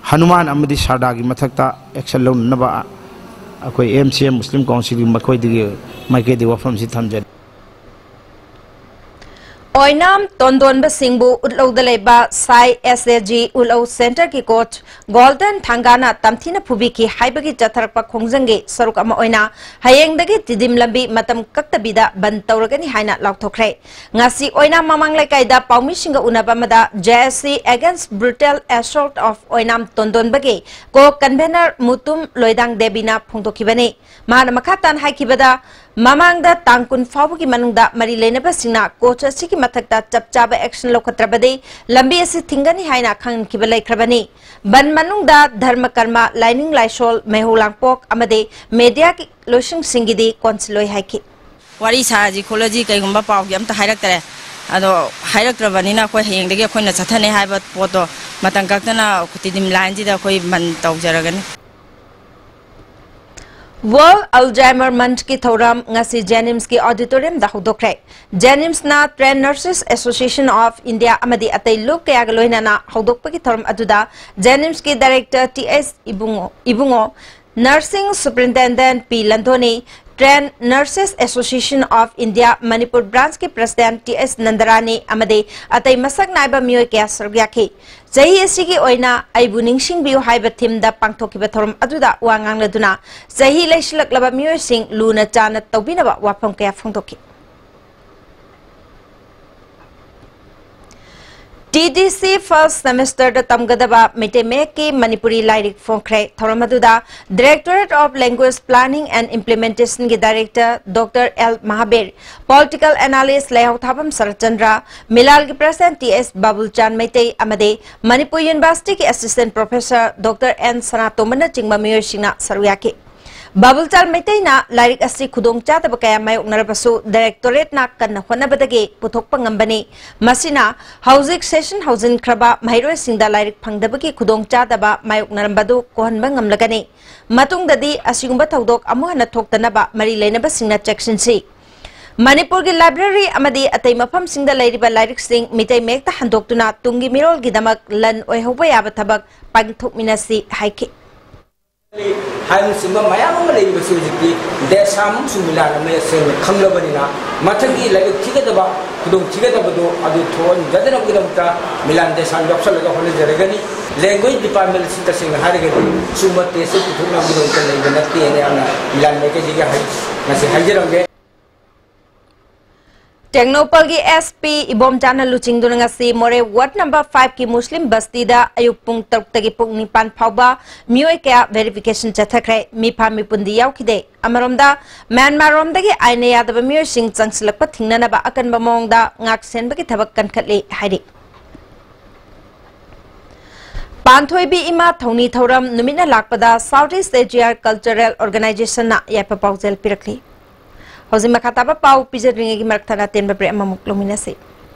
ꯍꯅꯨꯃꯥꯟ ꯑꯃꯗꯤ ꯁꯔꯗꯥꯒꯤ ꯃꯊꯛꯇ ꯑꯦꯛꯁꯟ ꯂꯧꯅꯅꯕ ꯑꯩꯈꯣꯏ ꯑꯦꯝ ꯁꯤ ꯑꯦꯝ ꯃꯨꯁꯂꯤꯝ ꯀꯥꯎꯟꯁꯤꯜꯒꯤ ꯃꯈꯣꯏꯗꯒꯤ ꯃꯥꯏꯀꯩꯗꯒꯤ ꯋꯥꯐꯝꯁꯤ ꯊꯝꯖꯔꯤ꯫ ꯑꯣꯏꯅꯥꯝ ꯇꯣꯟꯗꯣꯟꯕꯁꯤꯡꯕꯨ ꯎꯠꯂꯧꯗ ꯂꯩꯕ ꯁꯥꯏ ꯑꯦꯁ ꯑꯦ ꯖꯤ ꯎꯠꯂꯧ ꯁꯦꯟꯇꯔꯒꯤ ꯀꯣꯆ ꯒꯣꯜꯗꯟ ꯊꯥꯡꯒꯥꯅ ꯇꯝꯊꯤꯅ ꯐꯨꯕꯤꯈꯤ ꯍꯥꯏꯕꯒꯤ ꯆꯠꯊꯔꯛꯄ ꯈꯣꯡꯖꯪꯒꯤ ꯁꯔꯨꯛ ꯑꯃ ꯑꯣꯏꯅ ꯍꯌꯦꯡꯗꯒꯤ ꯇꯤꯗꯤꯝ ꯂꯝꯕꯤ ꯃꯇꯝ ꯀꯛꯇꯕꯤꯗ ꯕꯟ ꯇꯧꯔꯒꯅꯤ ꯍꯥꯏꯅ ꯂꯥꯎꯊꯣꯛꯈ꯭ꯔꯦ꯫ ꯉꯁꯤ ꯑꯣꯏꯅꯥꯝ ꯃꯃꯥꯡ ꯂꯩꯀꯥꯏꯗ ꯄꯥꯎꯃꯤꯁꯤꯡꯒ ꯎꯅꯕ ꯑꯃꯗ J S C Against Brutal Assault of ꯑꯣꯏꯅꯥꯝ ꯇꯣꯟꯗꯣꯟꯕꯒꯤ ꯀꯣ ꯀꯟꯚꯦꯅꯔ ꯃꯨꯇꯨꯝ ꯂꯣꯏꯗꯥꯡ ꯗꯦꯕꯤꯅ ꯐꯣꯡꯗꯣꯛꯈꯤꯕꯅꯤ꯫ ꯃꯍꯥꯛꯅ ꯃꯈꯥ ꯇꯥꯅ ꯍꯥꯏꯈꯤꯕꯗ, ꯃꯃꯥꯡꯗ ꯇꯥꯡ ꯀꯨꯟ ꯐꯥꯎꯕꯒꯤ ꯃꯅꯨꯡꯗ ꯃꯔꯤ ꯂꯩꯅꯕꯁꯤꯡꯅ ꯀꯣꯆ ꯑꯁꯤꯒꯤ ꯃꯊꯛꯇ ꯆꯞ ꯆꯥꯕ action ꯂꯧꯈꯠꯇ꯭ꯔꯕꯗꯤ ꯂꯝꯕꯤ ꯑꯁꯤ ꯊꯤꯡꯒꯅꯤ ꯍꯥꯏꯅ ꯈꯪꯍꯟꯈꯤꯕ ꯂꯩꯈ꯭ꯔꯕꯅꯤ꯫ ꯕꯟ ꯃꯅꯨꯡꯗ ꯙꯔꯃ ꯀꯔꯃ, ꯂꯥꯏꯅꯤꯡ ꯂꯥꯏꯁꯣꯜ, ꯃꯩꯍꯧ ꯂꯥꯡꯄꯣꯛ ꯑꯃꯗꯤ ꯃꯦꯗꯤꯌꯥꯒꯤ ꯂꯣꯏꯁꯪꯁꯤꯡꯒꯤꯗꯤ ꯀꯣꯟꯁꯤꯜꯂꯣꯏ ꯍꯥꯏꯈꯤ꯫ ꯋꯥꯔꯤ ꯁꯥꯁꯤ ꯈꯣꯠꯂꯁꯤ ꯀꯩꯒꯨꯝꯕ ꯄꯥꯎꯗꯤ ꯑꯝꯇ ꯍꯥꯏꯔꯛꯇꯔꯦ꯫ ꯑꯗꯣ ꯍꯥꯏꯔꯛꯇ꯭ꯔꯕꯅꯤꯅ ꯑꯩꯈꯣꯏ ꯍꯌꯦꯡꯗꯒꯤ ꯑꯩꯈꯣꯏꯅ ꯆꯠꯊꯅꯤ ꯍꯥꯏꯕ ꯄꯣꯠꯇꯣ ꯃꯇꯝ ꯀꯛꯇꯅ ꯇꯤꯗꯤꯝ ꯂꯥꯏꯟꯁꯤꯗ ꯑꯩꯈꯣꯏ ꯕꯟ ꯇꯧꯖꯔꯒꯅꯤ꯫ World Alzheimer Monthꯀꯤ ꯊꯧꯔꯝ ꯉꯁꯤ JNIMSꯀꯤ auditoriumꯗ ꯍꯧꯗꯣꯛꯈ꯭ꯔꯦ꯫ JNIMSꯅ Trained Nurses Association of India ꯑꯃꯗꯤ ꯑꯇꯩ ꯂꯨꯞ ꯀꯌꯥꯒ ꯂꯣꯏꯅꯅ ꯍꯧꯗꯣꯛꯄꯒꯤ ꯊꯧꯔꯝ ꯑꯗꯨꯗ JNIMSꯀꯤ director T S Ibungo, Ibungo, nursing superintendent P ꯂꯟꯊꯣꯅꯤ, Trained Nurses Association of India Manipur branchꯀꯤ president T S ꯅꯟꯗꯔꯥꯅꯤ ꯑꯃꯗꯤ ꯑꯇꯩ ꯃꯁꯛ ꯅꯥꯏꯕ ꯃꯤꯑꯣꯏ ꯀꯌꯥ ꯁꯔꯨꯛ ꯌꯥꯈꯤ꯫ ꯆꯍꯤ ꯑꯁꯤꯒꯤ ꯑꯣꯏꯅ ꯑꯩꯕꯨ ꯅꯤꯡꯁꯤꯡꯕꯤꯌꯨ ꯍꯥꯏꯕ themeꯗ ꯄꯥꯡꯊꯣꯛꯈꯤꯕ ꯊꯧꯔꯝ ꯑꯗꯨꯗ ꯋꯥ ꯉꯥꯡꯂꯗꯨꯅ ꯆꯍꯤ ꯂꯩꯁꯤꯜꯂꯛꯂꯕ ꯃꯤꯑꯣꯏꯁꯤꯡ ꯂꯨꯅ ꯆꯥꯟꯅ ꯇꯧꯕꯤꯅꯕ ꯋꯥꯐꯝ ꯀꯌꯥ ꯐꯣꯡꯗꯣꯛꯈꯤ꯫ TDC first semesterꯗ ꯇꯝꯒꯗꯕ ꯃꯩꯇꯩ ꯃꯌꯦꯛꯀꯤ ꯃꯅꯤꯄꯨꯔꯤ ꯂꯥꯏꯔꯤꯛ ꯐꯣꯡꯈ꯭ꯔꯦ꯫ ꯊꯧꯔꯝ ꯑꯗꯨꯗ Directorate of Language Planning and Implementationꯒꯤ director Doctor L Mahavir, political analyst ꯂꯩꯍꯥꯎꯊꯥꯕꯝ Saratchandra, ꯃꯤꯂꯥꯜꯒꯤ president T S ꯕꯥꯕꯨꯜꯆꯥꯟ Meitei ꯑꯃꯗꯤ Manipur Universityꯒꯤ assistant professor Doctor N ꯁꯅꯥꯇꯣꯝꯕꯅꯆꯤꯡꯕ ꯃꯤꯑꯣꯏꯁꯤꯡꯅ ꯁꯔꯨꯛ ꯌꯥꯈꯤ꯫ ꯕꯥꯕꯨꯜꯆꯥꯟ ꯃꯩꯇꯩꯅ ꯂꯥꯏꯔꯤꯛ ꯑꯁꯤ ꯈꯨꯗꯣꯡꯆꯥꯗꯕ ꯀꯌꯥ ꯃꯥꯌꯣꯛꯅꯔꯕꯁꯨ directorateꯅ ꯀꯟꯅ ꯍꯣꯠꯅꯕꯗꯒꯤ ꯄꯨꯊꯣꯛꯄ ꯉꯝꯕꯅꯤ꯫ ꯃꯁꯤꯅ ꯍꯧꯖꯤꯛ session ꯍꯧꯖꯤꯟꯈ꯭ꯔꯕ ꯃꯍꯩꯔꯣꯏꯁꯤꯡꯗ ꯂꯥꯏꯔꯤꯛ ꯐꯪꯗꯕꯒꯤ ꯈꯨꯗꯣꯡꯆꯥꯗꯕ ꯃꯥꯌꯣꯛꯅꯔꯝꯕꯗꯨ ꯀꯣꯛꯍꯟꯕ ꯉꯝꯂꯒꯅꯤ꯫ ꯃꯇꯨꯡꯗꯗꯤ ꯑꯁꯤꯒꯨꯝꯕ ꯊꯧꯗꯣꯛ ꯑꯃꯨꯛ ꯍꯟꯅ ꯊꯣꯛꯇꯅꯕ ꯃꯔꯤ ꯂꯩꯅꯕꯁꯤꯡꯅ ꯆꯦꯛꯁꯤꯟꯁꯤ꯫ ꯃꯅꯤꯄꯨꯔꯒꯤ library ꯑꯃꯗꯤ ꯑꯇꯩ ꯃꯐꯝꯁꯤꯡꯗ ꯂꯩꯔꯤꯕ ꯂꯥꯏꯔꯤꯛꯁꯤꯡ ꯃꯤꯇꯩ ꯃꯌꯦꯛꯇ ꯍꯟꯗꯣꯛꯇꯨꯅ ꯇꯨꯡꯒꯤ ꯃꯤꯔꯣꯜꯒꯤꯗꯃꯛ ꯂꯟ ꯑꯣꯏꯍꯧꯕ ꯌꯥꯕ ꯊꯕꯛ ꯄꯥꯡꯊꯣꯛꯃꯤꯟꯅꯁꯤ ꯍꯥꯏꯈꯤ꯫ ꯍꯥꯏꯕꯅꯆꯤꯡꯕ ꯃꯌꯥꯝ ꯑꯃ ꯂꯩꯔꯤꯕꯁꯤ ꯍꯧꯖꯤꯛꯇꯤ ꯗꯦꯁꯥꯝ ꯑꯃꯁꯨꯡ ꯃꯤꯂꯥꯟ ꯑꯃ ꯁꯦꯡꯅ ꯈꯪꯂꯕꯅꯤꯅ, ꯃꯊꯪꯒꯤ ꯂꯥꯏꯕꯛ ꯊꯤꯒꯗꯕ, ꯈꯨꯗꯣꯡ ꯊꯤꯒꯗꯕꯗꯣ ꯑꯗꯨ ꯊꯣꯛꯍꯟꯗꯅꯕꯒꯤꯗꯃꯛꯇ ꯃꯤꯂꯥꯟ ꯗꯦꯁꯥꯝ ꯌꯥꯎꯁꯜꯂꯒ ꯍꯣꯠꯅꯖꯔꯒꯅꯤ꯫ ꯂꯦꯡꯒ꯭ꯋꯦꯖ ꯗꯤꯄꯥꯔꯠꯃꯦꯟ ꯑꯁꯤ ꯇꯁꯦꯡꯅ ꯍꯥꯏꯔꯒꯗꯤ ꯁꯤꯒꯨꯝꯕ ꯇꯦꯁꯁꯦ ꯄꯨꯊꯣꯛꯅꯕꯒꯤꯗꯃꯛꯇ ꯂꯩꯕ ꯅꯠꯇꯦꯅ ꯌꯥꯝꯅ ꯃꯤꯂꯥꯟ ꯃꯥꯏꯀꯩꯗꯒꯤ ꯍꯥꯏ-, ꯉꯁꯤ ꯍꯥꯏꯖꯔꯝꯒꯦ꯫ ꯇꯦꯡꯅꯧꯄꯜꯒꯤ ꯑꯦꯁ ꯄꯤ ꯏꯕꯣꯝꯆꯥꯅ ꯂꯨꯆꯤꯡꯗꯨꯅ ꯉꯁꯤ ꯃꯣꯔꯦ ꯋꯥꯔꯗ ꯅꯝꯕꯔ ꯐꯥꯏꯚꯀꯤ ꯃꯨꯁꯂꯤꯝ ꯕꯁꯇꯤꯗ ꯑꯌꯨꯛ ꯄꯨꯡ ꯇꯔꯨꯛꯇꯒꯤ ꯄꯨꯡ ꯅꯤꯄꯥꯟ ꯐꯥꯎꯕ ꯃꯤꯑꯣꯏ ꯀꯌꯥ ꯚꯦꯔꯤꯐꯤꯀꯦꯁꯟ ꯆꯠꯊꯈ꯭ꯔꯦ꯫ ꯃꯤꯐꯥ ꯃꯤꯄꯨꯟꯗꯤ ꯌꯥꯎꯈꯤꯗꯦ꯫ ꯑꯃꯔꯣꯝꯗ, ꯃ꯭ꯌꯥꯟꯃꯥꯔꯔꯣꯝꯗꯒꯤ ꯑꯥꯏꯟꯅ ꯌꯥꯗꯕ ꯃꯤꯑꯣꯏꯁꯤꯡ ꯆꯪꯁꯤꯜꯂꯛꯄ ꯊꯤꯡꯅꯅꯕ ꯑꯀꯟꯕ ꯃꯑꯣꯡꯗ ꯉꯥꯛ ꯁꯦꯟꯕꯒꯤ ꯊꯕꯛ ꯀꯟꯈꯠꯂꯤ ꯍꯥꯏꯔꯤ꯫ ꯄꯥꯟꯊꯣꯏꯕꯤ ꯏꯃꯥ ꯊꯧꯅꯤ ꯊꯧꯔꯝ ꯅꯨꯃꯤꯠꯅ ꯂꯥꯛꯄꯗ South East Asia Cultural Organizationꯅ ꯌꯥꯏꯐ ꯄꯥꯎꯖꯦꯜ ꯄꯤꯔꯛꯂꯤ꯫ ꯍꯧꯖꯤꯛ ꯃꯈꯥ ꯇꯥꯕ ꯄꯥꯎ ꯄꯤꯖꯗ꯭ꯔꯤꯉꯩꯒꯤ ꯃꯔꯛ ꯊꯠꯅ ꯑꯇꯦꯟꯕ ꯕ꯭ꯔꯦꯛ ꯑꯃꯃꯨꯛ ꯂꯧꯃꯤꯟꯅꯁꯤ꯫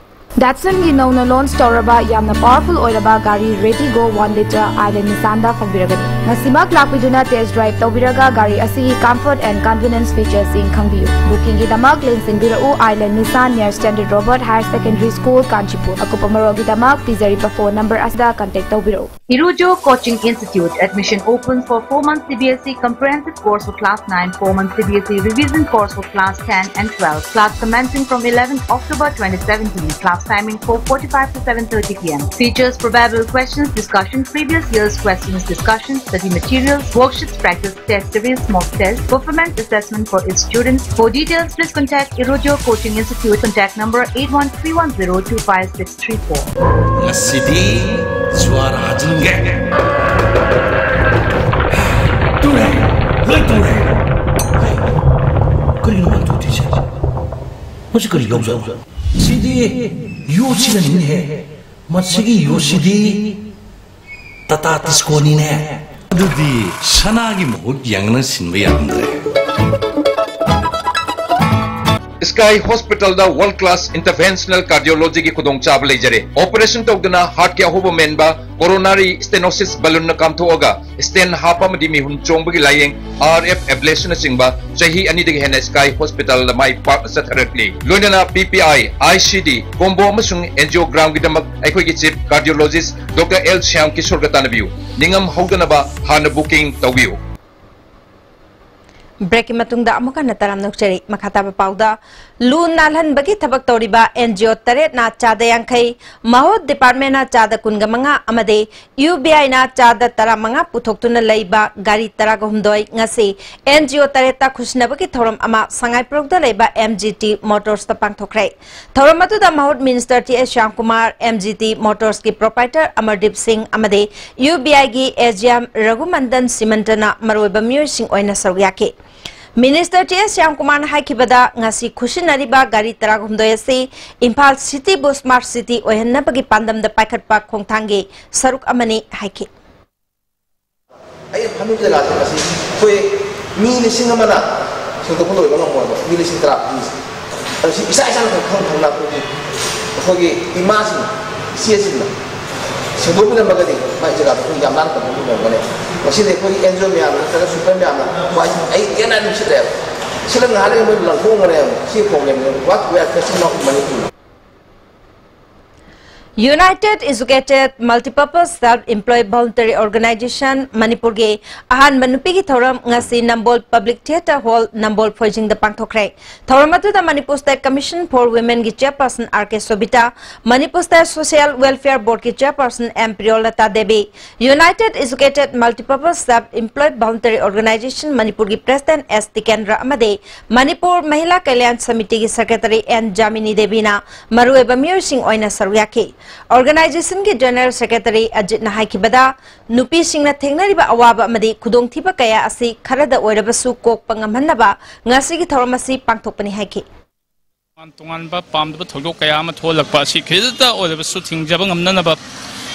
ꯗꯦꯠꯁꯟꯒꯤ ꯅꯧꯅ ꯂꯣꯟꯆ ꯇꯧꯔꯕ ꯌꯥꯝꯅ ꯄꯥꯋꯔꯐꯨꯜ ꯑꯣꯏꯔꯕ ꯒꯥꯔꯤ ꯔꯦꯇꯤꯒꯣ ꯋꯥꯟ ꯂꯤꯇꯔ ꯑꯥꯏꯂꯦꯟ ꯅꯤꯁꯥꯟꯗ ꯐꯪꯕꯤꯔꯒꯅꯤ꯫ ꯉꯁꯤꯃꯛ ꯂꯥꯛꯄꯤꯗꯨꯅ ꯇꯦꯁ ꯗ꯭ꯔꯥꯏꯚ ꯇꯧꯕꯤꯔꯒ ꯒꯥꯔꯤ ꯑꯁꯤꯒꯤ ꯀꯝꯐꯔꯠ ꯑꯦꯟ ꯀꯟꯚꯤꯅꯤꯌꯟꯁ ꯐꯤꯆꯔꯁꯤꯡ ꯈꯪꯕꯤꯌꯨ꯫ ꯕꯨꯀꯤꯡꯒꯤꯗꯃꯛ ꯂꯦꯡꯁꯤꯟꯕꯤꯔꯛꯎ, ꯑꯥꯏꯂꯦꯟ ꯅꯤꯁꯥꯟ near Standard Robert Higher Secondary School, Kanchipur. ꯑꯀꯨꯞꯄ ꯃꯔꯣꯜꯒꯤꯗꯃꯛ ꯄꯤꯖꯔꯤꯕ ꯐꯣꯟ ꯅꯝꯕꯔ ꯑꯁꯤꯗ ꯀꯟꯇꯦꯛ ꯇꯧꯕꯤꯔꯛꯎ꯫ Irujo Coaching Institute. Admission open for four months C B S E comprehensive course for class nine, four months C B S E revision course for class ten and twelve. Class commencing from eleventh October twenty seventeen. Class timing four forty-five to seven thirty P M. Features: probable questions discussion, previous year's questions discussion, study materials, worksheets, practice test series, mock test, performance assessment for its students. For details, please contact Irujo Coaching Institute. Contact number eight one three one zero two five six three four. ꯉꯁꯤꯗꯤ ꯖ꯭ꯋꯥꯔ ꯍꯥꯖꯤꯟꯒꯦ꯫ ꯇꯨꯔꯦ, ꯂꯣꯏ ꯇꯨꯔꯦ꯫ ꯀꯔꯤꯅꯣ ꯃꯥꯅ ꯇꯧꯗꯣꯏꯁꯦ? ꯃꯁꯤ ꯀꯔꯤ ꯌꯥꯎꯖꯥꯠꯅꯣ? ꯁꯤꯗꯤ ꯌꯣꯠꯁꯤꯅꯅꯤꯅꯦꯍꯦ꯫ ꯃꯁꯤꯒꯤ ꯌꯣꯠꯁꯤꯗꯤ ꯇꯥꯇꯥ ꯇꯤꯁꯀꯣꯅꯤꯅꯦ꯫ ꯑꯗꯨꯗꯤ ꯁꯅꯥꯒꯤ ꯃꯍꯨꯠ ꯌꯥꯡꯅ ꯁꯤꯟꯕ ꯌꯥꯔꯝꯗ꯭ꯔꯦ꯫ Sky Hospitalꯗ World Class Interventional Cardiologyꯒꯤ ꯈꯨꯗꯣꯡꯆꯥꯕ ꯂꯩꯖꯔꯦ꯫ Operation ꯇꯧꯗꯅ heartꯀꯤ ꯑꯍꯣꯕ ꯃꯦꯟꯕ, coronary stenosis balloonꯅ ꯀꯥꯝꯊꯣꯛꯑꯒ stent ꯍꯥꯞꯄ ꯑꯃꯗꯤ ꯃꯤꯍꯨꯟ ꯆꯣꯡꯕꯒꯤ ꯂꯥꯌꯦꯡ, RF ablationꯅꯆꯤꯡꯕ ꯆꯍꯤ ꯑꯅꯤꯗꯒꯤ ꯍꯦꯟꯅ Sky Hospitalꯗ ꯃꯥꯏ ꯄꯥꯛꯅ ꯆꯠꯊꯔꯛꯂꯤ꯫ ꯂꯣꯏꯅꯅ PPI, ICD, combo ꯑꯃꯁꯨꯡ angiogramꯒꯤꯗꯃꯛ ꯑꯩꯈꯣꯏꯒꯤ Chief Cardiologist Doctor L Shyam ꯀꯤꯁꯣꯔꯒ ꯇꯥꯟꯅꯕꯤꯌꯨ꯫ ꯅꯤꯡꯉꯝ ꯍꯧꯗꯅꯕ ꯍꯥꯟꯅ booking ꯇꯧꯕꯤꯌꯨ꯫ Breakꯀꯤ ꯃꯇꯨꯡꯗ ꯑꯃꯨꯛ ꯍꯟꯅ ꯇꯔꯥꯝꯅ ꯑꯣꯛꯆꯔꯤ꯫ ꯃꯈꯥ ꯇꯥꯕ ꯄꯥꯎꯗ, ꯂꯨ ꯅꯥꯜꯍꯟꯕꯒꯤ ꯊꯕꯛ ꯇꯧꯔꯤꯕ NGO ꯇꯔꯦꯠꯅ ꯆꯥꯗ ꯌꯥꯡꯈꯩ, ꯃꯍꯨꯠ departmentꯅ ꯆꯥꯗ ꯀꯨꯟꯒ ꯃꯉꯥ ꯑꯃꯗꯤ UBIꯅ ꯆꯥꯗ ꯇꯔꯥꯃꯉꯥ ꯄꯨꯊꯣꯛꯇꯨꯅ ꯂꯩꯕ ꯒꯥꯔꯤ ꯇꯔꯥꯒ ꯍꯨꯝꯗꯣꯏ ꯉꯁꯤ NGO ꯇꯔꯦꯠꯇ ꯈꯨꯠꯁꯤꯟꯅꯕꯒꯤ ꯊꯧꯔꯝ ꯑꯃ ꯁꯉꯥꯏꯄ꯭ꯔꯧꯗ ꯂꯩꯕ MGT Motorsꯇ ꯄꯥꯡꯊꯣꯛꯈ꯭ꯔꯦ꯫ ꯊꯧꯔꯝ ꯑꯗꯨꯗ ꯃꯍꯨꯠ Minister T S Shyamkumar, MGT Motorsꯀꯤ proprietor ꯑꯃꯔꯗꯤꯞ ꯁꯤꯡ ꯑꯃꯗꯤ UBIꯒꯤ AGM ꯔꯘꯨꯃꯟꯗꯟ ꯁꯤꯃꯟꯇꯅ ꯃꯔꯨꯑꯣꯏꯕ ꯃꯤꯑꯣꯏꯁꯤꯡ ꯑꯣꯏꯅ ꯁꯔꯨꯛ ꯌꯥꯈꯤ꯫ Minister T S ꯁ꯭ꯌꯥꯝꯀꯨꯃꯥꯔꯅ ꯍꯥꯏꯈꯤꯕꯗ, ꯉꯁꯤ ꯈꯨꯠꯁꯤꯟꯅꯔꯤꯕ ꯒꯥꯔꯤ ꯇꯔꯥꯍꯨꯝꯗꯣꯏ ꯑꯁꯤ ꯏꯝꯐꯥꯜ cityꯕꯨ smart city ꯑꯣꯏꯍꯟꯅꯕꯒꯤ ꯄꯥꯟꯗꯝꯗ ꯄꯥꯏꯈꯠꯄ ꯈꯣꯡꯊꯥꯡꯒꯤ ꯁꯔꯨꯛ ꯑꯃꯅꯤ ꯍꯥꯏꯈꯤ꯫ ꯑꯩ ꯐꯝꯃꯤꯕ ꯖꯒꯥꯁꯦ ꯉꯁꯤ ꯑꯩꯈꯣꯏ ꯃꯤ ꯂꯤꯁꯤꯡ ꯑꯃꯅ ꯁꯦꯡꯗꯣꯛꯄ ꯂꯣꯏꯕ ꯉꯝꯃꯣꯏꯕ, ꯃꯤ ꯂꯤꯁꯤꯡ ꯇꯔꯥ ꯐꯝꯃꯤꯁꯦ꯫ ꯑꯗꯣ ꯁꯤ ꯏꯁꯥ ꯏꯁꯥꯅ ꯈꯪ ꯈꯪꯅ ꯑꯩꯈꯣꯏꯒꯤ, ꯑꯩꯈꯣꯏꯒꯤ ꯏꯃꯥꯁꯤꯡ, ꯏꯆꯦꯁꯤꯡꯅ ꯁꯦꯡꯗꯣꯛꯄꯤꯔꯝꯃꯒꯗꯤ ꯃꯥꯏ ꯖꯒꯥꯗꯣ ꯑꯩꯈꯣꯏ ꯌꯥꯝ ꯅꯥꯟꯅ ꯊꯝꯕ ꯉꯝꯒꯅꯤ꯫ ꯉꯁꯤꯗꯤ ꯑꯩꯈꯣꯏꯒꯤ NGO ꯃꯌꯥꯝꯅ ꯅꯠꯇ꯭ꯔꯒ sweeper ꯃꯌꯥꯝꯅ ꯃꯥꯏꯁꯤꯡ ꯑꯩ ꯇꯦꯟꯅ ꯑꯗꯨꯝ ꯁꯤꯠꯂꯦꯕ꯫ ꯁꯤꯠꯂ ꯉꯥꯏꯍꯥꯛ ꯂꯩꯔꯒ ꯃꯣꯏ ꯂꯪꯊꯣꯛꯑꯝꯒꯅꯦꯕ꯫ ꯁꯤ problemꯅꯦ꯫ What we are facing now in Manipur. United Educated Multipurpose Self Employed Voluntary Organization ꯃꯅꯤꯄꯨꯔꯒꯤ ꯑꯍꯥꯟꯕ ꯅꯨꯄꯤꯒꯤ ꯊꯧꯔꯝ ꯉꯁꯤ ꯅꯝꯕꯣꯜ Public Theatre Hall, ꯅꯝꯕꯣꯜ ꯐꯣꯏꯖꯤꯡꯗ ꯄꯥꯡꯊꯣꯛꯈ꯭ꯔꯦ꯫ ꯊꯧꯔꯝ ꯑꯗꯨꯗ Manipur State Commission for Womenꯒꯤ chairperson R K ꯁꯣꯕꯤꯇꯥ, Manipur State Social Welfare Boardꯀꯤ chairperson M ꯄ꯭ꯔꯤꯌꯣꯂꯇꯥ Devi, United Educated Multipurpose Self Employed Voluntary Organization ꯃꯅꯤꯄꯨꯔꯒꯤ president S Tikendra ꯑꯃꯗꯤ Manipur ꯃꯍꯤꯂꯥ Kalyan ꯁꯃꯤꯇꯤꯒꯤ secretary N ꯖꯥꯃꯤꯅꯤ ꯗꯦꯕꯤꯅ ꯃꯔꯨꯑꯣꯏꯕ ꯃꯤꯑꯣꯏꯁꯤꯡ ꯑꯣꯏꯅ ꯁꯔꯨꯛ ꯌꯥꯈꯤ꯫ Organizationꯒꯤ general secretary ꯑꯖꯤꯠꯅ ꯍꯥꯏꯈꯤꯕꯗ, ꯅꯨꯄꯤꯁꯤꯡꯅ ꯊꯦꯡꯅꯔꯤꯕ ꯑꯋꯥꯕ ꯑꯃꯗꯤ ꯈꯨꯗꯣꯡꯊꯤꯕ ꯀꯌꯥ ꯑꯁꯤ ꯈꯔꯗ ꯑꯣꯏꯔꯕꯁꯨ ꯀꯣꯛꯄ ꯉꯝꯍꯟꯅꯕ ꯉꯁꯤꯒꯤ ꯊꯧꯔꯝ ꯑꯁꯤ ꯄꯥꯡꯊꯣꯛꯄꯅꯤ ꯍꯥꯏꯈꯤ꯫ ꯇꯣꯉꯥꯟ ꯇꯣꯉꯥꯟꯕ ꯄꯥꯝꯗꯕ ꯊꯧꯗꯣꯛ ꯀꯌꯥ ꯑꯃ ꯊꯣꯛꯍꯜꯂꯛꯄ ꯑꯁꯤ ꯈꯤꯇꯇ ꯑꯣꯏꯔꯕꯁꯨ ꯊꯤꯡꯖꯕ ꯉꯝꯅꯅꯕ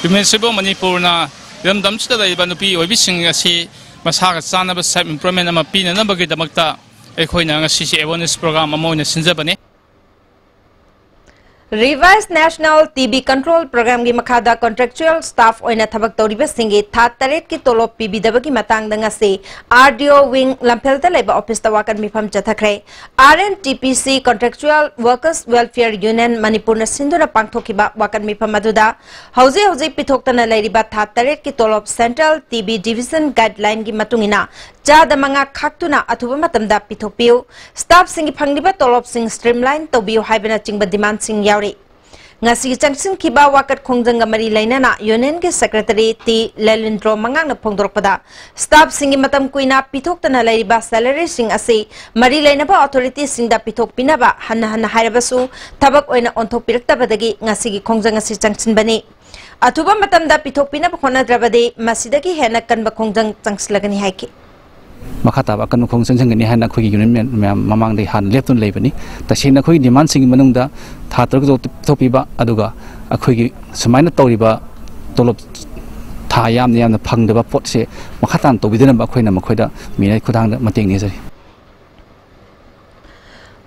Women's Forum ꯃꯅꯤꯄꯨꯔꯅ ꯏꯔꯝꯗꯝꯁꯤꯗ ꯂꯩꯔꯤꯕ ꯅꯨꯄꯤ ꯑꯣꯏꯕꯤꯁꯤꯡ ꯑꯁꯤ ꯃꯁꯥꯒ ꯆꯥꯟꯅꯕ self employment ꯑꯃ ꯄꯤꯅꯅꯕꯒꯤꯗꯃꯛꯇ ꯑꯩꯈꯣꯏꯅ ꯉꯁꯤꯁꯦ awareness program ꯑꯃ ꯑꯣꯏꯅ ꯁꯤꯟꯖꯕꯅꯦ꯫ Revised National T B Control Programꯒꯤ ꯃꯈꯥꯗ contractual staff ꯑꯣꯏꯅ ꯊꯕꯛ ꯇꯧꯔꯤꯕꯁꯤꯡꯒꯤ ꯊꯥ ꯇꯔꯦꯠꯀꯤ ꯇꯣꯂꯣꯞ ꯄꯤꯕꯤꯗꯕꯒꯤ ꯃꯇꯥꯡꯗ ꯉꯁꯤ R D O wing ꯂꯝꯐꯦꯜꯗ ꯂꯩꯕ officeꯇ ꯋꯥꯀꯠ ꯃꯤꯐꯝ ꯆꯠꯊꯈ꯭ꯔꯦ꯫ R N T P C Contractual Workers Welfare Union ꯃꯅꯤꯄꯨꯔꯅ ꯁꯤꯟꯗꯨꯅ ꯄꯥꯡꯊꯣꯛꯈꯤꯕ ꯋꯥꯀꯠ ꯃꯤꯐꯝ ꯑꯗꯨꯗ ꯍꯧꯖꯤꯛ ꯍꯧꯖꯤꯛ ꯄꯤꯊꯣꯛꯇꯅ ꯂꯩꯔꯤꯕ ꯊꯥ ꯇꯔꯦꯠꯀꯤ ꯇꯣꯂꯣꯞ Central T B Division Guidelineꯒꯤ ꯃꯇꯨꯡ ꯏꯟꯅ ꯆꯥꯗ ꯃꯉꯥ ꯈꯥꯛꯇꯨꯅ ꯑꯊꯨꯕ ꯃꯇꯝꯗ ꯄꯤꯊꯣꯛꯄꯤꯌꯨ, staffꯁꯤꯡꯒꯤ ꯐꯪꯂꯤꯕ ꯇꯣꯂꯣꯞꯁꯤꯡ streamline ꯇꯧꯕꯤꯌꯨ ꯍꯥꯏꯕꯅꯆꯤꯡꯕ demandꯁꯤꯡ ꯌꯥꯎꯔꯤ꯫ ꯉꯁꯤꯒꯤ ꯆꯪꯁꯤꯟꯈꯤꯕ ꯋꯥꯀꯠ ꯈꯣꯡꯖꯪꯒ ꯃꯔꯤ ꯂꯩꯅꯅ unionꯒꯤ secretary ꯇꯤ ꯂꯦꯂꯤꯟꯗ꯭ꯔꯣ ꯃꯉꯥꯡꯅ ꯐꯣꯡꯗꯣꯔꯛꯄꯗ, staffꯁꯤꯡꯒꯤ ꯃꯇꯝ ꯀꯨꯏꯅ ꯄꯤꯊꯣꯛꯇꯅ ꯂꯩꯔꯤꯕ salaryꯁꯤꯡ ꯑꯁꯤ ꯃꯔꯤ ꯂꯩꯅꯕ authorityꯁꯤꯡꯗ ꯄꯤꯊꯣꯛꯄꯤꯅꯕ ꯍꯟꯅ ꯍꯟꯅ ꯍꯥꯏꯔꯕꯁꯨ ꯊꯕꯛ ꯑꯣꯏꯅ ꯑꯣꯟꯊꯣꯛꯄꯤꯔꯛꯇꯕꯗꯒꯤ ꯉꯁꯤꯒꯤ ꯈꯣꯡꯖꯪ ꯑꯁꯤ ꯆꯪꯁꯤꯟꯕꯅꯤ꯫ ꯑꯊꯨꯕ ꯃꯇꯝꯗ ꯄꯤꯊꯣꯛꯄꯤꯅꯕ ꯍꯣꯠꯅꯗ꯭ꯔꯕꯗꯤ ꯃꯁꯤꯗꯒꯤ ꯍꯦꯟꯅ ꯀꯟꯕ ꯈꯣꯡꯖꯪ ꯆꯪꯁꯤꯜꯂꯒꯅꯤ ꯍꯥꯏꯈꯤ꯫ ꯃꯈꯥ ꯇꯥꯕ ꯑꯀꯟꯕ ꯈꯣꯡꯖꯪ ꯆꯪꯒꯅꯤ ꯍꯥꯏꯅ ꯑꯩꯈꯣꯏꯒꯤ union ꯃꯌꯥꯝ ꯃꯃꯥꯡꯗꯒꯤ ꯍꯥꯟꯅ ꯂꯦꯞꯇꯨꯅ ꯂꯩꯕꯅꯤ꯫ ꯇꯁꯦꯡꯅ ꯑꯩꯈꯣꯏꯒꯤ demandꯁꯤꯡꯒꯤ ꯃꯅꯨꯡꯗ ꯊꯥ ꯇꯔꯨꯛ ꯇꯔꯨꯛ ꯄꯤꯊꯣꯛꯄꯤꯕ, ꯑꯗꯨꯒ ꯑꯩꯈꯣꯏꯒꯤ ꯁꯨꯃꯥꯏꯅ ꯇꯧꯔꯤꯕ ꯇꯣꯂꯣꯞ ꯊꯥ ꯌꯥꯝꯅ ꯌꯥꯝꯅ ꯐꯪꯗꯕ ꯄꯣꯠꯁꯦ ꯃꯈꯥ ꯇꯥꯅ ꯇꯧꯕꯤꯗꯅꯕ ꯑꯩꯈꯣꯏꯅ ꯃꯈꯣꯏꯗ ꯃꯤꯅꯥꯏ ꯈꯨꯠꯊꯥꯡꯗ ꯃꯇꯦꯡ ꯅꯤꯖꯔꯤ꯫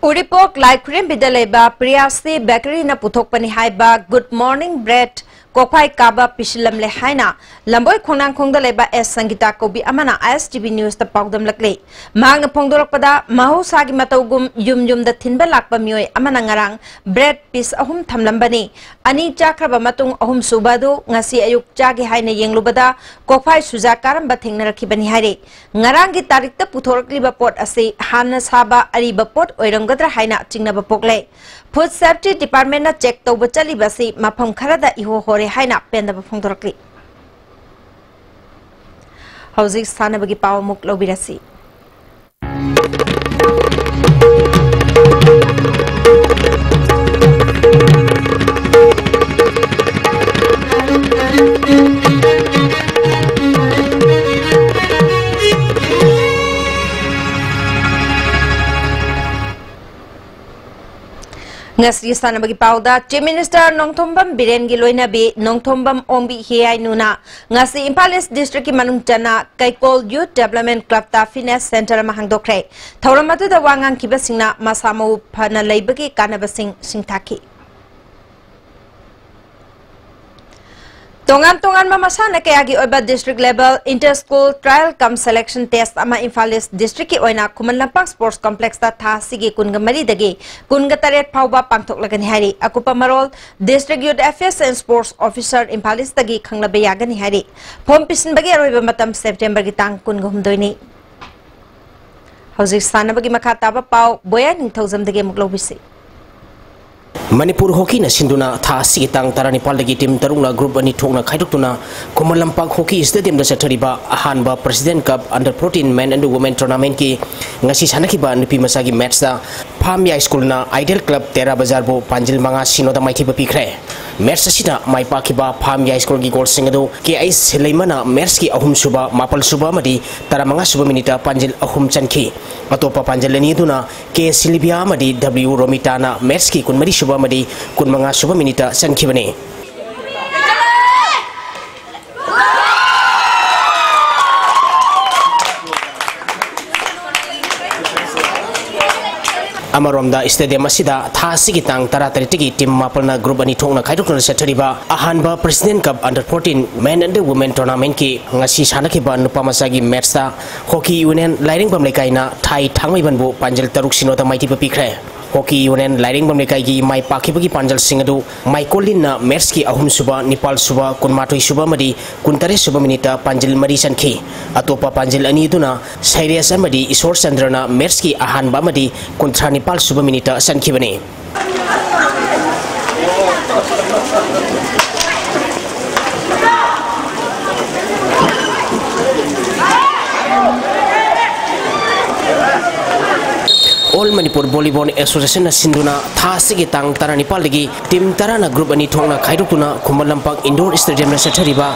ꯎꯔꯤꯄꯣꯛ ꯂꯥꯏꯈꯨꯔꯦꯝꯕꯤꯗ ꯂꯩꯕ ꯄ꯭ꯔꯤꯌꯥꯁ꯭ꯔꯤ bakeryꯅ ꯄꯨꯊꯣꯛꯄꯅꯤ ꯍꯥꯏꯕ Good Morning Bread ꯀꯣꯛꯐꯥꯏ ꯀꯥꯕ ꯄꯤꯁꯤꯜꯂꯝꯂꯦ ꯍꯥꯏꯅ ꯂꯝꯕꯣꯏ ꯈꯣꯡꯅꯥꯡꯈꯣꯡꯗ ꯂꯩꯕ ꯑꯦꯁ ꯁꯪꯒꯤꯇꯥ ꯀꯧꯕꯤ ꯑꯃꯅ I S T V Newsꯇ ꯄꯥꯎꯗꯝꯂꯛꯂꯤ꯫ ꯃꯍꯥꯛꯅ ꯐꯣꯡꯗꯣꯔꯛꯄꯗ, ꯃꯍꯧꯁꯥꯒꯤ ꯃꯇꯧꯒꯨꯝ ꯌꯨꯝ ꯌꯨꯝꯗ ꯊꯤꯟꯕ ꯂꯥꯛꯄ ꯃꯤꯑꯣꯏ ꯑꯃꯅ ꯉꯔꯥꯡ bread piece ꯑꯍꯨꯝ ꯊꯝꯂꯝꯕꯅꯤ꯫ ꯑꯅꯤ ꯆꯥꯈ꯭ꯔꯕ ꯃꯇꯨꯡ ꯑꯍꯨꯝꯁꯨꯕ ꯑꯗꯨ ꯉꯁꯤ ꯑꯌꯨꯛ ꯆꯥꯒꯦ ꯍꯥꯏꯅ ꯌꯦꯡꯂꯨꯕꯗ ꯀꯣꯛꯐꯥꯏ ꯁꯨꯖꯥ ꯀꯥꯔꯝꯕ ꯊꯦꯡꯅꯔꯛꯈꯤꯕꯅꯤ ꯍꯥꯏꯔꯤ꯫ ꯉꯔꯥꯡꯒꯤ ꯇꯥꯔꯤꯛꯇ ꯄꯨꯊꯣꯔꯛꯂꯤꯕ ꯄꯣꯠ ꯑꯁꯤ ꯍꯥꯟꯅ ꯁꯥꯕ ꯑꯔꯤꯕ ꯄꯣꯠ ꯑꯣꯏꯔꯝꯒꯗ꯭ꯔꯥ ꯍꯥꯏꯅ ꯆꯤꯡꯅꯕ ꯄꯣꯛꯂꯦ꯫ Food Safety Departmentꯅ check ꯇꯧꯕ ꯆꯠꯂꯤꯕ ꯑꯁꯤ ꯃꯐꯝ ꯈꯔꯗ ꯏꯍꯣ ꯍꯣꯔꯦ ꯍꯥꯏꯅ ꯄꯦꯟꯗꯕ ꯐꯣꯡꯗꯣꯔꯛꯂꯤ꯫ ꯍꯧꯖꯤꯛ ꯁꯥꯟꯅꯕꯒꯤ ꯄꯥꯎ ꯑꯃꯨꯛ ꯂꯧꯕꯤꯔꯁꯤ꯫ ꯉꯁꯤ ꯁꯥꯟꯅꯕꯒꯤ ꯄꯥꯎꯗ, Chief Minister ꯅꯣꯡꯊꯣꯝꯕꯝ ꯕꯤꯔꯦꯟꯒꯤ ꯂꯣꯏꯅꯕꯤ ꯅꯣꯡꯊꯣꯝꯕꯝ ꯑꯣꯡꯕꯤ ꯍꯤꯌꯥꯏꯅꯨꯅ ꯉꯁꯤ ꯏꯝꯐꯥꯜ East District ꯀꯤ ꯃꯅꯨꯡ ꯆꯟꯅ ꯀꯩꯀꯣꯜ Youth Development Club ꯇ Fitness Center ꯑꯃ ꯍꯥꯡꯗꯣꯛꯈ꯭ꯔꯦ꯫ ꯊꯧꯔꯝ ꯑꯗꯨꯗ ꯋꯥ ꯉꯥꯡꯈꯤꯕꯁꯤꯡꯅ ꯃꯁꯥ ꯃꯎ ꯐꯅ ꯂꯩꯕꯒꯤ ꯀꯥꯟꯅꯕꯁꯤꯡ ꯁꯤꯡꯊꯥꯈꯤ꯫ ꯇꯣꯉꯥꯟ ꯇꯣꯉꯥꯟꯕ ꯃꯁꯥꯟꯅ ꯀꯌꯥꯒꯤ ꯑꯣꯏꯕ District Level Inter School Trial cum Selection Test ꯑꯃ ꯏꯝꯐꯥꯜ East District ꯀꯤ ꯑꯣꯏꯅ ꯈꯨꯃꯟ ꯂꯝꯄꯥꯛ Sports Complex ꯇ ꯊꯥ ꯑꯁꯤꯒꯤ ꯀꯨꯟꯒ ꯃꯔꯤꯗꯒꯤ ꯀꯨꯟꯒ ꯇꯔꯦꯠ ꯐꯥꯎꯕ ꯄꯥꯡꯊꯣꯛꯂꯒꯅꯤ ꯍꯥꯏꯔꯤ꯫ ꯑꯀꯨꯞꯄ ꯃꯔꯣꯜ District Youth Affairs and Sports Officer Imphal East ꯇꯒꯤ ꯈꯪꯅꯕ ꯌꯥꯒꯅꯤ ꯍꯥꯏꯔꯤ꯫ Form ꯄꯤꯁꯤꯟꯕꯒꯤ ꯑꯔꯣꯏꯕ ꯃꯇꯝ September ꯒꯤ ꯇꯥꯡ ꯀꯨꯟꯒ ꯍꯨꯝꯗꯣꯏꯅꯤ꯫ ꯍꯧꯖꯤꯛ ꯁꯥꯟꯅꯕꯒꯤ ꯃꯈꯥ ꯇꯥꯕ ꯄꯥꯎ ꯕꯣꯌꯥ ꯅꯤꯡꯊꯧꯖꯝꯗꯒꯤ ꯑꯃꯨꯛ ꯂꯧꯕꯤꯁꯤ꯫ ꯃꯅꯤꯄꯨꯔ ꯍꯣꯀꯤꯅ ꯁꯤꯟꯗꯨꯅ ꯊꯥ ꯑꯁꯤꯒꯤ ꯇꯥꯡ ꯇꯔꯥꯅꯤꯄꯥꯜꯗꯒꯤ team ꯇꯔꯨꯛꯅ group ꯑꯅꯤ ꯊꯣꯛꯅ ꯈꯥꯏꯗꯣꯛꯇꯨꯅ ꯈꯨꯃꯟ ꯂꯝꯄꯥꯛ Hockey Stadium ꯗ ꯆꯠꯊꯔꯤꯕ ꯑꯍꯥꯟꯕ President Cup Under Fourteen Men and Women Tournament ꯀꯤ ꯉꯁꯤ ꯁꯥꯟꯅꯈꯤꯕ ꯅꯨꯄꯤ ꯃꯆꯥꯒꯤ match ꯇ ꯐꯥꯝ ꯌꯥꯏ ꯁ꯭ꯀꯨꯜꯅ Ideal Club ꯇꯦꯔꯥ ꯕꯖꯥꯔꯕꯨ ꯄꯥꯟꯖꯤꯜ ꯃꯉꯥ ꯁꯤꯅꯣꯗ ꯃꯥꯏꯊꯤꯕ ꯄꯤꯈ꯭ꯔꯦ꯫ Match ꯑꯁꯤꯗ ꯃꯥꯏ ꯄꯥꯛꯈꯤꯕ ꯐꯥꯝ ꯌꯥꯏ ꯁ꯭ꯀꯨꯜꯒꯤ goal ꯁꯤꯡ ꯑꯗꯨ ꯀꯦ ꯑꯩꯆ ꯁꯤꯂꯩꯃꯅ match ꯀꯤ ꯑꯍꯨꯝꯁꯨꯕ, ꯃꯥꯄꯜꯁꯨꯕ ꯑꯃꯗꯤ ꯇꯔꯥꯃꯉꯥꯁꯨꯕ minute ꯇ ꯄꯥꯟꯖꯤꯜ ꯑꯍꯨꯝ ꯆꯟꯈꯤ꯫ ꯑꯇꯣꯞꯄ ꯄꯥꯟꯖꯤꯜ ꯑꯅꯤ ꯑꯗꯨꯅ ꯀꯦ ꯁꯤꯂꯤꯕꯤꯌꯥ ꯑꯃꯗꯤ ꯗꯕ꯭ꯂꯤꯎ ꯔꯣꯃꯤꯇꯥꯅ match ꯀꯤ ꯀꯨꯟꯃꯔꯤꯁꯨꯕ ꯑꯃꯗꯤ ꯀꯨꯟꯃꯉꯥꯁꯨꯕ minute ꯇ ꯆꯟꯈꯤꯕꯅꯤ꯫ ꯑꯃꯔꯣꯝꯗ stadium ꯑꯁꯤꯗ ꯊꯥ ꯑꯁꯤꯒꯤ ꯇꯥꯡ ꯇꯔꯥꯇꯔꯦꯠꯇꯒꯤ team ꯃꯥꯄꯜꯅ group ꯑꯅꯤ ꯊꯣꯛꯅ ꯈꯥꯏꯗꯣꯛꯇꯨꯅ ꯆꯠꯊꯔꯤꯕ ꯑꯍꯥꯟꯕ President Cup Under Fourteen Men and Women Tournament ꯀꯤ ꯉꯁꯤ ꯁꯥꯟꯅꯈꯤꯕ ꯅꯨꯄꯥ ꯃꯆꯥꯒꯤ match ꯇ Hockey Union ꯂꯥꯏꯔꯦꯡꯕꯝ ꯂꯩꯀꯥꯏꯅ ꯊꯥꯏ ꯊꯥꯡꯃꯩꯕꯟꯕꯨ ꯄꯥꯟꯖꯜ ꯇꯔꯨꯛ ꯁꯤꯅꯣꯗ ꯃꯥꯏꯊꯤꯕ ꯄꯤꯈ꯭ꯔꯦ꯫ Hockey Union ꯂꯥꯏꯔꯦꯡꯕꯝ ꯂꯩꯀꯥꯏꯒꯤ ꯃꯥꯏ ꯄꯥꯛꯈꯤꯕꯒꯤ ꯄꯥꯟꯖꯜꯁꯤꯡ ꯑꯗꯨ ꯃꯥꯏꯀꯣꯜꯂꯤꯟꯅ match ꯀꯤ ꯑꯍꯨꯝꯁꯨꯕ, ꯅꯤꯄꯥꯜꯁꯨꯕ, ꯀꯨꯟꯃꯥꯊꯣꯏꯁꯨꯕ ꯑꯃꯗꯤ ꯀꯨꯟꯇꯔꯦꯠꯁꯨꯕ minute ꯇ ꯄꯥꯟꯖꯤꯜ ꯃꯔꯤ ꯆꯟꯈꯤ꯫ ꯑꯇꯣꯞꯄ ꯄꯥꯟꯖꯤꯜ ꯑꯅꯤ ꯑꯗꯨꯅ ꯁꯩꯔꯦꯁ ꯑꯃꯗꯤ ꯏꯁꯣꯔ ꯆꯟꯗ꯭ꯔꯅ match ꯀꯤ ꯑꯍꯥꯟꯕ ꯑꯃꯗꯤ ꯀꯨꯟꯊ꯭ꯔꯥ ꯅꯤꯄꯥꯜꯁꯨꯕ minute ꯇ ꯆꯟꯈꯤꯕꯅꯤ꯫ All Manipur Volleyball Association-ꯅ ꯁꯤꯟꯗꯨꯅ ꯊꯥ ꯑꯁꯤꯒꯤ ꯇꯥꯡ ꯇꯔꯥꯅꯤꯄꯥꯜꯗꯒꯤ team ꯇꯔꯥꯅ group ꯑꯅꯤ ꯊꯣꯛꯅ ꯈꯥꯏꯗꯣꯛꯇꯨꯅ ꯈꯨꯃꯟ ꯂꯝꯄꯥꯛ indoor stadium-ꯗ ꯆꯠꯊꯔꯤꯕ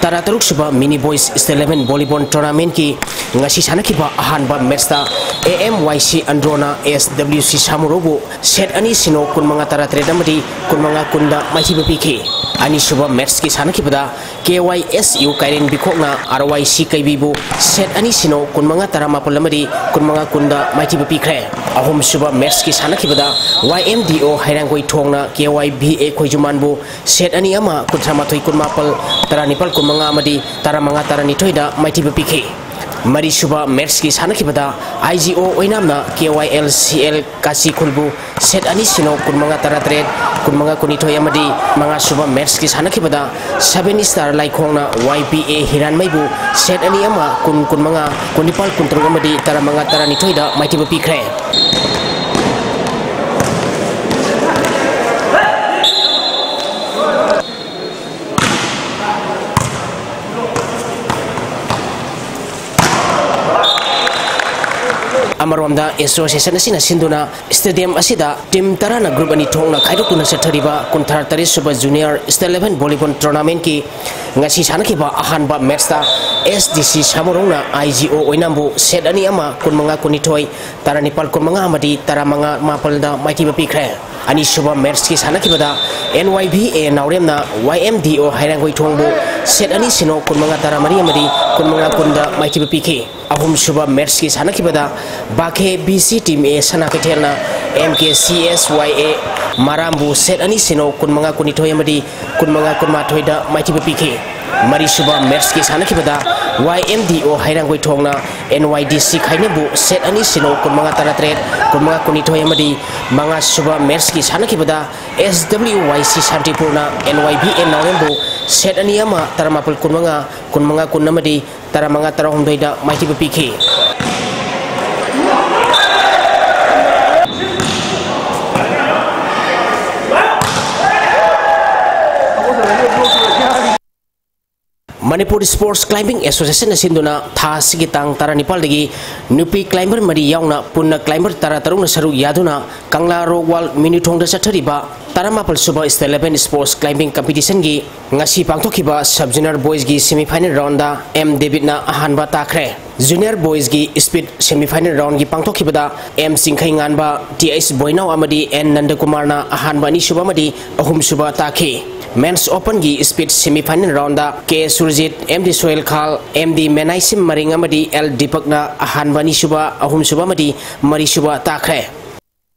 ꯇꯔꯥꯇꯔꯨꯛ ꯁꯨꯕ mini boys eleven volleyball tournament-ꯀꯤ ꯉꯁꯤ ꯁꯥꯟꯅꯈꯤꯕ ꯑꯍꯥꯟꯕ match-ꯇ A M Y C Andro-ꯅ S W C Samoro-ꯕꯨ set ꯑꯅꯤ ꯁꯤꯅꯣ ꯀꯨꯟꯃꯉꯥ ꯇꯔꯥꯇꯔꯦꯠ ꯑꯃꯗꯤ ꯀꯨꯟꯃꯉꯥ ꯀꯨꯟꯗ ꯃꯥꯏꯊꯤꯕ ꯄꯤꯈꯤ꯫ ꯑꯅꯤꯁꯨꯕ match-ꯀꯤ ꯁꯥꯟꯅꯈꯤꯕꯗ K Y S U Kairen Bikhokna R Y C Kaibibu set ꯑꯅꯤ ꯁꯤꯅꯣ ꯀꯨꯟꯃꯉꯥ ꯇꯔꯥꯃꯥꯄꯜ ꯑꯃꯗꯤ ꯀꯨꯟꯃꯉꯥ ꯀꯨꯟꯗ ꯃꯥꯏꯊꯤꯕ ꯄꯤꯈ꯭ꯔꯦ꯫ ꯑꯍꯨꯝꯁꯨꯕ match-ꯀꯤ ꯁꯥꯟꯅꯈꯤꯕꯗ Y M D O Hairangoi Thongna K Y B A Khoijumanbu set ꯑꯅꯤ ꯑꯃ ꯀꯨꯟꯊ꯭ꯔꯥ ꯃꯥꯊꯣꯏ ꯀꯨꯟꯃꯥꯄꯜ, ꯇꯔꯥꯅꯤꯄꯥꯜ ꯀꯨꯟꯃꯉꯥ ꯑꯃꯗꯤ ꯇꯔꯥꯃꯉꯥ ꯇꯔꯥꯅꯤꯊꯣꯏꯗ ꯃꯥꯏꯊꯤꯕ ꯄꯤꯈꯤ꯫ ꯃꯔꯤꯁꯨꯕ match-ꯀꯤ ꯁꯥꯟꯅꯈꯤꯕꯗ I G O Oinamna K Y L C L Kachikhulbu set ꯑꯅꯤ ꯁꯤꯅꯣ ꯀꯨꯟꯃꯉꯥ ꯇꯔꯥꯇꯔꯦꯠ, ꯀꯨꯟꯃꯉꯥ ꯀꯨꯟꯅꯤꯊꯣꯏ ꯑꯃꯗꯤ ꯃꯉꯥꯁꯨꯕ match-ꯀꯤ ꯁꯥꯟꯅꯈꯤꯕꯗ Seven Star Laikhongna Y B A Hiranmaibu set ꯑꯅꯤ ꯑꯃ ꯀꯨꯟ ꯀꯨꯟꯃꯉꯥ, ꯀꯨꯟꯅꯤꯄꯥꯜ ꯀꯨꯟꯇꯔꯨꯛ ꯑꯃꯗꯤ ꯇꯔꯥꯃꯉꯥ ꯇꯔꯥꯅꯤꯊꯣꯏꯗ ꯃꯥꯏꯊꯤꯕ ꯄꯤꯈ꯭ꯔꯦ꯫ ꯑꯃꯔꯣꯝꯗ association ꯑꯁꯤꯅ ꯁꯤꯟꯗꯨꯅ stadium ꯑꯁꯤꯗ team ꯇꯔꯥꯅ group ꯑꯅꯤ ꯊꯣꯛꯅ ꯈꯥꯏꯗꯣꯛꯇꯨꯅ ꯆꯠꯊꯔꯤꯕ ꯀꯨꯟꯊ꯭ꯔꯥ ꯇꯔꯦꯠ ꯁꯨꯕ junior state level volleyball tournament-ꯀꯤ ꯉꯁꯤ ꯁꯥꯟꯅꯈꯤꯕ ꯑꯍꯥꯟꯕ match-ꯇ S D C Samorongna I G O Oinambu set ꯑꯅꯤ ꯑꯃ ꯀꯨꯟꯃꯉꯥ ꯀꯨꯟꯅꯤꯊꯣꯏ, ꯇꯔꯥꯅꯤꯄꯥꯜ ꯀꯨꯟꯃꯉꯥ ꯑꯃꯗꯤ ꯇꯔꯥꯃꯉꯥ ꯃꯥꯄꯜꯗ ꯃꯥꯏꯊꯤꯕ ꯄꯤꯈ꯭ꯔꯦ꯫ ꯑꯅꯤꯁꯨꯕ match-ꯀꯤ ꯁꯥꯟꯅꯈꯤꯕꯗ N Y B A Naoremna Y M D O Hairangoi Thongbu set ꯑꯅꯤ ꯁꯤꯅꯣ ꯀꯨꯟꯃꯉꯥ ꯇꯔꯥꯃꯔꯤ ꯑꯃꯗꯤ ꯀꯨꯟꯃꯉꯥ ꯀꯨꯟꯗ ꯃꯥꯏꯊꯤꯕ ꯄꯤꯈꯤ꯫ ꯑꯍꯨꯝꯁꯨꯕ match-ꯀꯤ ꯁꯥꯟꯅꯈꯤꯕꯗ Bakhe B C Team A Sana Keithelna M K C S Y A Marambu set ꯑꯅꯤ ꯁꯤꯅꯣ ꯀꯨꯟꯃꯉꯥ ꯀꯨꯟꯅꯤꯊꯣꯏ ꯑꯃꯗꯤ ꯀꯨꯟꯃꯉꯥ ꯀꯨꯟꯃꯥꯊꯣꯏꯗ ꯃꯥꯏꯊꯤꯕ ꯄꯤꯈꯤ꯫ ꯃꯔꯤꯁꯨꯕ match-ꯀꯤ ꯁꯥꯟꯅꯈꯤꯕꯗ Y M D O Hairangoi Thongna N Y D C Khainyabu set ꯑꯅꯤ ꯁꯤꯅꯣ ꯀꯨꯟꯃꯉꯥ ꯇꯔꯥꯇꯔꯦꯠ, ꯀꯨꯟꯃꯉꯥ ꯀꯨꯟꯅꯤꯊꯣꯏ ꯑꯃꯗꯤ ꯃꯉꯥꯁꯨꯕ match-ꯀꯤ ꯁꯥꯟꯅꯈꯤꯕꯗ S W Y C Santipurna N Y B A Naorembu set ꯑꯅꯤ ꯑꯃ ꯇꯔꯥꯃꯥꯄꯜ ꯀꯨꯟꯃꯉꯥ, ꯀꯨꯟꯃꯉꯥ ꯀꯨꯟ ꯑꯃꯗꯤ ꯇꯔꯥꯃꯉꯥ ꯇꯔꯥꯍꯨꯝꯗꯣꯏꯗ ꯃꯥꯏꯊꯤꯕ ꯄꯤꯈꯤ꯫ ꯃꯅꯤꯄꯨꯔ ꯁ꯭ꯄꯣꯔꯠꯁ ꯀ꯭ꯂꯥꯏꯝꯕꯤꯡ ꯑꯦꯁꯣꯁꯤꯌꯦꯁꯟꯅ ꯁꯤꯟꯗꯨꯅ ꯊꯥ ꯑꯁꯤꯒꯤ ꯇꯥꯡ ꯇꯔꯥꯅꯤꯄꯥꯜꯗꯒꯤ ꯅꯨꯄꯤ ꯀ꯭ꯂꯥꯏꯝꯕꯔ ꯃꯔꯤ ꯌꯥꯎꯅ ꯄꯨꯟꯅ ꯀ꯭ꯂꯥꯏꯝꯕꯔ ꯇꯔꯥꯇꯔꯨꯛꯅ ꯁꯔꯨꯛ ꯌꯥꯗꯨꯅ ꯀꯪꯂꯥ ꯔꯣꯛ ꯋꯥꯜ ꯃꯤꯅꯨꯊꯣꯡꯗ ꯆꯠꯊꯔꯤꯕ ꯇꯔꯥꯃꯥꯄꯜ sub state level sports climbing ꯀꯝꯄꯤꯇꯤꯁꯟꯒꯤ ꯉꯁꯤ ꯄꯥꯡꯊꯣꯛꯈꯤꯕ ꯁꯕ ꯖꯨꯅꯤꯌꯔ ꯕꯣꯏꯁꯀꯤ ꯁꯦꯃꯤꯐꯥꯏꯅꯦꯜ ꯔꯥꯎꯟꯗ ꯑꯦꯝ ꯗꯦꯕꯤꯠꯅ ꯑꯍꯥꯟꯕ ꯇꯥꯈ꯭ꯔꯦ꯫ ꯖꯨꯅꯤꯌꯔ ꯕꯣꯏꯁꯀꯤ ꯁ꯭ꯄꯤꯗ ꯁꯦꯃꯤꯐꯥꯏꯅꯦꯜ ꯔꯥꯎꯟꯒꯤ ꯄꯥꯡꯊꯣꯛꯈꯤꯕꯗ ꯑꯦꯝ ꯆꯤꯡꯈꯩꯉꯥꯟꯕ, ꯇꯤ ꯑꯩꯆ ꯕꯣꯏꯅꯥꯎ ꯑꯃꯗꯤ ꯑꯦꯟ ꯅꯟꯗꯀꯨꯃꯥꯔꯅ ꯑꯍꯥꯟꯕ, ꯑꯅꯤꯁꯨꯕ ꯑꯃꯗꯤ ꯑꯍꯨꯝꯁꯨꯕ ꯇꯥꯈꯤ꯫ ꯃꯦꯟꯁ ꯑꯣꯄꯟꯒꯤ ꯁ꯭ꯄꯤꯗ ꯁꯦꯃꯤꯐꯥꯏꯅꯦꯜ ꯔꯥꯎꯟꯗ K Surjit, M D Sohel Khan, M D Menaisim ꯃꯔꯤꯡ ꯑꯃꯗꯤ ꯑꯦꯜ ꯗꯤꯄꯛꯅ ꯑꯍꯥꯟꯕ, ꯑꯅꯤꯁꯨꯕ, ꯑꯍꯨꯝꯁꯨꯕ ꯑꯃꯗꯤ ꯃꯔꯤꯁꯨꯕ ꯇꯥꯈ꯭ꯔꯦ꯫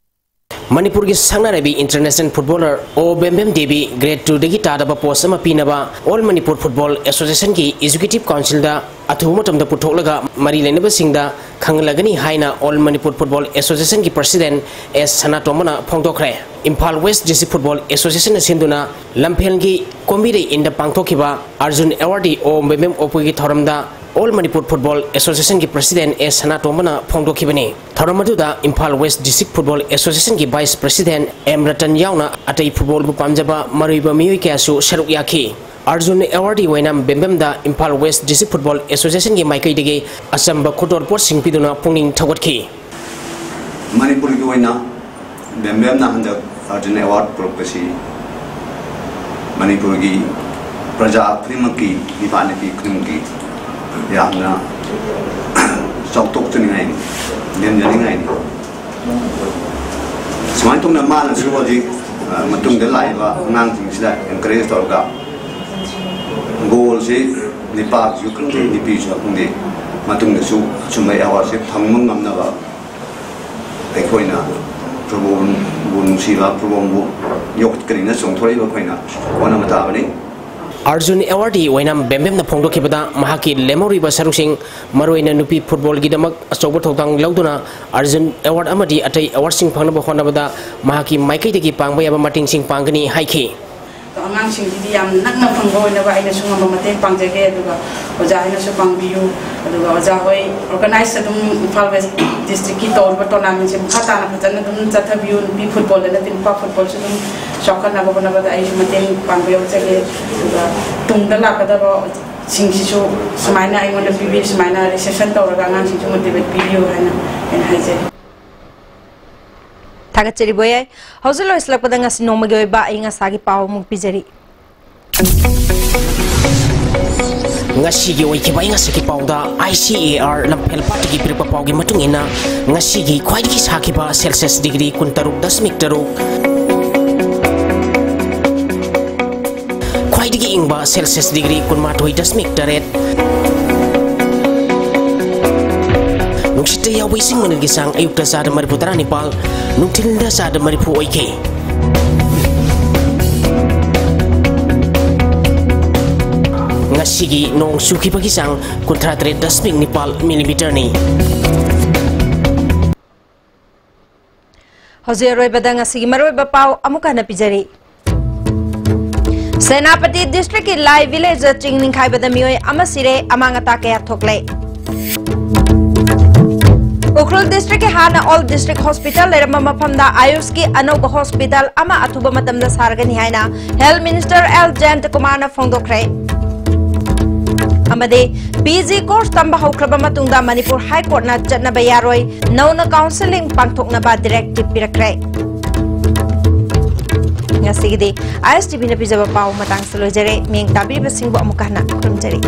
ꯃꯅꯤꯄꯨꯔꯒꯤ ꯁꯛꯅꯥꯏꯔꯕꯤ ꯏꯟꯇꯔꯅꯦꯁꯅꯦꯜ ꯐꯨꯠꯕꯣꯂꯔ ꯑꯣ ꯕꯦꯝꯕꯦꯝ ꯗꯦꯕꯤ ꯒ꯭ꯔꯦꯗ ꯇꯨꯗꯒꯤ ꯇꯥꯗꯕ ꯄꯣꯁ ꯑꯃ ꯄꯤꯅꯕ ꯑꯣꯜ ꯃꯅꯤꯄꯨꯔ ꯐꯨꯠꯕꯣꯜ ꯑꯦꯁꯣꯁꯤꯌꯦꯁꯟꯒꯤ ꯑꯦꯛꯖꯤꯀ꯭ꯌꯨꯇꯤꯚ ꯀꯥꯎꯟꯁꯤꯜꯗ ꯑꯊꯨꯕ ꯃꯇꯝꯗ ꯄꯨꯊꯣꯛꯂꯒ ꯃꯔꯤ ꯂꯩꯅꯕꯁꯤꯡꯗ ꯈꯪꯍꯜꯂꯒꯅꯤ ꯍꯥꯏꯅ ꯑꯣꯜ ꯃꯅꯤꯄꯨꯔ ꯐꯨꯠꯕꯣꯜ ꯑꯦꯁꯣꯁꯤꯌꯦꯁꯟꯒꯤ president S ꯁꯅꯥꯇꯣꯝꯕꯅ ꯐꯣꯡꯗꯣꯛꯈ꯭ꯔꯦ꯫ Imphal west district football ꯑꯦꯁꯣꯁꯤꯌꯦꯁꯟꯅ ꯁꯤꯟꯗꯨꯅ ꯂꯝꯐꯦꯜꯒꯤ ꯀꯣꯝꯕꯤꯔꯩ ꯏꯟꯗ ꯄꯥꯡꯊꯣꯛꯈꯤꯕ ꯑꯔꯖꯨꯟ ꯑꯦꯋꯥꯔꯗꯤ ꯑꯣ ꯕꯦꯝꯕꯦꯝ ꯑꯣꯛꯄꯒꯤ ꯊꯧꯔꯝꯗ ꯑꯣꯜ ꯃꯅꯤꯄꯨꯔ ꯐꯨꯠꯕꯣꯜ ꯑꯦꯁꯣꯁꯤꯌꯦꯁꯟꯒꯤ ꯄ꯭ꯔꯁꯤꯗꯦꯟ ꯑꯦꯁ ꯁꯅꯥꯇꯣꯝꯕꯅ ꯐꯣꯡꯗꯣꯛꯈꯤꯕꯅꯤ꯫ ꯊꯧꯔꯝ ꯑꯗꯨꯗ ꯏꯝꯐꯥꯜ ꯋꯦꯁ ꯗꯤꯁꯇ꯭ꯔꯤꯛ ꯐꯨꯠꯕꯣꯜ ꯑꯦꯁꯣꯁꯤꯌꯦꯁꯟꯒꯤ ꯚꯥꯏꯁ ꯄ꯭ꯔꯁꯤꯗꯦꯟ ꯑꯦꯝ ꯔꯇꯟ ꯌꯥꯎꯅ ꯑꯇꯩ ꯐꯨꯠꯕꯣꯜꯕꯨ ꯄꯥꯝꯖꯕ ꯃꯔꯨꯑꯣꯏꯕ ꯃꯤꯑꯣꯏ ꯀꯌꯥꯁꯨ ꯁꯔꯨꯛ ꯌꯥꯈꯤ꯫ ꯑꯔꯖꯨꯟ ꯑꯦꯋꯥꯔꯗꯤ ꯑꯣꯏꯅ ꯕꯦꯝꯕꯦꯝꯗ ꯏꯝꯐꯥꯜ ꯋꯦꯁ ꯗꯤꯁꯇ꯭ꯔꯤꯛ ꯐꯨꯠꯕꯣꯜ ꯑꯦꯁꯣꯁꯤꯌꯦꯁꯟꯒꯤ ꯃꯥꯏꯀꯩꯗꯒꯤ ꯑꯆꯝꯕ ꯈꯨꯗꯣꯜ ꯄꯣꯠꯁꯤꯡ ꯄꯤꯗꯨꯅ ꯄꯨꯛꯅꯤꯡ ꯊꯧꯒꯠꯈꯤ꯫ ꯃꯅꯤꯄꯨꯔꯒꯤ ꯑꯣꯏꯅ ꯕꯦꯝꯕꯦꯝꯅ ꯍꯟꯗꯛ ꯑꯔꯖꯨꯟ ꯑꯦꯋꯥꯔꯗ ꯄꯨꯔꯛꯄꯁꯤ ꯃꯅꯤꯄꯨꯔꯒꯤ ꯄ꯭ꯔꯖꯥ ꯈꯨꯗꯤꯡꯃꯛꯀꯤ, ꯅꯨꯄꯥ ꯅꯨꯄꯤ ꯈꯨꯗꯤꯡꯃꯛꯀꯤ ꯌꯥꯝꯅ ꯆꯥꯎꯊꯣꯛꯆꯅꯤꯡꯉꯥꯏꯅꯤ, ꯂꯦꯝꯖꯅꯤꯡꯉꯥꯏꯅꯤ꯫ ꯁꯨꯃꯥꯏꯅ ꯇꯧꯅ ꯃꯥꯅꯁꯨ ꯍꯧꯖꯤꯛ, ꯑ, ꯃꯇꯨꯡꯗ ꯂꯥꯛꯏꯕ ꯑꯉꯥꯡꯁꯤꯡꯁꯤꯗ ꯑꯦꯟꯀꯔꯦꯖ ꯇꯧꯔꯒ ꯒꯣꯜꯁꯤ ꯅꯨꯄꯥꯁꯨ ꯈꯪꯗꯦ, ꯅꯨꯄꯤꯁꯨ ꯈꯪꯗꯦ, ꯃꯇꯨꯡꯗꯁꯨ ꯑꯁꯨꯝꯕ ꯑꯦꯋꯥꯔꯗꯁꯦ ꯐꯪꯕ ꯉꯝꯅꯕ ꯑꯩꯈꯣꯏꯅ ꯄ꯭ꯔꯚꯨꯕꯨ ꯅꯨꯡꯁꯤꯕ, ꯄ꯭ꯔꯚꯨꯕꯨ ꯌꯣꯛꯈꯠꯀꯅꯤꯅ ꯆꯣꯡꯊꯣꯔꯛꯏꯕ ꯑꯩꯈꯣꯏꯅ ꯍꯣꯠꯅꯕ ꯇꯥꯕꯅꯤ꯫ ꯑꯔꯖꯨꯟ ꯑꯦꯋꯥꯔꯗꯤ ꯑꯣꯏꯅ ꯕꯦꯝꯕꯦꯝꯅ ꯐꯣꯡꯗꯣꯛꯈꯤꯕꯗ ꯃꯍꯥꯛꯀꯤ ꯂꯦꯝꯍꯧꯔꯤꯕ ꯁꯔꯨꯛꯁꯤꯡ, ꯃꯔꯨꯑꯣꯏꯅ ꯅꯨꯄꯤ ꯐꯨꯠꯕꯣꯜꯒꯤꯗꯃꯛ ꯑꯆꯧꯕ ꯊꯧꯗꯥꯡ ꯂꯧꯗꯨꯅ ꯑꯔꯖꯨꯟ ꯑꯦꯋꯥꯔꯗ ꯑꯃꯗꯤ ꯑꯇꯩ ꯑꯦꯋꯥꯔꯗꯁꯤꯡ ꯐꯪꯅꯕ ꯍꯣꯠꯅꯕꯗ ꯃꯍꯥꯛꯀꯤ ꯃꯥꯏꯀꯩꯗꯒꯤ ꯄꯥꯡꯕ ꯌꯥꯕ ꯃꯇꯦꯡꯁꯤꯡ ꯄꯥꯡꯒꯅꯤ ꯍꯥꯏꯈꯤ꯫ ꯑꯉꯥꯡꯁꯤꯡꯁꯤꯗꯤ ꯌꯥꯝ ꯅꯛꯅ ꯐꯪꯕ ꯑꯣꯏꯅꯕ ꯑꯩꯅꯁꯨ ꯉꯝꯕ ꯃꯇꯦꯡ ꯄꯥꯡꯖꯒꯦ꯫ ꯑꯗꯨꯒ ꯑꯣꯖꯥ ꯍꯣꯏꯅꯁꯨ ꯄꯥꯡꯕꯤꯌꯨ꯫ ꯑꯗꯨꯒ ꯑꯣꯖꯥ ꯍꯣꯏ ꯑꯣꯔꯒꯅꯥꯏꯖ ꯑꯗꯨꯝ ꯏꯝꯐꯥꯜ ꯋꯦꯁ ꯗꯤꯁꯇ꯭ꯔꯤꯛꯀꯤ ꯇꯧꯔꯤꯕ ꯇꯣꯔꯅꯥꯃꯦꯟꯁꯦ ꯃꯈꯥ ꯇꯥꯅ ꯐꯖꯅ ꯑꯗꯨꯝ ꯆꯠꯊꯕꯤꯌꯨ꯫ ꯅꯨꯄꯤ ꯐꯨꯠꯕꯣꯜꯗ ꯅꯠꯇꯦ, ꯅꯨꯄꯥ ꯐꯨꯠꯕꯣꯜꯁꯨ ꯑꯗꯨꯝ ꯆꯥꯎꯈꯠꯅꯕ ꯍꯣꯠꯅꯕꯗ ꯑꯩꯁꯨ ꯃꯇꯦꯡ ꯄꯥꯡꯕ ꯌꯥꯎꯖꯒꯦ꯫ ꯑꯗꯨꯒ ꯇꯨꯡꯗ ꯂꯥꯛꯀꯗꯕ ꯁꯤꯡꯁꯤꯁꯨ ꯁꯨꯃꯥꯏꯅ ꯑꯩꯉꯣꯟꯗ ꯄꯤꯕꯤ, ꯁꯨꯃꯥꯏꯅ reception ꯇꯧꯔꯒ ꯑꯉꯥꯡꯁꯤꯡꯁꯨ motivate ꯄꯤꯕꯤꯌꯨ ꯍꯥꯏꯅ ꯑꯩꯅ ꯍꯥꯏꯖꯔꯤ꯫ ꯊꯥꯒꯠꯆꯔꯤ ꯕꯣꯌꯥꯏ꯫ ꯍꯧꯖꯤꯛ ꯂꯣꯏꯁꯤꯜꯂꯛꯄꯗ ꯉꯁꯤ ꯅꯣꯡꯃꯒꯤ ꯑꯣꯏꯕ ꯑꯏꯪ ꯑꯁꯥꯒꯤ ꯄꯥꯎ ꯑꯃꯨꯛ ꯄꯤꯖꯔꯤ꯫ ꯉꯁꯤꯒꯤ ꯑꯣꯏꯈꯤꯕ ꯑꯏꯪ ꯑꯁꯥꯒꯤ ꯄꯥꯎꯗ I C A R ꯂꯝꯐꯦꯜ ꯄꯥꯠꯇꯒꯤ ꯄꯤꯔꯛꯄ ꯄꯥꯎꯒꯤ ꯃꯇꯨꯡ ꯏꯟꯅ, ꯉꯁꯤꯒꯤ ꯈ꯭ꯋꯥꯏꯗꯒꯤ ꯁꯥꯈꯤꯕ Celsius degree ꯀꯨꯟꯇꯔꯨꯛ ꯗꯁꯃꯤꯛ ꯇꯔꯨꯛ, ꯈ꯭ꯋꯥꯏꯗꯒꯤ ꯏꯪꯕ Celsius degree ꯀꯨꯟꯃꯥꯊꯣꯏ ꯗꯁꯃꯤꯛ ꯇꯔꯦꯠ, ꯅꯨꯡꯁꯤꯠꯇ ꯌꯥꯎꯕ ꯏꯁꯤꯡ ꯃꯅꯤꯜꯒꯤ ꯆꯥꯡ ꯑꯌꯨꯛꯇ ꯆꯥꯗ ꯃꯔꯤꯐꯨ ꯇꯔꯥꯅꯤꯄꯥꯜ, ꯅꯨꯡꯊꯤꯜꯗ ꯆꯥꯗ ꯃꯔꯤꯐꯨ ꯑꯣꯏꯈꯤ꯫ ꯉꯁꯤꯒꯤ ꯅꯣꯡ ꯆꯨꯈꯤꯕꯒꯤ ꯆꯥꯡ ꯀꯨꯟꯊ꯭ꯔꯥ ꯇꯔꯦꯠ ꯗꯁꯃꯤꯛ ꯅꯤꯄꯥꯜ ꯃꯤꯂꯤꯃꯤꯇꯔꯅꯤ꯫ ꯍꯧꯖꯤꯛ ꯑꯔꯣꯏꯕꯗ ꯉꯁꯤꯒꯤ ꯃꯔꯨꯑꯣꯏꯕ ꯄꯥꯎ ꯑꯃꯨꯛ ꯍꯟꯅ ꯄꯤꯖꯔꯤ꯫ ꯁꯦꯅꯥꯄꯇꯤ district ꯀꯤ ꯂꯥꯏ village ꯆꯤꯡ ꯅꯤꯡꯈꯥꯏꯕꯗ ꯃꯤꯑꯣꯏ ꯑꯃ ꯁꯤꯔꯦ, ꯑꯃꯥꯡ ꯑꯇꯥ ꯀꯌꯥ ꯊꯣꯛꯂꯦ꯫ ꯎꯈ꯭ꯔꯨꯜ district ꯀꯤ ꯍꯥꯟꯅ All District Hospital ꯂꯩꯔꯝꯕ ꯃꯐꯝꯗ ꯑꯌꯨꯁꯀꯤ ꯑꯅꯧꯕ hospital ꯑꯃ ꯑꯊꯨꯕ ꯃꯇꯝꯗ ꯁꯥꯔꯒꯅꯤ ꯍꯥꯏꯅ Health Minister ꯑꯦꯜ ꯖꯌꯟꯇ ꯀꯨꯃꯥꯔꯅ ꯐꯣꯡꯗꯣꯛꯈ꯭ꯔꯦ꯫ ꯑꯃꯗꯤ P G course ꯇꯝꯕ ꯍꯧꯈ꯭ꯔꯕ ꯃꯇꯨꯡꯗ ꯃꯅꯤꯄꯨꯔ High Court ꯅ ꯆꯠꯅꯕ ꯌꯥꯔꯣꯏ, ꯅꯧꯅ counselling ꯄꯥꯡꯊꯣꯛꯅꯕ directive ꯄꯤꯔꯛꯈ꯭ꯔꯦ꯫ ꯉꯁꯤꯒꯤꯗꯤ I S T V ꯅ ꯄꯤꯖꯕ ꯄꯥꯎ ꯃꯇꯥꯡꯁꯤꯗ ꯂꯣꯏꯖꯔꯦ꯫ ꯃꯤꯠꯌꯦꯡ ꯇꯥꯕꯤꯔꯤꯕꯁꯤꯡꯕꯨ ꯑꯃꯨꯛꯀ ꯍꯟꯅ ꯈꯨꯔꯨꯝꯖꯔꯤ꯫